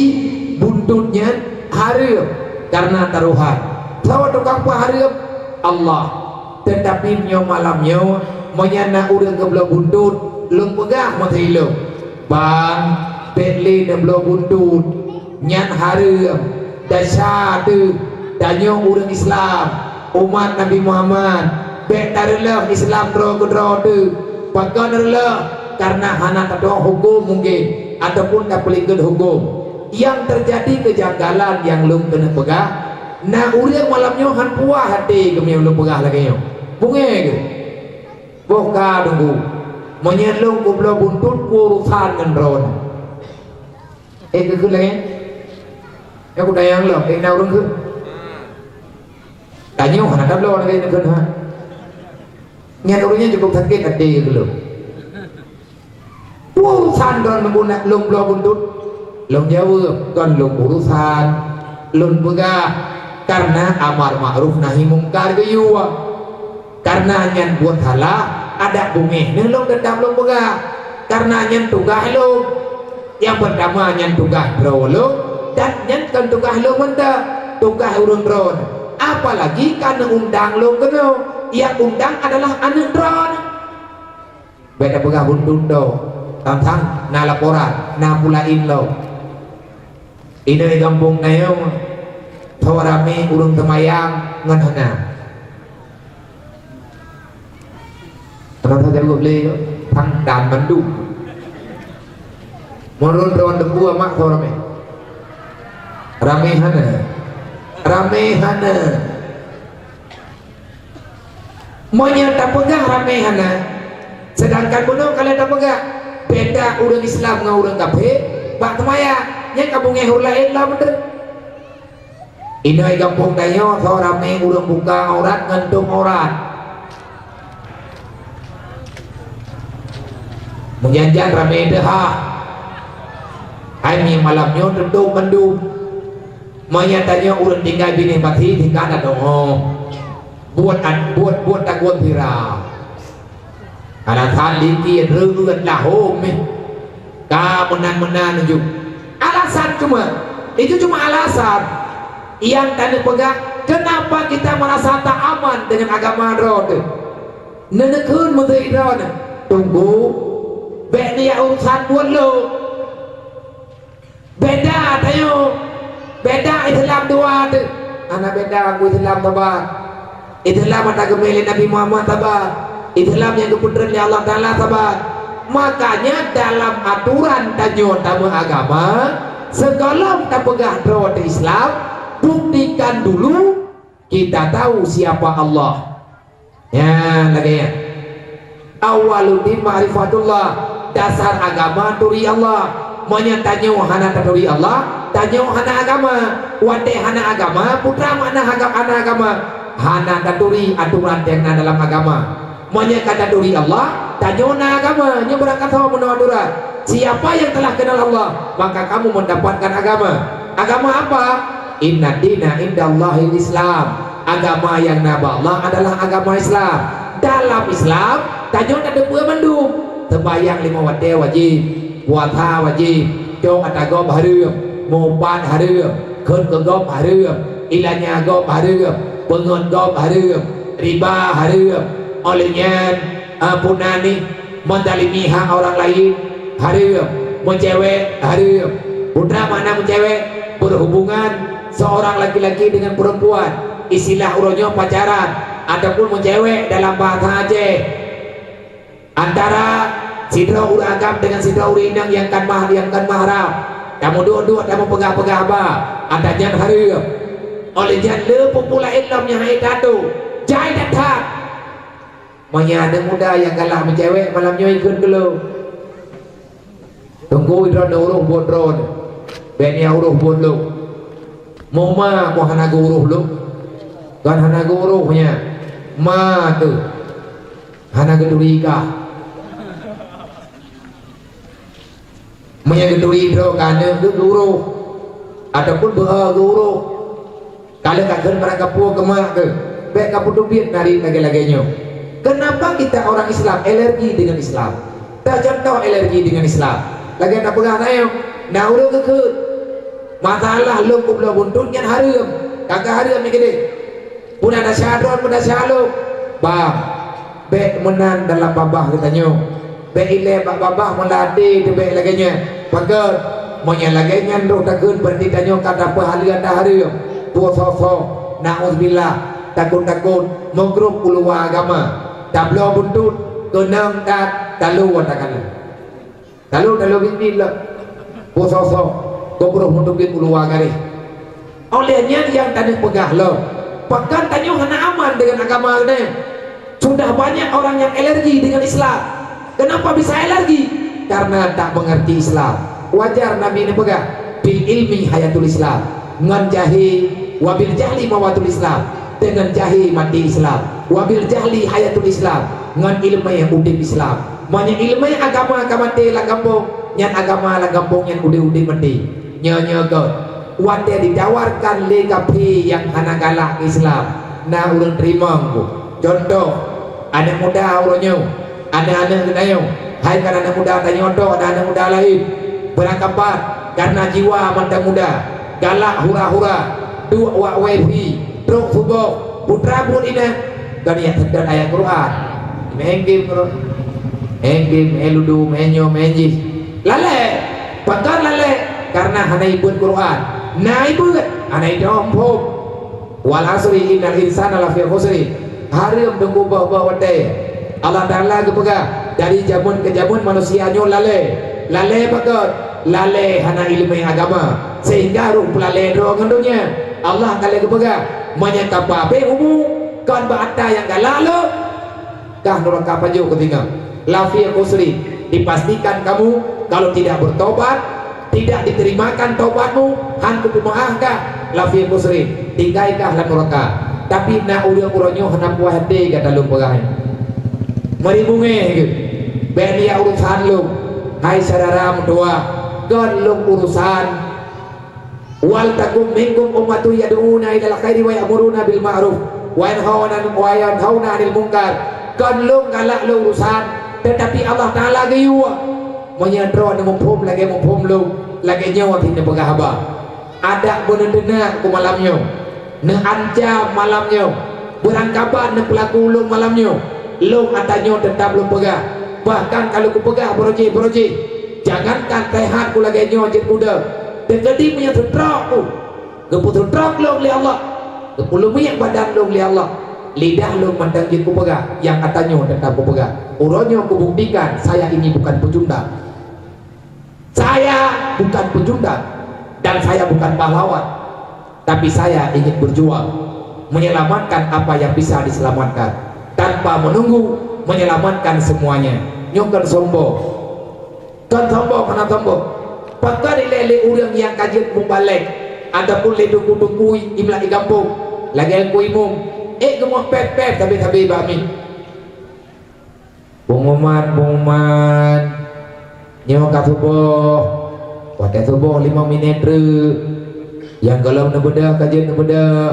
buntot nyan hareuem kareuna tarohan. Soe tukang peuhareuem? Allah. Teutapi nyoe malam nyoe, meunyoe na ureueng geubloe buntot, Lôn peugah meuteulheueh, bang, bék lé neubloe buntut, nyan hareuem. Desya teuh, tanyoe ureuëng Islam, umat Nabi Muhammad, bék tareuloh Islam droe keudroe teuh. Pakon reuloh? Karena hana tatueng huköm mungken, ataupun tapeulikot huköm. Nyang teujadi keujanggalan nyang lôn keuneuk peugah, na ureuëng malam nyoe han puas até keu meunyoe lôn peugah lagée nyoe. Beungéh keuh? Boh ka teungku, meunyoe lôn kubloe buntut, peue urusan ngon droeneuh. Eh, keu kheun lagée nyan? Nyoe kutanyong lom, eh, na ureuëng kheun? Tanyoe hana tabloe lagée nyan kheun, ha? Nyan ureuëng nyan cukup sakét até keu lôn. Peue urusan droeneuh guna lôn bloe buntut? Lôn jaweueb, kon lôn urusan. Lôn peugah, kareuna amar makruf nahi mungkar geuyue. Kareuna nyan buet salah, adak beungéh neuh lôn teutap lôn peugah. Kareuna nyan tugaih lôn. Nyang peurtama nyan tugaih droe lôn, dan nyan kon tugaih lôn mantong, tugaih ureuëng droeneuh. Apalagi ka neuundang lôn keunoe, nyang undang adalah aneuëk droeneuh. Bék tapeugah buntut do, tang-tang na laporan, na peue laén lom. Inoe gampông tanyoe, tho ramé ureuëng teumayang ngon hana. Teuma saja buet lé, tang dan mandum. Meunurot droe teungku mak tho ramé. Ramé hana. Ramé hana. Meunyoe tapeugah ramé hana, seudangkan bunoe ka lheueh tapeugah, beda ureuëng Islam ngon ureuëng kafé bak teumayang, nyan ka beungéh ureuëng laén lom meuteun. Inoe gampông tanyoe soe ramé ureuëng buka aurat ngon tueng aurat. Meujan-jan ramé teuhah. Hai mi malam nyoe teutueng mandum. Meunyoe tanyoe ureuëng tinggai binéh pati tinggai dan oh. Buet an-, buet, buet takot viral. Alasan likot reuet lahom meh. Ka meunan-meunan ju. Alasan cuma, itu cuma alasan. Nyang taneuk peugah, kenapa kita merasa tak aman dengan agama droe teuh? Neuneukheun meuteuk droeneuh, tunggu, bék neujak urusan buet lôn. Beda tanyoe, beda Islam dua teuh. Hana beda ngon Islam saban. Islam nyang geumé lé Nabi Muhammad saban. Islam nyang geupeutreun lé Allah Taala saban. Makanya dalam aturan tanyoe tameuagama, sigohlom tapeugah droe teuh Islam, buktikan dulu kita tahu siapa Allah. Nyan lagée nyan. Awwaluddin ma'rifatullah, dasar agama turi Allah. Meunyoe tanyoe hana taturi Allah, tanyoe hana agama. Watée hana agama, putra makna haga-, hana agama. Hana taturi aturan nyang na dalam agama. Meunyoe ka taturi Allah, tanyoe na agama. Nyoe beurangkat saboh meunoe aturan. Siapa yang telah kenal Allah, maka kamu mendapatkan agama. Agama apa? Inna dina indallahil Islam. Agama nyang na bak Allah adalah agama Islam. Dalam Islam, tanyoe tateupeue mandum. Seumayang lima watée wajéb, puasa wajéb, cok ata gob hareuem, mupat hareuem, kheun keu gob hareuem, ilanya gob hareuem, peungeut gob hareuem, riba hareuem. Óh lheueh nyan, eh, puna nih, menzalimi hak orang lain, hareuem, meucewek, hareuem. Putra makna meucewek, berhubungan seorang laki-laki dengan perempuan, istilah uroe nyoe pacaran, ataupun meucewek dalam bahasa Aceh. Antara sidroe ureuëng agam dengan sidroe ureuëng inong nyang kon mah-, nyang kon mahram, tameuduek-duek, tameupeugah-peugah haba, ata nyan hareuem. Óh lheueh nyan le peue-peue laén lom nyang hana tato, jai that-that. Meunyoe aneuëk muda nyang galak meucewek malam nyoe ikheun keu lôn. Teungku, droeneuh uroh buet droeneuh. Bék neujak uroh buet lôn. Meu ma keuh hana geuuroh lôn. Kon hana geuuroh nyan. Ma keuh hana geuturi kah. Meunyoe geuturi droe keu aneuëk geuh geuuroh, ataupun beu-o geuuroh, ka lheueh ka kheun brat kapeue keu mak keuh, bék kapeuteubiet narit lagée-lagée nyoe. Kenapa kita orang Islam alergi dengan Islam? Tacontoh alergi dengan Islam. Lagée tapeugah tanyoe, na ureuëng geukheun, masalah lôn kubloe buntut nyan hareuem, ka ka hareuem nyan keudeh. Peue na desya droe, peue desya lôn. Bang, bék meunan dalam babah geutanyoe. Bék ilée bak babah meulati teuh bék lagée nyan. Pakon? Meunyoe lagée nyan roh takheun, beurati tanyoe ka tapeuhaleue ata hareuem. Peue soe-soe, naudzubillah, takot-takot, meugrôp u luwa agama. Tabloe buntut, keunong that, talo ata kali. Talo, talo biet-biet lom. Peue soe-soe, gob roh meuteubiet u luwa garéh. Óh lheueh nyan nyang taneuk peugah lom, pakon tanyoe hana aman deungon agama geutanyoe? Sudah banyak orang yang alergi dengan Islam. Kenapa bisa alergi? Karena tak mengerti Islam. Wajar Nabi neupeugah, "Bil ilmi hayatul Islam." Ngon jahé, "Wa bil jahli mawatul Islam." Deungon jahé maté Islam. "Wa bil jahli hayatul Islam." Ngon iéleumé udeb Islam. Meunyoe iéleumé agama ka maté lam gampông, nyan agama lam gampông nyan udeb-udeb maté. Nyoe-nyoe göt, watée ditawarkan lé kafé nyang hana galak keu Islam, na ureuëng teurimong ku. Cuntoh, aneuëk muda uroe nyoe, aneuëk-aneuëk geutanyoe, hai kon aneuëk muda tanyoe tok, na aneuëk muda laén, beurangkapat kareuna jiwa mantong muda, galak hura-hura, duek wak wifi, trok suboh, putra buet inan, kon nyang seudot ayat Quran. Main game terus. Main game, main ludo, main nyoe, main jih. Lalée. Pakon lalée? Kareuna hana ibeuet Quran. Na ibeuet, hana idong phom. "Wal asri innal insana lafi khusri." Hareuem teungku boh-boh watée. Allah Taala geupeugah, dari jameun keu jameun manusia nyoe lalée. Lalée pakon? Lalée hana iéleumé agama, sehingga rôh peulalée droe ngon donya. Allah ka lheueh geupeugah, meunyoe ka babeh umu, kon bak ata nyang galak lom, kah nuraka pajoh keutinggai. Lafi khusri, dipastikan kamu kalau tidak bertobat, tidak diterimakan taubatmu, han kupeumeuáh kah, lafi khusri, tinggai kah lam nuraka. Tapi na ureuëng uroe nyoe hana puas até gata lôn peugah nyoe. Meuri beungéh geuh. Bék liak urusan lôn, hai syedara meutuwah, kon lôn urusan. "Wal takum minkum ummatun yad'una ilal khairi wa ya'muruna bil ma'ruf wa yanhauna, wa yanhauna 'anil munkar." Kon lôn galak lôn urusan, teutapi Allah Taala geuyue. Meunyoe droeneuh muphom lagée muphom lôn, lagée nyoe cit neupeugah haba. Adak beuneuteunak ku malam nyoe, neuancam malam nyoe, beurangkaban neupeulaku ulôn malam nyoe, lôn ata nyoe teutap lôn peugah. Bahkan ka lôn kupeugah barojih-barojih, jangankan sehat ku lagée nyoe jeuet kuda, teukeudi meunyoe seutrok ku, geupeuseutrok lôn lé Allah, geupeuleumiek badan lôn lé Allah, lidah lôn mantong jeuet kupeugah, nyang ata nyoe teutap kupeugah. Uroe nyoe kubuktikan, saya ini bukan pecundang. Saya bukan pecundang dan saya bukan pahlawan, tapi saya ingin berjuang menyelamatkan apa yang bisa diselamatkan tanpa menunggu menyelamatkan semuanya. Nyoe kon sombong. Kon sombong, hana sombong. Pakon ilée lé ureuëng nyang ka jeuet mubalek ataupun lé teungku-teungku i, i gampông, lagée Teungku Imum, ék geumoh pép-pép sabe-sabe bak miet. Pengumuman, pengumuman. Nyoe ka suboh. Watée suboh limong minét treuk. Nyang gohlom neubeudôh ka jeuet neubeudôh.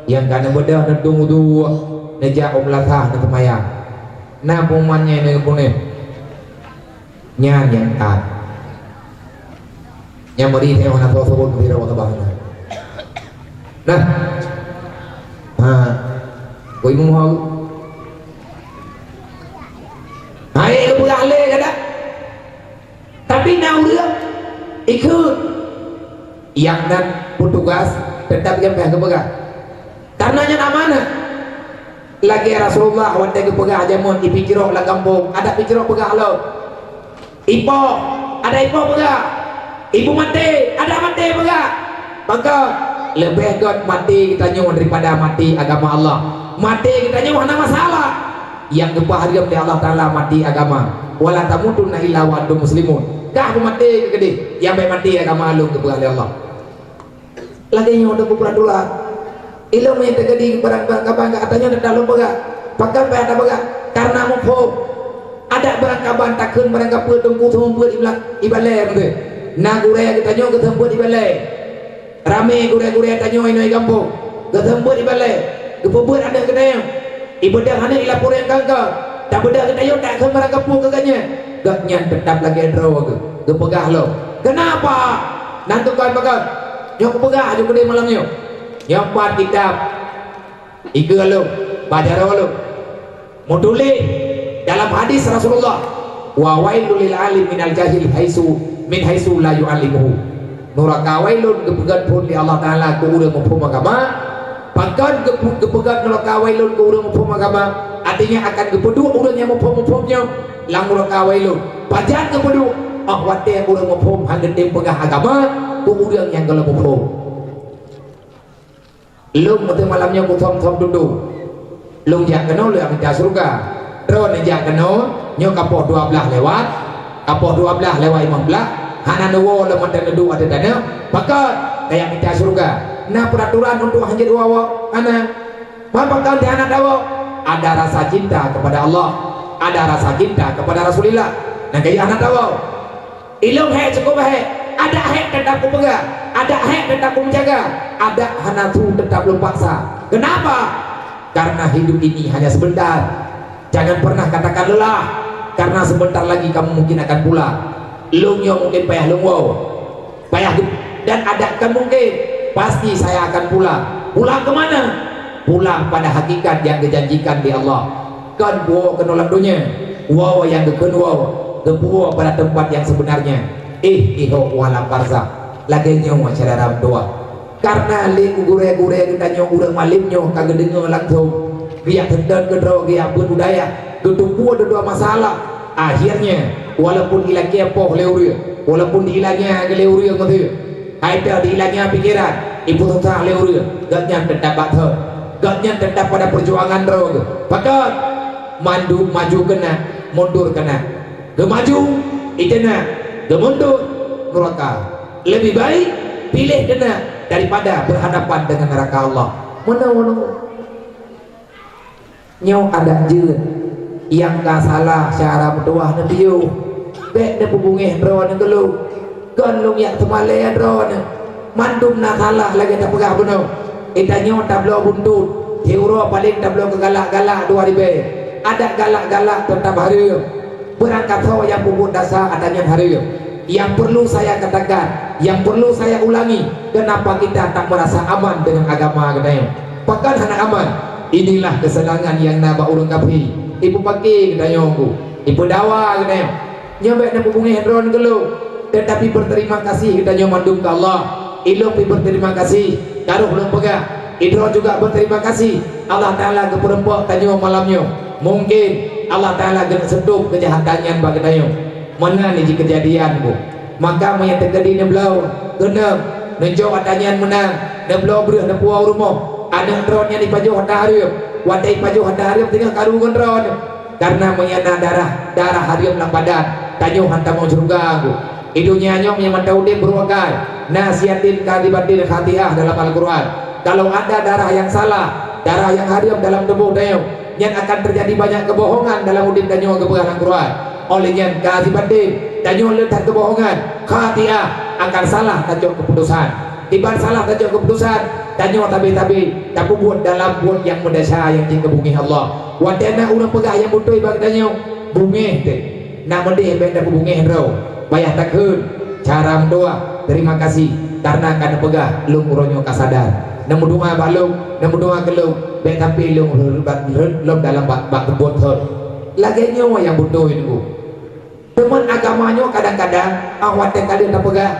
Nyang ka neubeudôh neutueng udue, neujak u meulasah neuseumayang. Na pengumuman nyan neupunéh. Nyan nyang that. Nyang meuri teuh hana soe sabot sidroe saban. Nah. Ha. Woi muhau. Hai geupeugah lé kada. Tapi na ureuëng ikheun. Nyang nan petugas teutap nyang payah geupeugah. Kareuna nyan amanah. Lagée Rasulullah watée geupeugah jameun ipicrok lam gampông, adak picrok peugah lom. Ipoh, adak ipoh peugah. Ibu maté, adak maté peugah. Maka, leubeh göt maté geutanyoe daripada maté agama Allah. Maté geutanyoe hana masalah. Nyang geupeuhareuem lé Allah Taala maté agama. "Wala tamutunna illa wa antum muslimun." Kah beumaté keu keudeh, nyang bék maté agama lôn geupeugah lé Allah. Lagée nyoe teungku peuratoran. Ilôn meunyoe teukeudi barang-barang kaban gata nyoe teutab lôn peugah. Pakon payah tapeugah? Kareuna muphom. Adak barang kaban takheun barang kapeue teungku seumeubeuet ibalah ibalée beutôi. Na gurée geutanyoe geuseumeubeuet ibalée. Ramé gurée-gurée tanyoe inoe gampông. Geuseumeubeuet ibalée. Geupeubuet aneuk geutanyoe. Ibeudôh aneuk ilapor nyang kangka, tabeudôh geutanyoe takheun barang kapeue keu gobnyan. Gobnyan teutap lagée droe geuh, geupeugah lom. Keunapa? Nan tukon pakon? Nyoe kupeugah aju keudeh malam nyoe. Nyoe pat kitab ikeue lôn, bak jaroe lôn. Meutuléh dalam hadis Rasulullah, Wa wailul lil alim minal jahil haitsu, min haitsu la yu'allimuhu. Nuraka wailun geupeugét phon lé Allah Taala keu ureuëng muphom agama. Pakon geupe-, geupeugét nuraka wailun keu ureuëng muphom agama? Artinya akan geupeuduek ureuëng nyang muphom-muphom nyoe lam nuraka wailun. Pajan geupeuduek? Óh watée ureuëng muphom hana geutem peugah agama keu ureuëng nyang gohlom muphom. Lôn meuteumalam nyoe kuthom-thom dudoe. Lôn jak keunoe lôn mita syeuruga. Droeneuh jak keunoe nyoe ka poh dua blaih lewat, ka poh dua blaih lewat limong blaih, hana neuwoe lôn mantong neuduek ateueh tanoh. Pakon? Kajak mita syeuruga. Na peuraturan untuk hanjeuet woe-woe? Hana. Man pakon hana tawoe? Ada rasa cinta kepada Allah, ada rasa cinta kepada Rasulullah. Nyang kajak hana tawoe. Ilôn hék cukup hék, adak hék teutap kupeugah, adak hék teutap kumeujaga, adak hana su teutap lôn paksa. Kenapa? Karena hidup ini hanya sebentar. Jangan pernah katakan lelah, karena sebentar lagi kamu mungkin akan pulang. Lôn nyoe mungkin payah lôn woe, payah ge-, dan adak kan mungkin, pasti saya akan pulang. Pulang ke mana? Pulang pada hakikat yang dijanjikan di Allah. Kon puwoe keunoe lam donya, woe nyang geukheun woe, geupeuwoe pada teumpat nyang seubeunarnya, éh, di hok u alam barzakh. Lagée nyoe syedara meutuwah. Karena lé gurée-gurée geutanyoe ureuëng malém nyoe ka geudeungoe langsong, geujak seutôt keudroe, geujak beuet u dayah, geuteupeue dua-dua masalah. Akhirnya, walaupun ilakée poh lé ureuëng, walaupun diilanya lé ureuëng meuseu, hai teuh diilanya pikeran, ipeususah lé ureuëng, gobnyan teutap bak thon. Gobnyan teutap pada peujuangan droe geuh. Pakon? Mandum maju keunan, mundur keunan. Geumaju, iteunak, geumundur, nuraka. Leubeh baik piléh keunan daripada berhadapan dengan neraka Allah. Meunoe, meunoe. Nyoe adak jeuet, nyang ka salah syedara meutuwah neupiôh. Bék neupeubungéh droeneuh keu lôn. Kon lôn jak teumalée droeneuh. Mandum na salah lagée tapeugah bunoe. Geutanyoe tabloe buntut, siuroe paleng tabloe keu galak-galak dua ribée. Adak galak-galak teutap hareuem. Beurangkasoe nyang peubuet desya ata nyan hareuem. Yang perlu saya katakan, yang perlu saya ulangi, kenapa kita tak merasa aman dengan agama geutanyoe? Pakon hana aman? Inilah kesenangan nyang na bak ureuëng kafé. Ipeupake geutanyoe ku, ipeudawa geutanyoe. Nyoe bék neupeubungéh droeneuh keu lôn, tetapi berterima kasih geutanyoe mandum keu Allah. Ilôn pih berterima kasih, ka rhoh lôn peugah. Idroe juga berterima kasih, Allah Taala geupeureumpok tanyoe malam nyoe. Mungkin Allah Taala geuneuk seutôb keujahatan nyan bak geutanyoe. Meunan jih keujadian bu. Maka meunyoe teukeudi neubloe, keuneuk, neucok ata nyan meunan, neubloe breueh neupuwoe u rumoh, aneuëk droeneuh nyan ipajoh ata hareuem. Watée ipajoh ata hareuem teungoh karu ngon droeneuh. Karena meunyoe na darah, darah hareuem lam badan, tanyoe han tamong syeuruga bu. Di donya nyoe meunyoe mantong udeb beureuakai, nasiyatin kadhibatin khati'ah dalam Al-Quran. Kalau ada darah yang salah, darah yang hareuem dalam tuboh tanyoe, nyan akan terjadi banyak kebohongan dalam udeb tanyoe geupeugah lam Quran. Óh lheueh nyan kadhibatin, tanyoe le that kebohongan, khati'ah, akan salah tacok keuputusan. Diban salah tacok keuputusan, tanyoe tabe-tabe tapeubuet dalam buet nyang meudesya nyang jeuet keu bungéh Allah. Watée na ureuëng peugah nyang beutôi bak tanyoe, bungéh teuh. Nak meudeh bék tapeubungéh droe, payah takheun, cara meudoá, terima kasih, karena ka neupeugah lôn uroe nyoe ka sadar. Neumeudoá bak lôn, neumeudoá keu lôn, bék sampai lôn rhot, rhot lom dalam bak, bak teumpat thon. Lagée nyoe nyang beutôi nunggu. Teuma agama nyoe kadang-kadang, ah, watée ka lheueh tapeugah,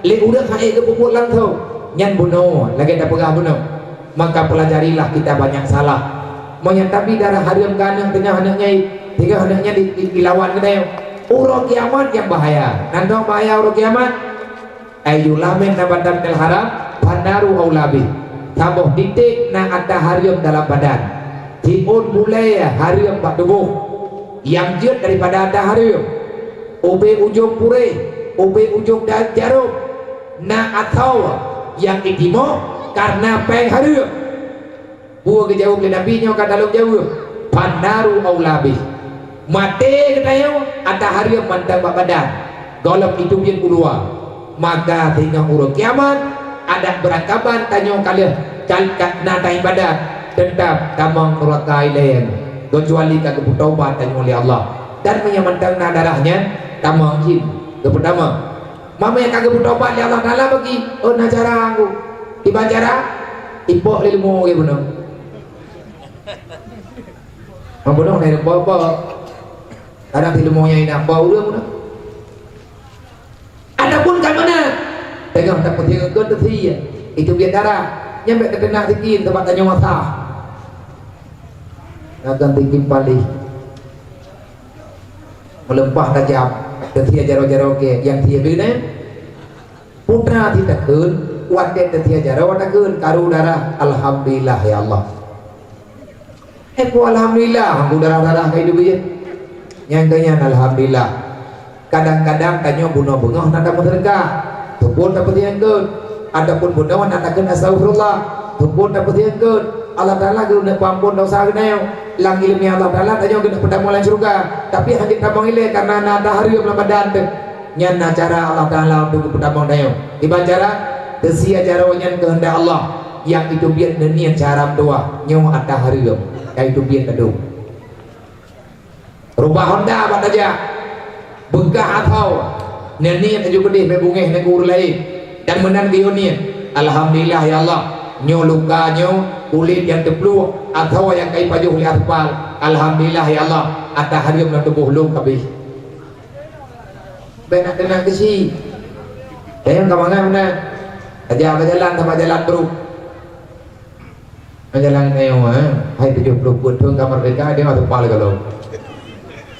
lé ureuëng han ék geupeubuet langsong, nyan bunoe, lagée tapeugah bunoe. Maka pelajarilah kita banyak salah. Meunyoe tabi darah hareuem keu aneuëk teungoh aneuëk nyan, teungoh aneuëk nyan di, di, dilawan geutanyoe. Uroe kiamat nyang bahaya. Nan dong bahaya uroe kiamat? Ayyulamin nabata minal haram, fannaru aula bih. Saboh titek na ata hareuem dalam badan. Siôn bulée hareuem bak tuboh. Nyang jeuet daripada ata hareuem. Ubé ujong puréh, ubé ujong da-, jarôm. Na asoe nyang itimoh kareuna péng hareuem. Peue geujaweueb lé Nabi nyoe ka talôn jaweueb, "Fannaru aula bih." Maté geutanyoe ata hareuem mantong bak badan, gohlom iteubiet u luwa. Maka singoh uroe kiamat, adak beurangkaban tanyoe ka lheueh kal-, ka na taibadat, teutap tamong nuraka ilée, keucuali ka geupeutobat tanyoe lé Allah. Dan meunyoe mantong na darah nyan, tamong jih geupeutamong. Meunyoe ka geupeutobat lé Allah Taala bagi, oh, na cara ngku. Kiban cara, ipok lé leumô geuh bunoe. Membunuh dari popo. Kadang di leumo nyang inong bak ureuëng na. Ataupun ka meunan, teungoh tapeusieng keu teusie, itu biet darah. Nyan bék tateunak sikin, teuma tanyoe masa. Akan tinggi paléh. Meuleumpah tajam, teusie jaroe-jaroe keu nyang sie binéh. Putra si takheun, watée teusie jaroe takheun, karu darah, alhamdulillah ya Allah. Eh, peue alhamdulillah, hana darah-darah ka iduek jih. Nyang keu nyan alhamdulillah. Kadang-kadang tanyoe bunoe beungoh na tameuseudeukah, teupot tapeusieng keu, ataupun bunoe na takheun astaghfirullah, teupot tapeusieng keu. Allah Taala geuneuk peuamphon desya geutanyoe. Lam ileumé Allah Taala tanyoe geuneuk peutamong lam syeuruga, tapi hana jeuet tamong ilée kareuna na tahareuem lam badan teuh. Nyan na cara Allah Taala untuk geupeutamong tanyoe. Kiban cara? Teusie jaroe nyan keuheundak Allah. Nyang itu biet neuniet cara meutuwah, nyoe ata hareuem, ka itu biet ladôm. Rubah honda bak tajak, beukah athoe neuniet laju keudeh bak bungéh ngon ureuëng laén, dan meunan geuyue niet, "Alhamdulillah ya Allah, nyoe luka nyoe, kulét nyang teupluek, athoe nyang ka ipajoh lé aspal, alhamdulillah ya Allah, ata hareuem lam tuboh lôn ka abéh." Bék na keunan keusi. Kayém ka mangat meunan. Tajak bak jalan, saban jalan brôk. Bak jalan nyoe, eh. Hai tujoh ploh peuet thon ka meurdeka, dia masuk pal kalau.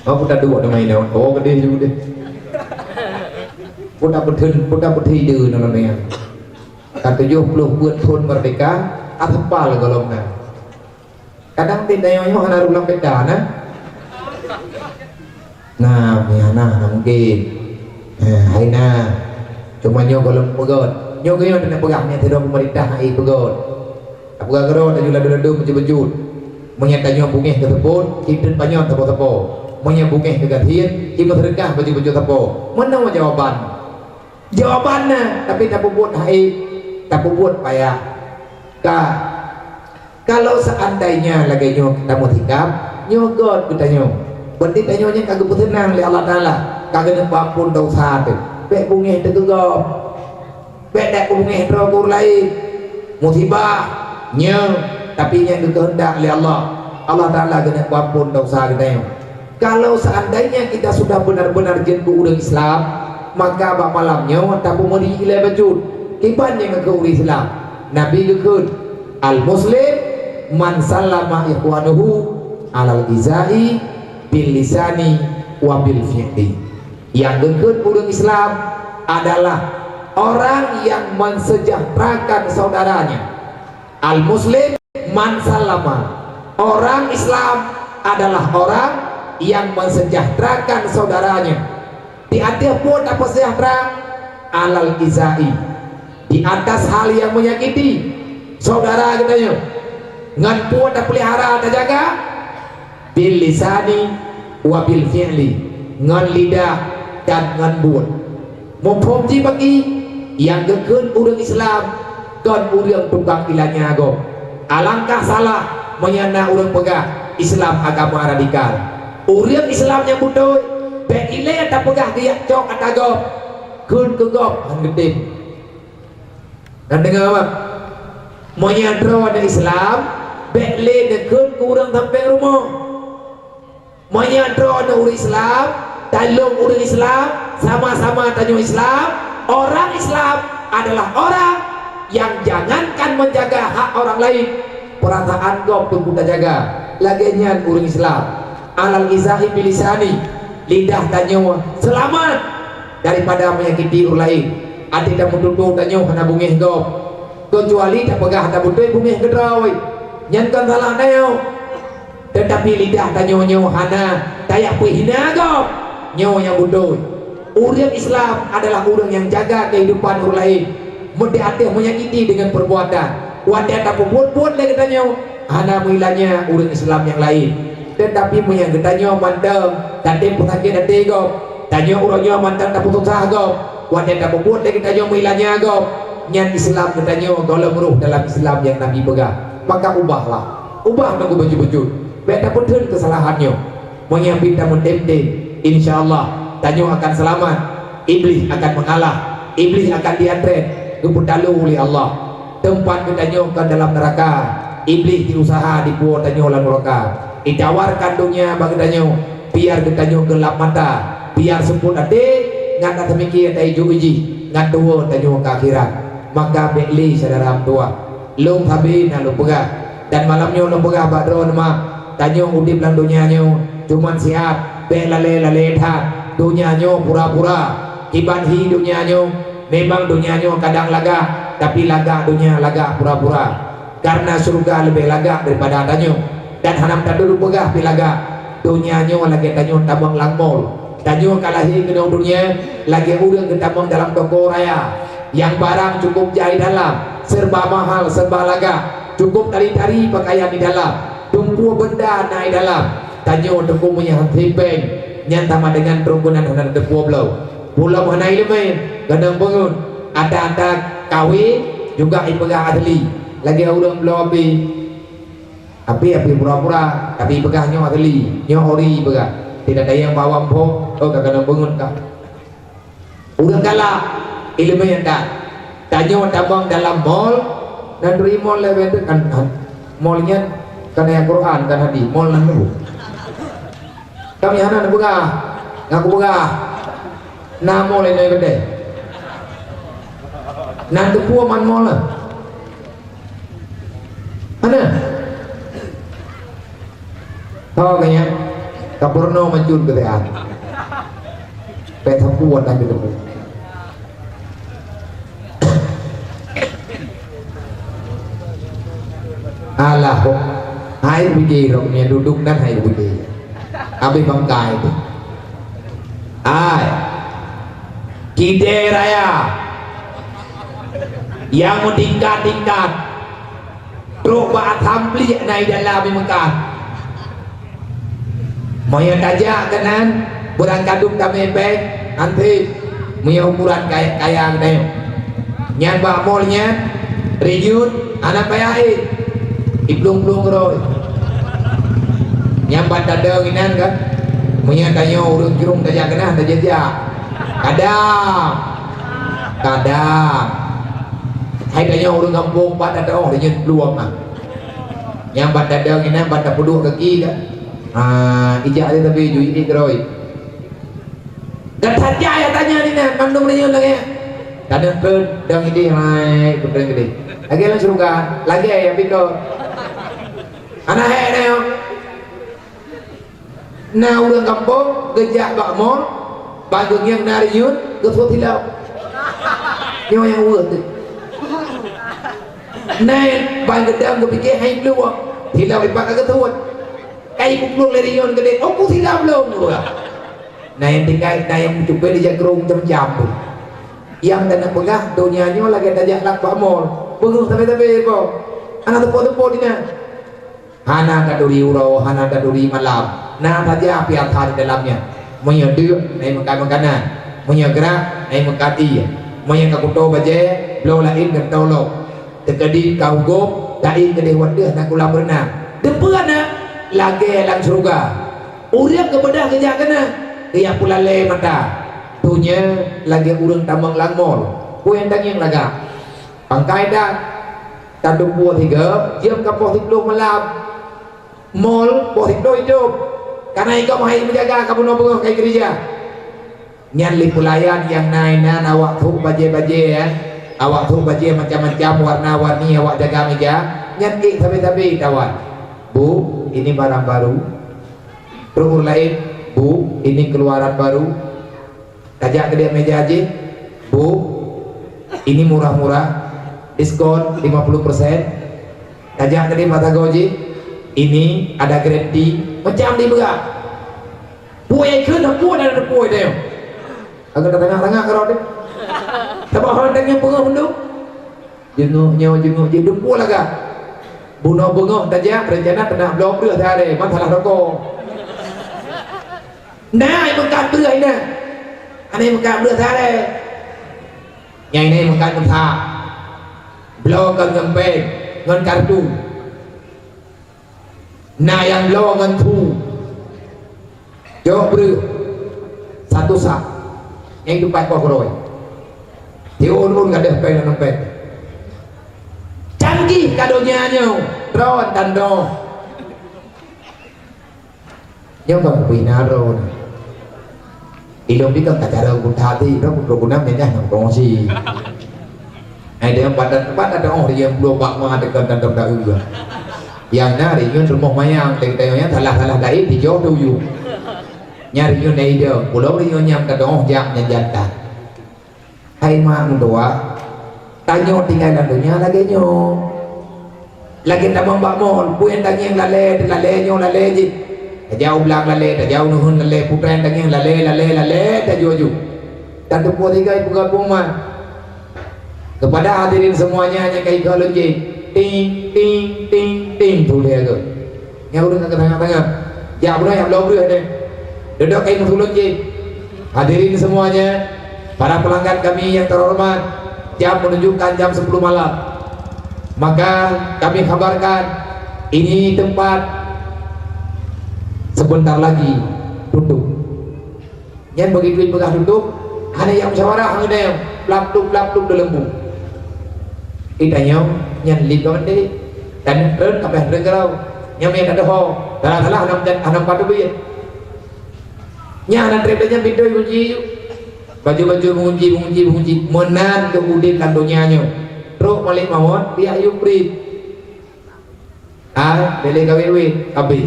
Oh, puta dua nama ini. Oh, gede juga deh. Puta betul, puta betul ide nama ni. Ka tujoh ploh peuet thon meurdeka, asal pal kalau na. Kadang di tanyoe nyoe hana rhueng lam peta na. Na, meuhana, na mungken. Ha, hai na. Cuma nyoe gohlom peugöt. Nyoe geunyoe teuneuk peugah, nyan sidroe peumeurintah hai peugöt. Tapeugah keudroe, laju ladôm-ladôm beujeuet-beujeuet. Meunyoe tanyoe bungéh keu seupôt, cit teuk panyöt sapo-sapo. Meunyoe bungéh keu gasien, cit meuseudeukah beujeuet-beujeuet sapo. Meunoe jawaban. Jawaban na, tapi tapeubuet hai, tapeubuet payah. Ka, kalau seandainya lagée nyoe tameusikap, nyoe göt geutanyoe. Berarti tanyoe nyan ka geupeuseunang lé Allah Taala, ka geuneuk peuamphon desya teuh. Bék bungéh teuh keu gob. Bék dak beubungéh droe keu ureuëng laén. Musibah, nyoe, tapi nyan geukeuheundak lé Allah. Allah Taala geuneuk peuamphon desya geutanyoe. Kalau seandainya kita sudah benar-benar jeuet keu ureuëng Islam, maka bak malam nyoe tapeumeuri ilée bacut. Kiban nyang keu ureuëng Islam, Nabi geukheun, "Al-muslim man sallama ikhwanuhu alal izai bil lisani wa bil fi'li." Nyang geukheun ureuëng Islam adalah orang yang mensejahterakan saudaranya. Al-muslim man salama. Orang Islam adalah orang yang mensejahterakan saudaranya. Di ateueh peue tapeusejahtera? Alal izai. Di atas hal yang menyakiti saudara geutanyoe. Ngon peue tapeulihara tajaga? Bil lisani wa bil fi'li, ngon lidah dan ngon buet. Muphom jih bagi nyang geukheun ureuëng Islam kon ureuëng tukang ilanya gob. Alangkah salah meunyoe na ureuëng peugah Islam agama radikal. Ureuëng Islam nyang beutôi bék ilée tapeugah geujak cok ata gob, kheun keu gob hán geutem. Ka deungoe, bah? Meunyoe droeneuh Islam, bék lé neukheun keu ureuëng sampéng rumoh. Meunyoe droeneuh ureuëng Islam, talông ureuëng Islam, sama-sama tanyoe Islam, orang Islam adalah orang yang jangankan menjaga hak orang lain, perasaan gob pun tajaga. Lagée nyan ureuëng Islam. Alal izai bilisani, lidah tanyoe seulamat daripada menyakiti ureuëng laén. Até tameututoe tanyoe hana bungéh gob, keucuali tapeugah tabeutôi bungéh keudroe. Nyan kon salah tanyoe. Teutapi lidah tanyoe nyoe hana tajak peuhina gob. Nyoe nyang beutôi. Ureuëng Islam adalah ureuëng nyang jaga keuhidupan ureuëng laén. Meudeh ateueh menyakiti deungon perbuatan. Watée tapeubuet-buet lé geutanyoe, hana meuilanya ureuëng Islam nyang laén. Teutapi meunyoe geutanyoe mantong tatem peusakét até gob, tanyoe uroe nyoe mantong tapeususah gob, watée tapeubuet lé geutanyoe meuilanya gob, nyan Islam geutanyoe gohlom roh dalam Islam nyang Nabi peugah. Maka ubahlah, ubah ngon beujeuet-beujeuet, bék tapeutheun keusalahan nyoe. Meunyoe pih tameutem-tem, insya Allah tanyoe akan seulamat. Iblih akan meukalah. Iblih akan diantrét, geupeutalo lé Allah. Teumpat geutanyoe kon dalam neuraka. Iblih jiuseuha jipuwoe tanyoe lam neuraka. Jitawarkan donya bak geutanyoe, Biar geutanyoe geulap mata, biar seupôt até, ngat that teumiké ata iju jih, ngat tuwoe tanyoe keu akhirat. Maka bék lé syedara meutuwah. Lôn sabe na lôn peugah, dan malam nyoe lôn peugah bak droeneuh mah, tanyoe udeb lam donya nyoe cuman siat, bék lalée-lalée that. Donya nyoe pura-pura. Kiban hi donya nyoe, memang donya nyoe kadang lagak, tapi lagak donya lagak pura-pura. Kareuna syeuruga leubeh lagak daripada tanyoe, dan hana meutateupeue peugah pih lagak. Donya nyoe lagée tanyoe tamong lam mall. Tanyoe ka lahé keunoe donya lagée ureuëng geutamong dalam toko raya, nyang barang cukup jai dalam, serba mahal, serba lagak, cukup tari-tari peukayan di dalam, tumpue beunda na di dalam. Tanyoe teungku meunyoe han sipeng, nyan sama dengan trok keunan hana teupue bloe. Pulam hana ileumé, keunong beungon, ata-ata kawe juga ipeugah asli. Lagée ureuëng bloe api. Api-api pura-pura, tapi peugah nyoe asli, nyoe ori peugah. Tidak ada yang bawa mpok, oh, ka keunong beungon ka. Ureuëng galak, ileumé nyang that. Tanyoe tamong dalam mall, dan turi mall lé benteng kan, kan. Mall nyan kan ayat Quran, kan hadis, mall nan dulu. Kami hana neupeugah, ngaku peugah. Na mall inong geude. Nan teupue man mall na. Hana. Tho keu nyan, ka peurunoe mancul keu siat. Pek sapu watang keu teumé. Alah, hai bujé rok nyan duduk nan hai bujé. Abéh bangkai tu. Ai. Kidée raya. Yang meutingkat-tingkat. Trok bak asambliek na i dalam i Meukah. Meunyoe tajak keunan, beurangkadum tamé péng, anté meunyoe ukuran kaya, kaya geutanyoe. Nyan bak mall nyan, rinyut, hana payah ék. Iplueng-plueng keudroe. Nyan ban tadong inan kan. Meunyoe tanyoe ureuëng jrong tajak keunan, tajak-jak. Kadang. Kadang. Hai tanyoe ureuëng gampông, ban tadong, rinyut plueng ah. Nyang ban tadong inan ban tapeuduek gaki ka. Ha, ijak dia tapi ju ini keroi. Gata jaya tanya ni nan, mandum rinyut lagée. Tadong ke dong ini, hai, betul gede. Lagée lam syurga, lagée ya piko. Anak hai na yo. Na ureuëng gampông geujak bak mall, ban geungieng na rinyut, geusut silau. Nyoe nyang weueh teuh. Na ban geudong geupike hai plueng, silau ipat ka geusut. Kai buklueng lé rinyut geudeh, oh ku silau lom. Na nyang tinggai, na nyang meucupe dijak keurong macam-macam tu. Nyang dan peugah donya nyoe lagée tajak lam bak mall. Beungoh sabe-sabe po. Anak teupok-teupok di na. Hana taturi uroe, hana taturi malam. Na saja piasa di dalamnya. Meunyoe deuk, na meukat makanan. Meunyoe grak, na meukat ié. Meunyoe ka kuto bajée, bloe laén geutolok. Teukeudi ka hugom, taék keudeh wateuh na kulam beureunan. Deungon na lagée lam syeuruga. Ureuëng geubeudôh geujak keunan, geujak peulalée mata. Donya lagée ureuëng tamong lam mall. Peue nyang tangieng lagak? Pangkai dak. Ka tumpue tiga, jeuem ka poh siplôh malam. Mall poh siplôh idop. Kana ikau hai meujaga ka bunoe beungoh kai keurija. Nyan lé peulayan nyang na inan awak thôk bajée-bajée, ya. Awak thôk bajée macam-macam warna-warni awak jaga meja. Nyan ék sabe-sabe tawan. Bu, ini barang baru. Trok ureuëng laén, Bu, ini keluaran baru. Tajak keudeh meja jih, Bu, ini murah-murah, diskon lima puluh persen. Tajak keudeh mata goe jih, ini ada garanti, macam di beurah. Pue keu na pue na pue deh. Agak tengah-tengah kerot deh. Tapi orang tengah peungoh mendung. Jenguk nyoe, jenguk jih, dumpue lagak. Bunoe beungoh tajak, rencana teunak bloe breuh sehari, masalah rokok. Nah, meukat breuh inan. Aneuk meukat breuh sehari. Nyang ini meukat meusak. Bloe kon ngon péng, ngon kartu. Na nyang bloe ngon thu. Jok breuh. Satu sak. Nyang tupat poh keurôi. Tiun-un gadôh péng ngon péng. Canggih ka donya nyoe. Droe tan droe. Nyoe kan pih na droe. Ilong pi kan ka cara guna hati, droe guna menyah nyang kongsi. Ai dia padan tempat ada oh dia puluh bak ma dekat dan tak tahu juga. Yang na ringan rumah mayang, dek tayong nya salah-salah dai di jauh tu yu. Nyari nyoe dai dia, pulau ringan nyam ka doh jak nyan jantan. Hai mak meutuah, tanyoe tinggai lam donya lagèe nyoe. Lagèe tamong bak mall, peue nyang tangieng lalè, lalè nyoe lalè jih. Tajak u blang lalè, tajak u neuheun lalè, putra nyang tangieng lalè, lalè, lalè, tajak aju. Tateupeue tinggai peugah peue mak. Kepada hadirin semuanya nyang ka ikot lôn jih, ting, ting, ting, ting, tuléh agam. Nyang ureueng ka tangah-tangah. Jak bunoe nyang bloe breueh deh. Dudoe kai meusulot jih. Hadirin semuanya, para pelanggan kami yang terhormat, jam menunjukkan jam sepuluh malam. Maka kami kabarkan, ini tempat sebentar lagi tutup. Nyan begitu peugah tutup, hana jak musyawarah ngon geutanyoe, plap-plup, plap-plup di lembu. Geutanyoe nyan lip ka meuntèe, dan treun ka payah treun keudroe. Nyan meunan ka teuho, salah-salah hana meujan, hana meupat teubiet. Nyan hana treb nyan pintoe gunci ju. Baju-baju meungunci, meungunci, meungunci. Meunan keuh udép lam donya nyoe. Trok malék mawöt, piah yum brit. Ah, bèk lé kawé-wé, abéh.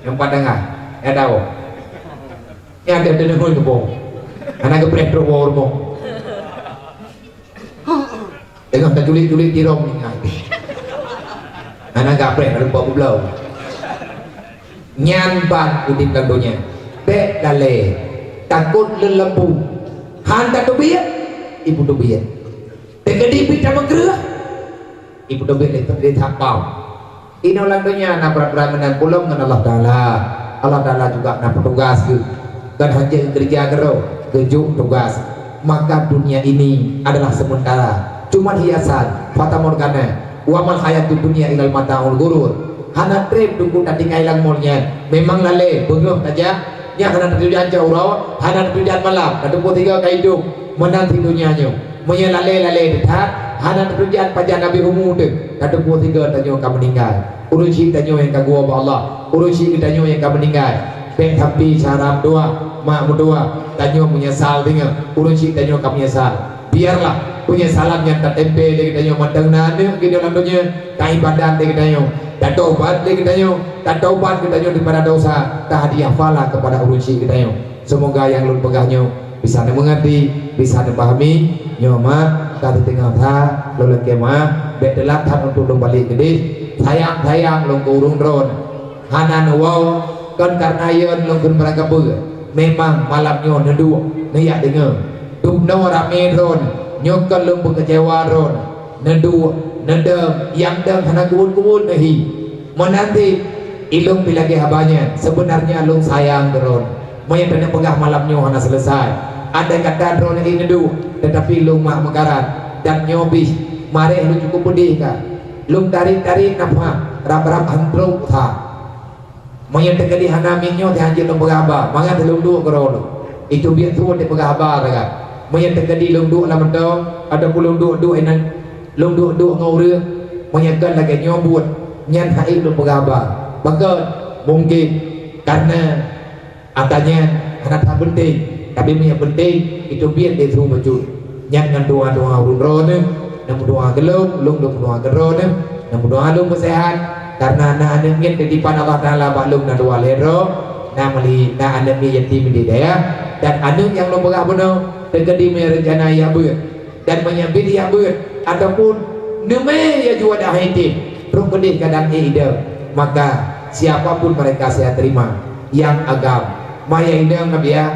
Nyang pat dangah, nyang tawoe. Nyang ada deungon keubo. Hana geupreh trok woe rumoh. Teungoh taculik-culik tirong ingat. Hana geupreh, hana lupa beubloe. Nyan ban udép lam donya. Bèk lalè. Takot leulembu. Han tateubiet, ibu teubiet. Teukeudi pih tameukreueh. Ibu teubiet lé, lé that bau. Inoe lam donya na brat-brat meunan pulom ngon Allah Taala. Allah Taala juga na petugas geuh. Kan hana geukeureuja keudroe, geujok tugas. Maka dunia ini adalah sementara, cuma hiasan, fata morgana. Wa mal hayatud dunya illal mataul ghurur. Hana treb teungku tatinggai lam mall nyan. Memang lalè, beungoh tajak, nyan hana tatujan cot uroe, hana tatujan malam, tateupeue sigoe ka idong. Meunan cit donya nyoe. Meunyoe lalè-lalè that, hana tatujan pajan habéh umu teuh, tateupeue sigoe tanyoe ka meuninggai. Ureueng chik tanyoe nyang ka geuwoe bak Allah, ureueng chik geutanyoe nyang ka meuninggai. Bèk tapi cara meutuah, mak meutuah, tanyoe meunyeusal deungoe, ureueng chik tanyoe ka meunyeusal. Biarlah penyesalan nyan tatempé lé geutanyoe mantong na aneuk geutanyoe lam donya, taibadat lé geutanyoe, tatobat lé geutanyoe, tatobat geutanyoe daripada dosa, tahadiah pahala kepada ureueng chik geutanyoe. Semoga nyang lôn peugah nyoe bisa neumeungerti, bisa neupahami. Nyoe mak, ka teuteungoh that, lôn lakèe meu'ah, bèk teulat that untuk lôn balek keudeh. Sayang-sayang lôn keu ureueng droeneuh. Hana neuwoe, kon kareuna yön lôn kheun barangkapeue. Memang malam nyoe neuduek, neujak deungoe. Dubnoe ramé droeneuh, nyoe kon lôn peukeucewa droeneuh. Neuduek, neudong, nyang dong hana keubuet-keubuet neuhi. Meunan cit, ilôn pih lagèe haba nyan, seubeunarnya lôn sayang droeneuh. Meunyoe taneuk peugah malam nyoe hana seuleusai, andai kata droeneuh neuduek, teutapi lôn mak meukarat, dan nyoe pih, mareh lôn cukup peudeh ka. Lôn tarék-tarék nafah, rab-rab han trok that. Meunyoe teukeudi hana miet nyoe, teuh hanjeuet lôn peugah haba, mangat lôn duek keudroe lôn. Itu biet su teupeugah haba sagai. Meunyoe teukeudi lôn duek lam mantong, ataupun lôn duek-duek inan, lôn duek-duek ngon ureueng, meunyoe kon lagèe nyoe buet, nyan han ék lôn peugah haba. Pakon? Mungken kareuna ata nyan hana that peunteng, tapi meunyoe peunteng, itu biet lé su bacut. Nyan ngon doa-doa ureueng droeneuh, neumeudoa keu lôn, lôn neumeudoa keu droeneuh, neumeudoa lôn beuseuhat, kareuna na aneuk miet titipan Allah Taala bak lôn na dua lhèe droe, na meuli, na aneuk miet yatim di dayah, dan aneuk nyang lôn peugah bunoe teukeudi meureuncana jak beuet, dan meunyoe bit jak beuet, ataupun neumè jak jua dah yatim, trok keudeh keadaan ék idong, maka siapa pun mereka saya terima, nyang agam, maya idong Nabi ya,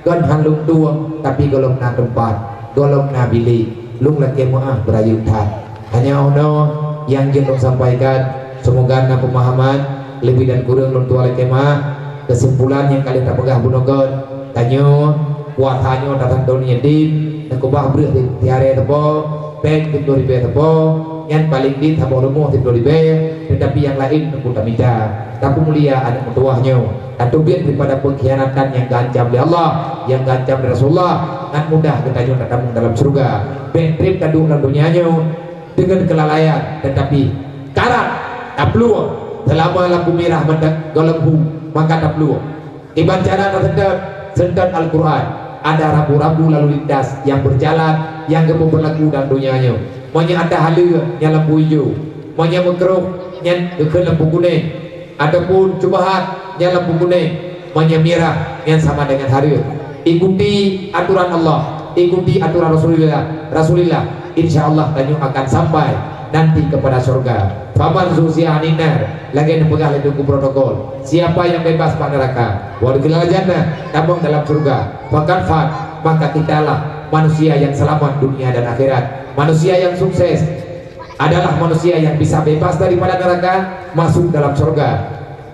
Kon han lôn tueng, tapi gohlom na teumpat, gohlom na bilék, lôn lakèe meu'ah beurayeuk that. Hanya 'oh noe nyang jeuet lôn sampaikan, seumoga na peumahaman, leubeh dan kureueng lôn tuan lakèe meu'ah. Keusimpulan nyang ka lheueh tapeugah bunoe kon, tanyoe puasa nyoe tatantu nyoe dim, neukeubah breueh di, di aré teupo, péng tujoh ribèe teupo, nyan paleng dim saboh rumoh tujoh ribèe, teutapi nyang laén teungku tamita, tapeumulia aneuk meutuwah nyoe. Tateubiet daripada peungkhianatan nyang geuancam lé Allah, nyang geuancam lé Rasulullah, ngon mudah geutanyoe tatamong dalam syeuruga. Bèk trép taduek lam donya nyoe deungon keulalaian, teutapi karat taplueng seulama lampu mirah mantong gohlom hu. Maka taplueng. Iban cara taseutôt, seutôt Al-Qur'an. Ada rambu-rambu lalu lintas nyang berjalan, nyang geupeubeulaku dalam donya nyoe. Meunyoe ada haleue nyang lampu ijo, meunyoe meukrôh nyan geukheun lampu kunéng, ataupun syubhat nyan lampu kunéng, meunyoe mirah nyan sama dengan hareuem. Ikuti aturan Allah, ikuti aturan Rasulullah, Rasulillah. Insya Allah tanyoe akan sampai nanti kepada surga. Faman zuhziha 'anin nar, lagèe neupeugah lé Teungku Protokol, siapa yang bebas bak neraka, wa udkhilal jannah, tamong dalam surga, faqad faz, maka kitalah manusia yang selamat dunia dan akhirat. Manusia yang sukses adalah manusia yang bisa bebas daripada neraka, masuk dalam surga.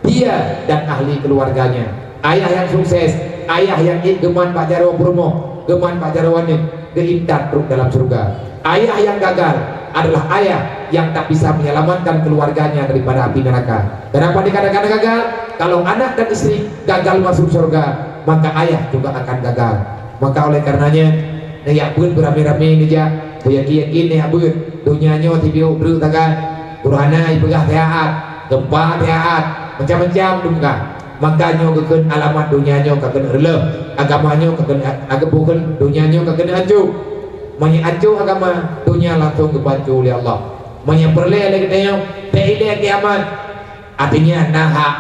Dia dan ahli keluarganya. Ayah nyang sukses, ayah nyang ék geumat bak jaroe peurumoh, geumat bak jaroe aneuk, geuintat trok dalam syeuruga. Ayah nyang gagal adalah ayah nyang tak bisa menyelamatkan keluarganya daripada api neraka. Kenapa dikatakan gagal? Kalau anak dan istri gagal masuk syeuruga, maka ayah juga akan gagal. Maka oleh karenanya, neujak beuet beuramé-ramé neujak, beuyakin-yakin neujak beuet. Donya nyoe tibiôk breuek tagai, gurhana ipeugah sihat, gempa sihat, macam-macam dum ka. Maka nyoe geukheun alamat donya nyoe ka keuneuk reuloh, agama nyoe ka keuneuk, agam bukon donya nyoe ka keuneuk ancô. Meunyoe ancô agama, donya langsung geubanco lé Allah. Meunyoe peureulèe lé geutanyoe, teuilèe kiamat, artinya na hak.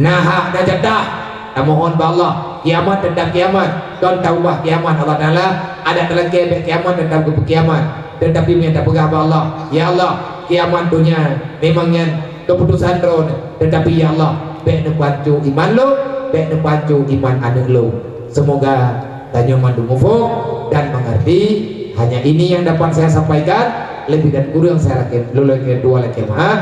Na hak, na jatah. Tamohon bak Allah, kiamat teutap kiamat, kon taubah kiamat Allah Taala, adak talakèe bèk kiamat teutap geupeukiamat. Teutapi meunyoe tapeugah bak Allah, "Ya Allah, kiamat donya memang nyan keuputosan Droeneuh, teutapi ya Allah, bèk neupeuhanco iman lôn, bèk neupeuhanco iman aneuk lôn." Seumoga tanyoe mandum muphom dan mengerti. Hanya ini yang dapat saya sampaikan. Lebih dan kurang saya lakèe, lôn lakèe dua lakèe meu'ah.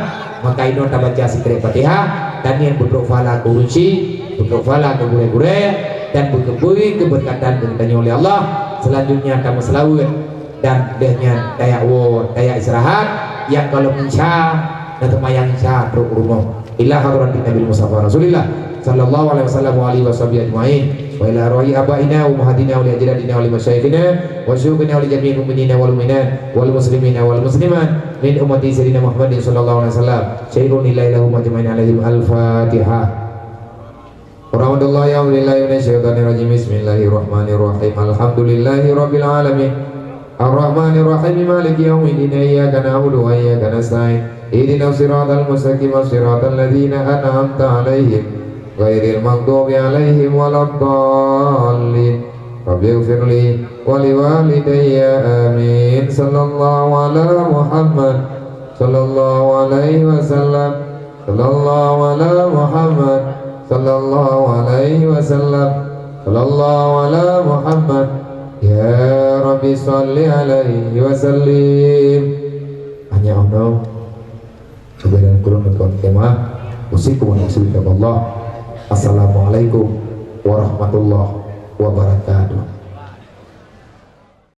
Maka inoe tabaca sikrek Fatihah, dan nyan beutrok pahala keu ureueng chik, beutrok pahala keu gurèe-gurèe, dan beukeubui keubeureukat keu geutanyoe lé Allah. Selanjutnya tameuseulaweuet. Dan lheueh nyan tajak woe, tajak istirahat, nyang gohlom isya, na seumayang isya trok u rumoh. Ila hadratin Nabil Mustafa Rasulillah sallallahu alaihi wasallam wa alihi wasahbihi ajmain. Wa ila arwahi abaina wa ummahatina wa li ajdadina wa li masyayikhina wa syuyukhina wa li jami'il mu'minina wal mu'minat wal muslimina wal muslimat min ummati Sayyidina Muhammadin sallallahu alaihi wasallam. Syai'un lillahi lahum ajmain alaihim. Al-Fatihah. Rahmatullah, a'udzubillahi minasyaitonirrajim. Bismillahirrahmanirrahim. Alhamdulillahi rabbil alamin. Arrahmanirrahim. Maliki yaumiddin. Iyyaka na'budu wa iyyaka nasta'in. Ihdinas siratal mustaqim, siratal ladzina an'amta 'alaihim, ghairil maghdubi 'alaihim waladdallin. Rabbighfirli wa liwalidayya. Amin. Sallallahu ala Muhammad. Sallallahu alaihi wasallam. Sallallahu ala Muhammad. Sallallahu alaihi wasallam. Sallallahu ala Muhammad. Ya Rabbi, shalli alaihi wa sallim. Hanya ono. Sebagai kurang dan kawan kemah. Usikum wa nafsi bitaqwallah. Assalamualaikum warahmatullahi wabarakatuh.